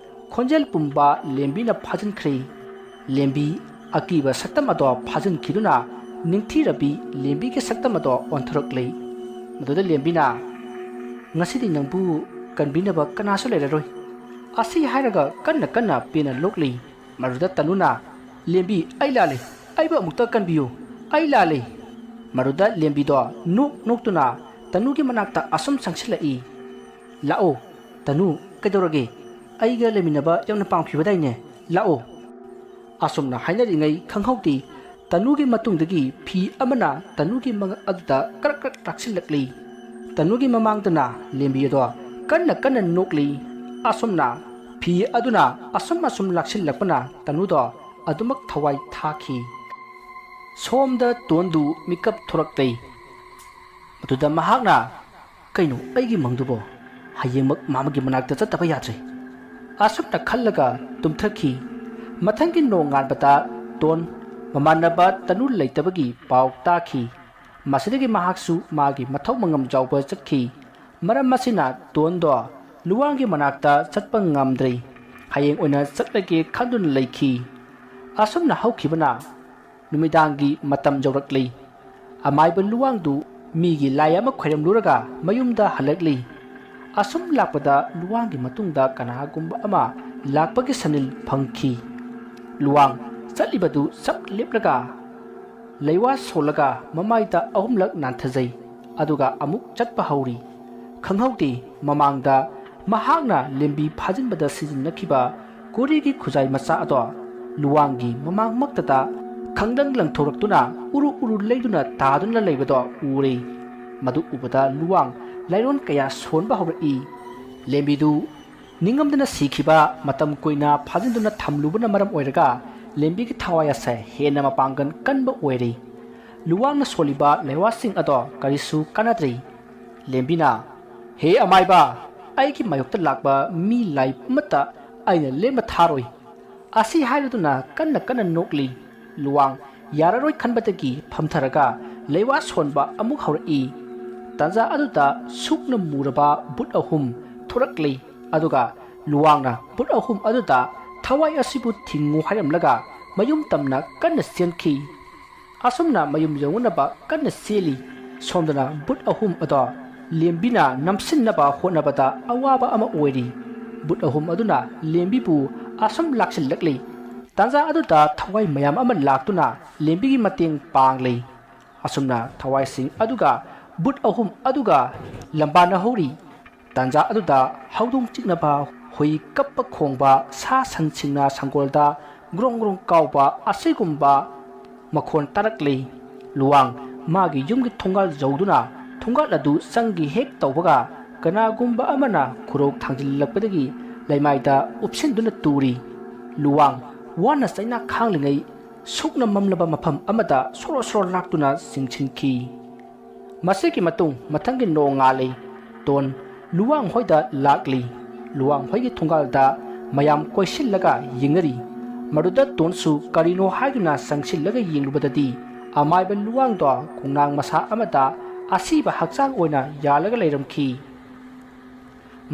ꯈꯣꯟꯖꯦꯜ ꯄꯨꯝꯕ ꯂꯦꯝꯕꯤꯅ ꯐꯥꯖꯤꯟꯈ꯭ꯔꯦ꯫ ꯂꯦꯝꯕꯤ ꯑꯀꯤꯕ ꯁꯛꯇꯝ ꯑꯗꯣ ꯐꯥꯖꯤꯟꯈꯤꯗꯨꯅ ꯅꯤꯡꯊꯤꯔꯕꯤ ꯂꯦꯝꯕꯤꯒꯤ ꯁꯛꯇꯝ ꯑꯗꯣ ꯑꯣꯟꯊꯣꯔꯛꯂꯦ꯫ ꯃꯗꯨꯗ ꯂꯦꯝꯕꯤꯅ, "ꯉꯁꯤꯗꯤ ꯅꯪꯕꯨ ꯀꯟꯕꯤꯅꯕ ꯀꯅꯥꯁꯨ ꯂꯩꯔꯔꯣꯏ" ꯑꯁꯤ ꯍꯥꯏꯔꯒ ꯀꯟꯅ ꯀꯟꯅ ꯄꯦꯟꯅ ꯅꯣꯛꯂꯤ꯫ ꯃꯗꯨꯗ ꯇꯅꯨꯅ, "ꯂꯦꯝꯕꯤ, ꯑꯩ ꯂꯥꯜꯂꯦ, ꯑꯩꯕꯨ ꯑꯃꯨꯛꯇ ꯀꯟꯕꯤꯌꯨ, ꯑꯩ ꯂꯥꯜꯂꯦ"꯫ ꯃꯗꯨꯗ ꯂꯦꯝꯕꯤꯗꯣ ꯅꯣꯛ ꯅꯣꯛꯇꯨꯅ ꯇꯅꯨꯒꯤ ꯃꯅꯥꯛꯇ ꯑꯁꯨꯝ ꯆꯪꯁꯤꯜꯂꯛꯏ꯫ "ꯂꯥꯛꯑꯣ, ꯇꯅꯨ, ꯀꯩꯗꯧꯔꯒꯦ? ꯑꯩꯒ ꯂꯩꯃꯤꯟꯅꯕ ꯌꯥꯝꯅ ꯄꯥꯝꯈꯤꯕꯗꯥꯏꯅꯦ? ꯂꯥꯛꯑꯣ"꯫ ꯑꯁꯨꯝꯅ ꯍꯥꯏꯅꯔꯤꯉꯩ ꯈꯪꯍꯧꯗꯦ, ꯇꯅꯨꯒꯤ ꯃꯇꯨꯡꯗꯒꯤ ꯐꯤ ꯑꯃꯅ ꯇꯅꯨꯒꯤ ꯃꯉꯛ ꯑꯗꯨꯗ ꯀ꯭ꯔꯛ ꯀ꯭ꯔꯛ ꯂꯥꯛꯁꯤꯜꯂꯛꯂꯤ꯫ ꯇꯅꯨꯒꯤ ꯃꯃꯥꯡꯗꯅ ꯂꯦꯝꯕꯤ ꯑꯗꯣ ꯀꯟꯅ ꯀꯟꯅ ꯅꯣꯛꯂꯤ꯫ ꯑꯁꯨꯝꯅ ꯐꯤ ꯑꯗꯨꯅ ꯑꯁꯨꯝ ꯑꯁꯨꯝ ꯂꯥꯛꯁꯤꯜꯂꯛꯄꯅ ꯇꯅꯨꯗꯣ ꯑꯗꯨꯃꯛ ꯊꯋꯥꯏ ꯊꯥꯈꯤ꯫ ꯁꯣꯝꯗ ꯇꯣꯟꯗꯨ ꯃꯤꯀꯞ ꯊꯣꯔꯛꯂꯦ꯫ ꯃꯗꯨꯗ ꯃꯍꯥꯛꯅ, "ꯀꯩꯅꯣ ꯑꯩꯒꯤ ꯃꯪꯗꯨꯕꯣ? ꯍꯌꯦꯡꯃꯛ ꯃꯥꯃꯒꯤ ꯃꯅꯥꯛꯇ ꯆꯠꯇꯕ ꯌꯥꯗ꯭ꯔꯦ" ꯑꯁꯨꯝꯅ ꯈꯜꯂꯒ ꯇꯨꯝꯊꯈꯤ꯫ ꯃꯊꯪꯒꯤ ꯅꯣꯡꯉꯥꯟꯕꯗ ꯇꯣꯟ ꯃꯃꯥꯟꯅꯕ ꯇꯅꯨ ꯂꯩꯇꯕꯒꯤ ꯄꯥꯎ ꯇꯥꯈꯤ꯫ ꯃꯁꯤꯗꯒꯤ ꯃꯍꯥꯛꯁꯨ ꯃꯥꯒꯤ ꯃꯊꯧ ꯃꯉꯝ ꯌꯥꯎꯕ ꯆꯠꯈꯤ꯫ ꯃꯔꯝ ꯑꯁꯤꯅ ꯇꯣꯟꯗꯣ ꯂꯨꯋꯥꯡꯒꯤ ꯃꯅꯥꯛꯇ ꯆꯠꯄ ꯉꯝꯗ꯭ꯔꯤ꯫ ꯍꯌꯦꯡ ꯑꯣꯏꯅ ꯆꯠꯂꯒꯦ ꯈꯟꯗꯨꯅ ꯂꯩꯈꯤ꯫ ꯑꯁꯨꯝꯅ ꯍꯧꯈꯤꯕꯅ ꯅꯨꯃꯤꯗꯥꯡꯒꯤ ꯃꯇꯝ ꯌꯧꯔꯛꯂꯤ꯫ ꯑꯃꯥꯏꯕ ꯂꯨꯋꯥꯡꯗꯨ ꯃꯤꯒꯤ ꯂꯥꯏ ꯑꯃ ꯈꯣꯏꯔꯝꯂꯨꯔꯒ ꯃꯌꯨꯝꯗ ꯍꯜꯂꯛꯂꯤ꯫ ꯑꯁꯨꯝ ꯂꯥꯛꯄꯗ ꯂꯨꯋꯥꯡꯒꯤ ꯃꯇꯨꯡꯗ ꯀꯅꯥꯒꯨꯝꯕ ꯑꯃ ꯂꯥꯛꯄꯒꯤ ꯁꯅꯤꯜ ꯐꯪꯈꯤ꯫ ꯂꯨꯋꯥꯡ ꯆꯠꯂꯤꯕꯗꯨ ꯆꯞ ꯂꯦꯞꯂꯒ ꯂꯩꯋꯥ ꯁꯣꯜꯂꯒ ꯃꯃꯥꯏꯗ ꯑꯍꯨꯝꯂꯛ ꯅꯥꯟꯊꯖꯩ꯫ ꯑꯗꯨꯒ ꯑꯃꯨꯛ ꯆꯠꯄ ꯍꯧꯔꯤ꯫ ꯈꯪꯍꯧꯗꯦ, ꯃꯃꯥꯡꯗ ꯃꯍꯥꯛꯅ ꯂꯦꯝꯕꯤ ꯐꯥꯖꯤꯟꯕꯗ ꯁꯤꯖꯤꯟꯅꯈꯤꯕ ꯀꯣꯔꯤꯒꯤ ꯈꯨꯖꯥꯏ ꯃꯆꯥ ꯑꯗꯣ ꯂꯨꯋꯥꯡꯒꯤ ꯃꯃꯥꯡꯃꯛꯇꯗ ꯈꯪꯂꯪ ꯂꯪꯊꯣꯔꯛꯇꯨꯅ ꯎꯔꯨ ꯎꯔꯨ ꯂꯩꯗꯨꯅ ꯇꯥꯗꯨꯅ ꯂꯩꯕꯗꯣ ꯎꯔꯦ꯫ ꯃꯗꯨ ꯎꯕꯗ ꯂꯨꯋꯥꯡ ꯂꯥꯏꯔꯣꯟ ꯀꯌꯥ ꯁꯣꯟꯕ ꯍꯧꯔꯛꯏ꯫ ꯂꯦꯝꯕꯤꯗꯨ ꯅꯤꯡꯉꯝꯗꯅ ꯁꯤꯈꯤꯕ, ꯃꯇꯝ ꯀꯨꯏꯅ ꯐꯥꯖꯤꯟꯗꯨꯅ ꯊꯝꯂꯨꯕꯅ ꯃꯔꯝ ꯑꯣꯏꯔꯒ ꯂꯦꯝꯕꯤꯒꯤ ꯊꯋꯥꯏ ꯑꯁꯦ ꯍꯦꯟꯅ ꯃꯄꯥꯡꯒꯜ ꯀꯟꯕ ꯑꯣꯏꯔꯤ꯫ ꯂꯨꯋꯥꯡꯅ ꯁꯣꯜꯂꯤꯕ ꯂꯩꯋꯥꯁꯤꯡ ꯑꯗꯣ ꯀꯔꯤꯁꯨ ꯀꯥꯟꯅꯗ꯭ꯔꯤ꯫ ꯂꯦꯝꯕꯤꯅ, "ꯍꯦ ꯑꯃꯥꯏꯕ, ꯑꯩꯒꯤ ꯃꯥꯌꯣꯛꯇ ꯂꯥꯛꯄ ꯃꯤ ꯂꯥꯏ ꯑꯃꯠꯇ ꯑꯩꯅ ꯂꯦꯝꯕ ꯊꯥꯔꯣꯏ"꯫ ꯑꯁꯤ ꯍꯥꯏꯔꯗꯨꯅ ꯀꯟꯅ ꯀꯟꯅ ꯅꯣꯛꯂꯤ꯫ ꯂꯨꯋꯥꯡ ꯌꯥꯔꯔꯣꯏ ꯈꯟꯕꯗꯒꯤ ꯐꯝꯊꯔꯒ ꯂꯩꯋꯥ ꯁꯣꯟꯕ ꯑꯃꯨꯛ ꯍꯧꯔꯛꯏ꯫ ꯇꯥꯟꯖꯥ ꯑꯗꯨꯗ ꯁꯨꯛꯅ ꯃꯨꯔꯕ ꯕꯨꯠ ꯑꯍꯨꯝ ꯊꯣꯔꯛꯂꯤ꯫ ꯑꯗꯨꯒ ꯂꯨꯋꯥꯡꯅ ꯕꯨꯠ ꯑꯍꯨꯝ ꯑꯗꯨꯗ ꯊꯋꯥꯏ ꯑꯁꯤꯕꯨ ꯊꯤꯡꯉꯨ ꯍꯥꯏꯔꯝꯂꯒ ꯃꯌꯨꯝ ꯇꯝꯅ ꯀꯟꯅ ꯆꯦꯟꯈꯤ꯫ ꯑꯁꯨꯝꯅ ꯃꯌꯨꯝ ꯌꯧꯅꯅꯕ ꯀꯟꯅ ꯆꯦꯜꯂꯤ꯫ ꯁꯣꯝꯗꯅ ꯕꯨꯠ ꯑꯍꯨꯝ ꯑꯗꯣ ꯂꯦꯝꯕꯤꯅ ꯅꯝꯁꯤꯟꯅꯕ ꯍꯣꯠꯅꯕꯗ ꯑꯋꯥꯕ ꯑꯃ ꯑꯣꯏꯔꯤ꯫ ꯕꯨꯠ ꯑꯍꯨꯝ ꯑꯗꯨꯅ ꯂꯦꯝꯕꯤꯕꯨ ꯑꯁꯨꯝ ꯂꯥꯛꯁꯤꯜꯂꯛꯂꯤ꯫ ꯇꯥꯟꯖꯥ ꯑꯗꯨꯗ ꯊꯋꯥꯏ ꯃꯌꯥꯝ ꯑꯃ ꯂꯥꯛꯇꯨꯅ ꯂꯦꯝꯕꯤꯒꯤ ꯃꯇꯦꯡ ꯄꯥꯡꯂꯤ꯫ ꯑꯁꯨꯝꯅ ꯊꯋꯥꯏꯁꯤꯡ ꯑꯗꯨꯒ ꯕꯨꯠ ꯑꯍꯨꯝ ꯑꯗꯨꯒ ꯂꯝꯕꯥꯅꯍꯧꯔꯤ꯫ ꯇꯥꯟꯖꯥ ꯑꯗꯨꯗ ꯍꯧꯗꯣꯡ ꯆꯤꯛꯅꯕ, ꯍꯨꯏ ꯀꯞꯄ ꯈꯣꯡꯕ, ꯁꯥ ꯁꯟꯁꯤꯡꯅ ꯁꯪꯒꯣꯜꯗ ꯒ꯭ꯔꯣꯡ ꯒ꯭ꯔꯣꯡ ꯀꯥꯎꯕ ꯑꯁꯤꯒꯨꯝꯕ ꯃꯈꯣꯟ ꯇꯥꯔꯛꯂꯤ꯫ ꯂꯨꯋꯥꯡ ꯃꯥꯒꯤ ꯌꯨꯝꯒꯤ ꯊꯣꯡꯒꯥꯜ ꯌꯧꯗꯨꯅ ꯊꯣꯡꯒꯥꯜ ꯑꯗꯨ ꯆꯪꯒꯦ ꯍꯦꯛ ꯇꯧꯕꯒ ꯀꯅꯥꯒꯨꯝꯕ ꯑꯃꯅ ꯈꯨꯔꯧ ꯊꯥꯡꯖꯤꯜꯂꯛꯄꯗꯒꯤ ꯂꯩꯃꯥꯏꯗ ꯎꯞꯁꯤꯟꯗꯨꯅ ꯇꯨꯔꯤ꯫ ꯂꯨꯋꯥꯡ ꯋꯥꯅ ꯆꯩꯅꯥ ꯈꯥꯡꯂꯤꯉꯩ ꯁꯨꯛꯅ ꯃꯝꯂꯕ ꯃꯐꯝ ꯑꯃꯗ ꯁꯣꯔꯣ ꯁꯣꯔꯣ ꯂꯥꯛꯇꯨꯅ ꯆꯤꯡꯁꯤꯟꯈꯤ꯫ ꯃꯁꯤꯒꯤ ꯃꯇꯨꯡ ꯃꯊꯪꯒꯤ ꯅꯣꯡꯉꯥꯜꯂꯤ꯫ ꯇꯣꯟ ꯂꯨꯋꯥꯡ ꯍꯣꯏꯗ ꯂꯥꯛꯂꯤ꯫ ꯂꯨꯋꯥꯡ ꯍꯣꯏꯒꯤ ꯊꯣꯡꯒꯥꯜꯗ ꯃꯌꯥꯝ ꯀꯣꯏꯁꯤꯜꯂꯒ ꯌꯦꯡꯅꯔꯤ꯫ ꯃꯗꯨꯗ ꯇꯣꯟꯁꯨ ꯀꯔꯤꯅꯣ ꯍꯥꯏꯗꯨꯅ ꯆꯪꯁꯤꯜꯂꯒ ꯌꯦꯡꯂꯨꯕꯗꯗꯤ ꯑꯃꯥꯏꯕ ꯂꯨꯋꯥꯡꯗꯣ ꯈꯣꯡꯅꯥꯡ ꯃꯁꯥ ꯑꯃꯗ ꯑꯁꯤꯕ ꯍꯛꯆꯥꯡ ꯑꯣꯏꯅ ꯌꯥꯜꯂꯒ ꯂꯩꯔꯝꯈꯤ꯫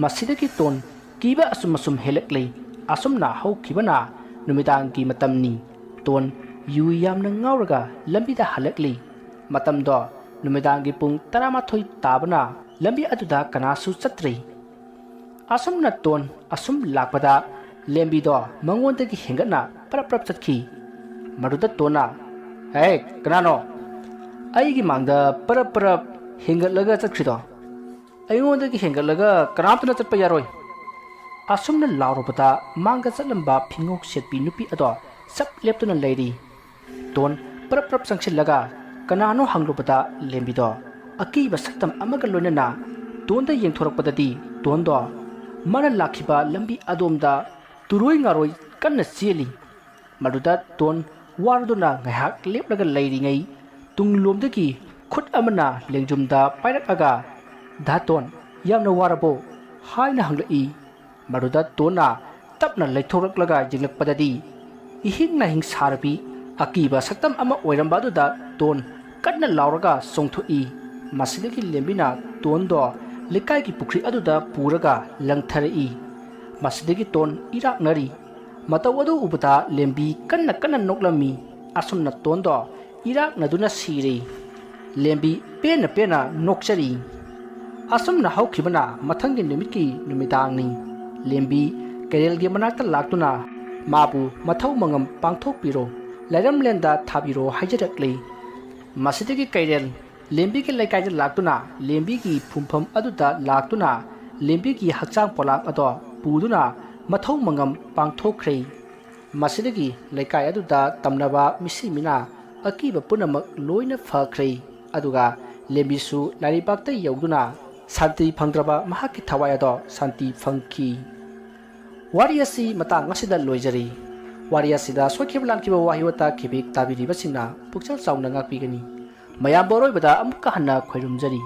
ꯃꯁꯤꯗꯒꯤ ꯇꯣꯟ ꯀꯤꯕ ꯑꯁꯨꯝ ꯑꯁꯨꯝ ꯍꯦꯜꯂꯛꯂꯤ꯫ ꯑꯁꯨꯝꯅ ꯍꯧꯈꯤꯕꯅ ꯅꯨꯃꯤꯗꯥꯡꯒꯤ ꯃꯇꯝꯅꯤ꯫ ꯇꯣꯟ ꯌꯨ ꯌꯥꯝꯅ ꯉꯥꯎꯔꯒ ꯂꯝꯕꯤꯗ ꯍꯜꯂꯛꯂꯤ꯫ ꯃꯇꯝꯗꯣ ꯅꯨꯃꯤꯗꯥꯡꯒꯤ ꯄꯨꯡ ꯇꯔꯥꯃꯥꯊꯣꯏ ꯇꯥꯕꯅ ꯂꯝꯕꯤ ꯑꯗꯨꯗ ꯀꯅꯥꯁꯨ ꯆꯠꯇ꯭ꯔꯤ꯫ ꯑꯁꯨꯝꯅ ꯇꯣꯟ ꯑꯁꯨꯝ ꯂꯥꯛꯄꯗ ꯂꯦꯝꯕꯤꯗꯣ ꯃꯉꯣꯟꯗꯒꯤ ꯍꯦꯟꯒꯠꯅ ꯄꯔꯞ ꯄꯔꯞ ꯆꯠꯈꯤ꯫ ꯃꯗꯨꯗ ꯇꯣꯟꯅ, "ꯍꯦ, ꯀꯅꯥꯅꯣ ꯑꯩꯒꯤ ꯃꯥꯡꯗ ꯄꯔꯞ ꯄꯔꯞ ꯍꯦꯟꯒꯠꯂꯒ ꯆꯠꯈ꯭ꯔꯤꯗꯣ? ꯑꯩꯉꯣꯟꯗꯒꯤ ꯍꯦꯟꯒꯠꯂꯒ ꯀꯅꯥꯝꯇꯅ ꯆꯠꯄ ꯌꯥꯔꯣꯏ!" ꯑꯁꯨꯝꯅ ꯂꯥꯎꯔꯨꯕꯗ ꯃꯥꯡꯗ ꯆꯠꯂꯝꯕ ꯐꯤꯉꯧ ꯁꯦꯠꯄꯤ ꯅꯨꯄꯤ ꯑꯗꯣ ꯆꯞ ꯂꯦꯞꯇꯨꯅ ꯂꯩꯔꯤ꯫ ꯇꯣꯟ ꯄꯔꯞ ꯄꯔꯞ ꯆꯪꯁꯤꯜꯂꯒ ꯀꯅꯥꯅꯣ ꯍꯪꯂꯨꯕꯗ ꯂꯦꯝꯕꯤꯗꯣ ꯑꯀꯤꯕ ꯁꯛꯇꯝ ꯑꯃꯒ ꯂꯣꯏꯅꯅ ꯇꯣꯟꯗ ꯌꯦꯡꯊꯣꯔꯛꯄꯗꯗꯤ ꯇꯣꯟꯗꯣ ꯃꯥꯅ ꯂꯥꯛꯈꯤꯕ ꯂꯝꯕꯤ ꯑꯗꯣꯝꯗ ꯇꯨꯔꯣꯏ ꯉꯥꯔꯣꯏ ꯀꯟꯅ ꯆꯦꯜꯂꯤ꯫ ꯃꯗꯨꯗ ꯇꯣꯟ ꯋꯥꯔꯗꯨꯅ ꯉꯥꯏꯍꯥꯛ ꯂꯦꯞꯂꯒ ꯂꯩꯔꯤꯉꯩ ꯇꯨꯡꯂꯣꯝꯗꯒꯤ ꯈꯨꯠ ꯑꯃꯅ ꯂꯦꯡꯖꯨꯝꯗ ꯄꯥꯏꯔꯛꯑꯒ, "ꯙꯥꯇꯣꯟ, ꯌꯥꯝꯅ ꯋꯥꯔꯕꯣ?" ꯍꯥꯏꯅ ꯍꯪꯂꯛꯏ꯫ ꯃꯗꯨꯗ ꯇꯣꯟꯅ ꯇꯞꯅ ꯂꯩꯊꯣꯔꯛꯂꯒ ꯌꯦꯡꯂꯛꯄꯗꯗꯤ ꯏꯍꯤꯡ ꯅꯥꯍꯤꯡ ꯁꯥꯔꯕꯤ ꯑꯀꯤꯕ ꯁꯛꯇꯝ ꯑꯃ ꯑꯣꯏꯔꯝꯕ ꯑꯗꯨꯗ ꯇꯣꯟ ꯀꯟꯅ ꯂꯥꯎꯔꯒ ꯆꯣꯡꯊꯣꯛꯏ꯫ ꯃꯁꯤꯗꯒꯤ ꯂꯦꯝꯕꯤꯅ ꯇꯣꯟꯗꯣ ꯂꯩꯀꯥꯏꯒꯤ ꯄꯨꯈ꯭ꯔꯤ ꯑꯗꯨꯗ ꯄꯨꯔꯒ ꯂꯪꯊꯔꯛꯏ꯫ ꯃꯁꯤꯗꯒꯤ ꯇꯣꯟ ꯏꯔꯥꯛꯅꯔꯤ꯫ ꯃꯇꯧ ꯑꯗꯨ ꯎꯕꯗ ꯂꯦꯝꯕꯤ ꯀꯟꯅ ꯀꯟꯅ ꯅꯣꯛꯂꯝꯃꯤ꯫ ꯑꯁꯨꯝꯅ ꯇꯣꯟꯗꯣ ꯏꯔꯥꯛꯅꯗꯨꯅ ꯁꯤꯔꯦ꯫ ꯂꯦꯝꯕꯤ ꯄꯦꯟꯅ ꯄꯦꯟꯅ ꯅꯣꯛꯆꯔꯤ꯫ ꯑꯁꯨꯝꯅ ꯍꯧꯈꯤꯕꯅ ꯃꯊꯪꯒꯤ ꯅꯨꯃꯤꯠꯀꯤ ꯅꯨꯃꯤꯗꯥꯡꯅꯤ꯫ ꯂꯦꯝꯕꯤ ꯀꯩꯔꯦꯜꯒꯤ ꯃꯅꯥꯛꯇ ꯂꯥꯛꯇꯨꯅ ꯃꯥꯕꯨ ꯃꯊꯧ ꯃꯉꯝ ꯄꯥꯡꯊꯣꯛꯄꯤꯔꯣ, ꯂꯩꯔꯝꯂꯦꯟꯗ ꯊꯥꯕꯤꯔꯣ ꯍꯥꯏꯖꯔꯛꯂꯤ꯫ ꯃꯁꯤꯗꯒꯤ ꯀꯩꯔꯦꯜ ꯂꯦꯝꯕꯤꯒꯤ ꯂꯩꯀꯥꯏꯗ ꯂꯥꯛꯇꯨꯅ ꯂꯦꯝꯕꯤꯒꯤ ꯐꯨꯝꯐꯝ ꯑꯗꯨꯗ ꯂꯥꯛꯇꯨꯅ ꯂꯦꯝꯕꯤꯒꯤ ꯍꯛꯆꯥꯡ ꯄꯣꯂꯥꯡ ꯑꯗꯣ ꯄꯨꯗꯨꯅ ꯃꯊꯧ ꯃꯉꯝ ꯄꯥꯡꯊꯣꯛꯈ꯭ꯔꯦ꯫ ꯃꯁꯤꯗꯒꯤ ꯂꯩꯀꯥꯏ ꯑꯗꯨꯗ ꯇꯝꯅꯕ ꯃꯤꯁꯤ ꯃꯤꯅꯥ ꯑꯀꯤꯕ ꯄꯨꯝꯅꯃꯛ ꯂꯣꯏꯅ ꯐꯈ꯭ꯔꯦ꯫ ꯑꯗꯨꯒ ꯂꯦꯝꯕꯤꯁꯨ ꯂꯥꯏꯔꯩꯕꯥꯛꯇ ꯌꯧꯗꯨꯅ ꯁꯥꯟꯇꯤ ꯐꯪꯗ꯭ꯔꯕ ꯃꯍꯥꯛꯀꯤ ꯊꯋꯥꯏ ꯑꯗꯣ ꯁꯥꯟꯇꯤ ꯐꯪꯈꯤ꯫ ꯋꯥꯔꯤ ꯑꯁꯤ ꯃꯇꯥꯡ ꯑꯁꯤꯗ ꯂꯣꯏꯖꯔꯤ꯫ ꯋꯥꯔꯤ ꯑꯁꯤꯗ ꯁꯣꯏꯈꯤꯕ ꯂꯥꯟꯈꯤꯕ ꯋꯥꯍꯩ ꯋꯥꯇꯥ ꯈꯤꯕꯤꯛ ꯇꯥꯕꯤꯔꯤꯕꯁꯤꯡꯅ ꯄꯨꯛꯆꯦꯜ ꯆꯥꯎꯅ ꯉꯥꯛꯄꯤꯒꯅꯤ꯫ ꯃꯌꯥꯝꯕꯨ ꯑꯔꯣꯏꯕꯗ ꯑꯃꯨꯛꯀ ꯍꯟꯅ ꯈꯣꯏꯔꯨꯝꯖꯔꯤ꯫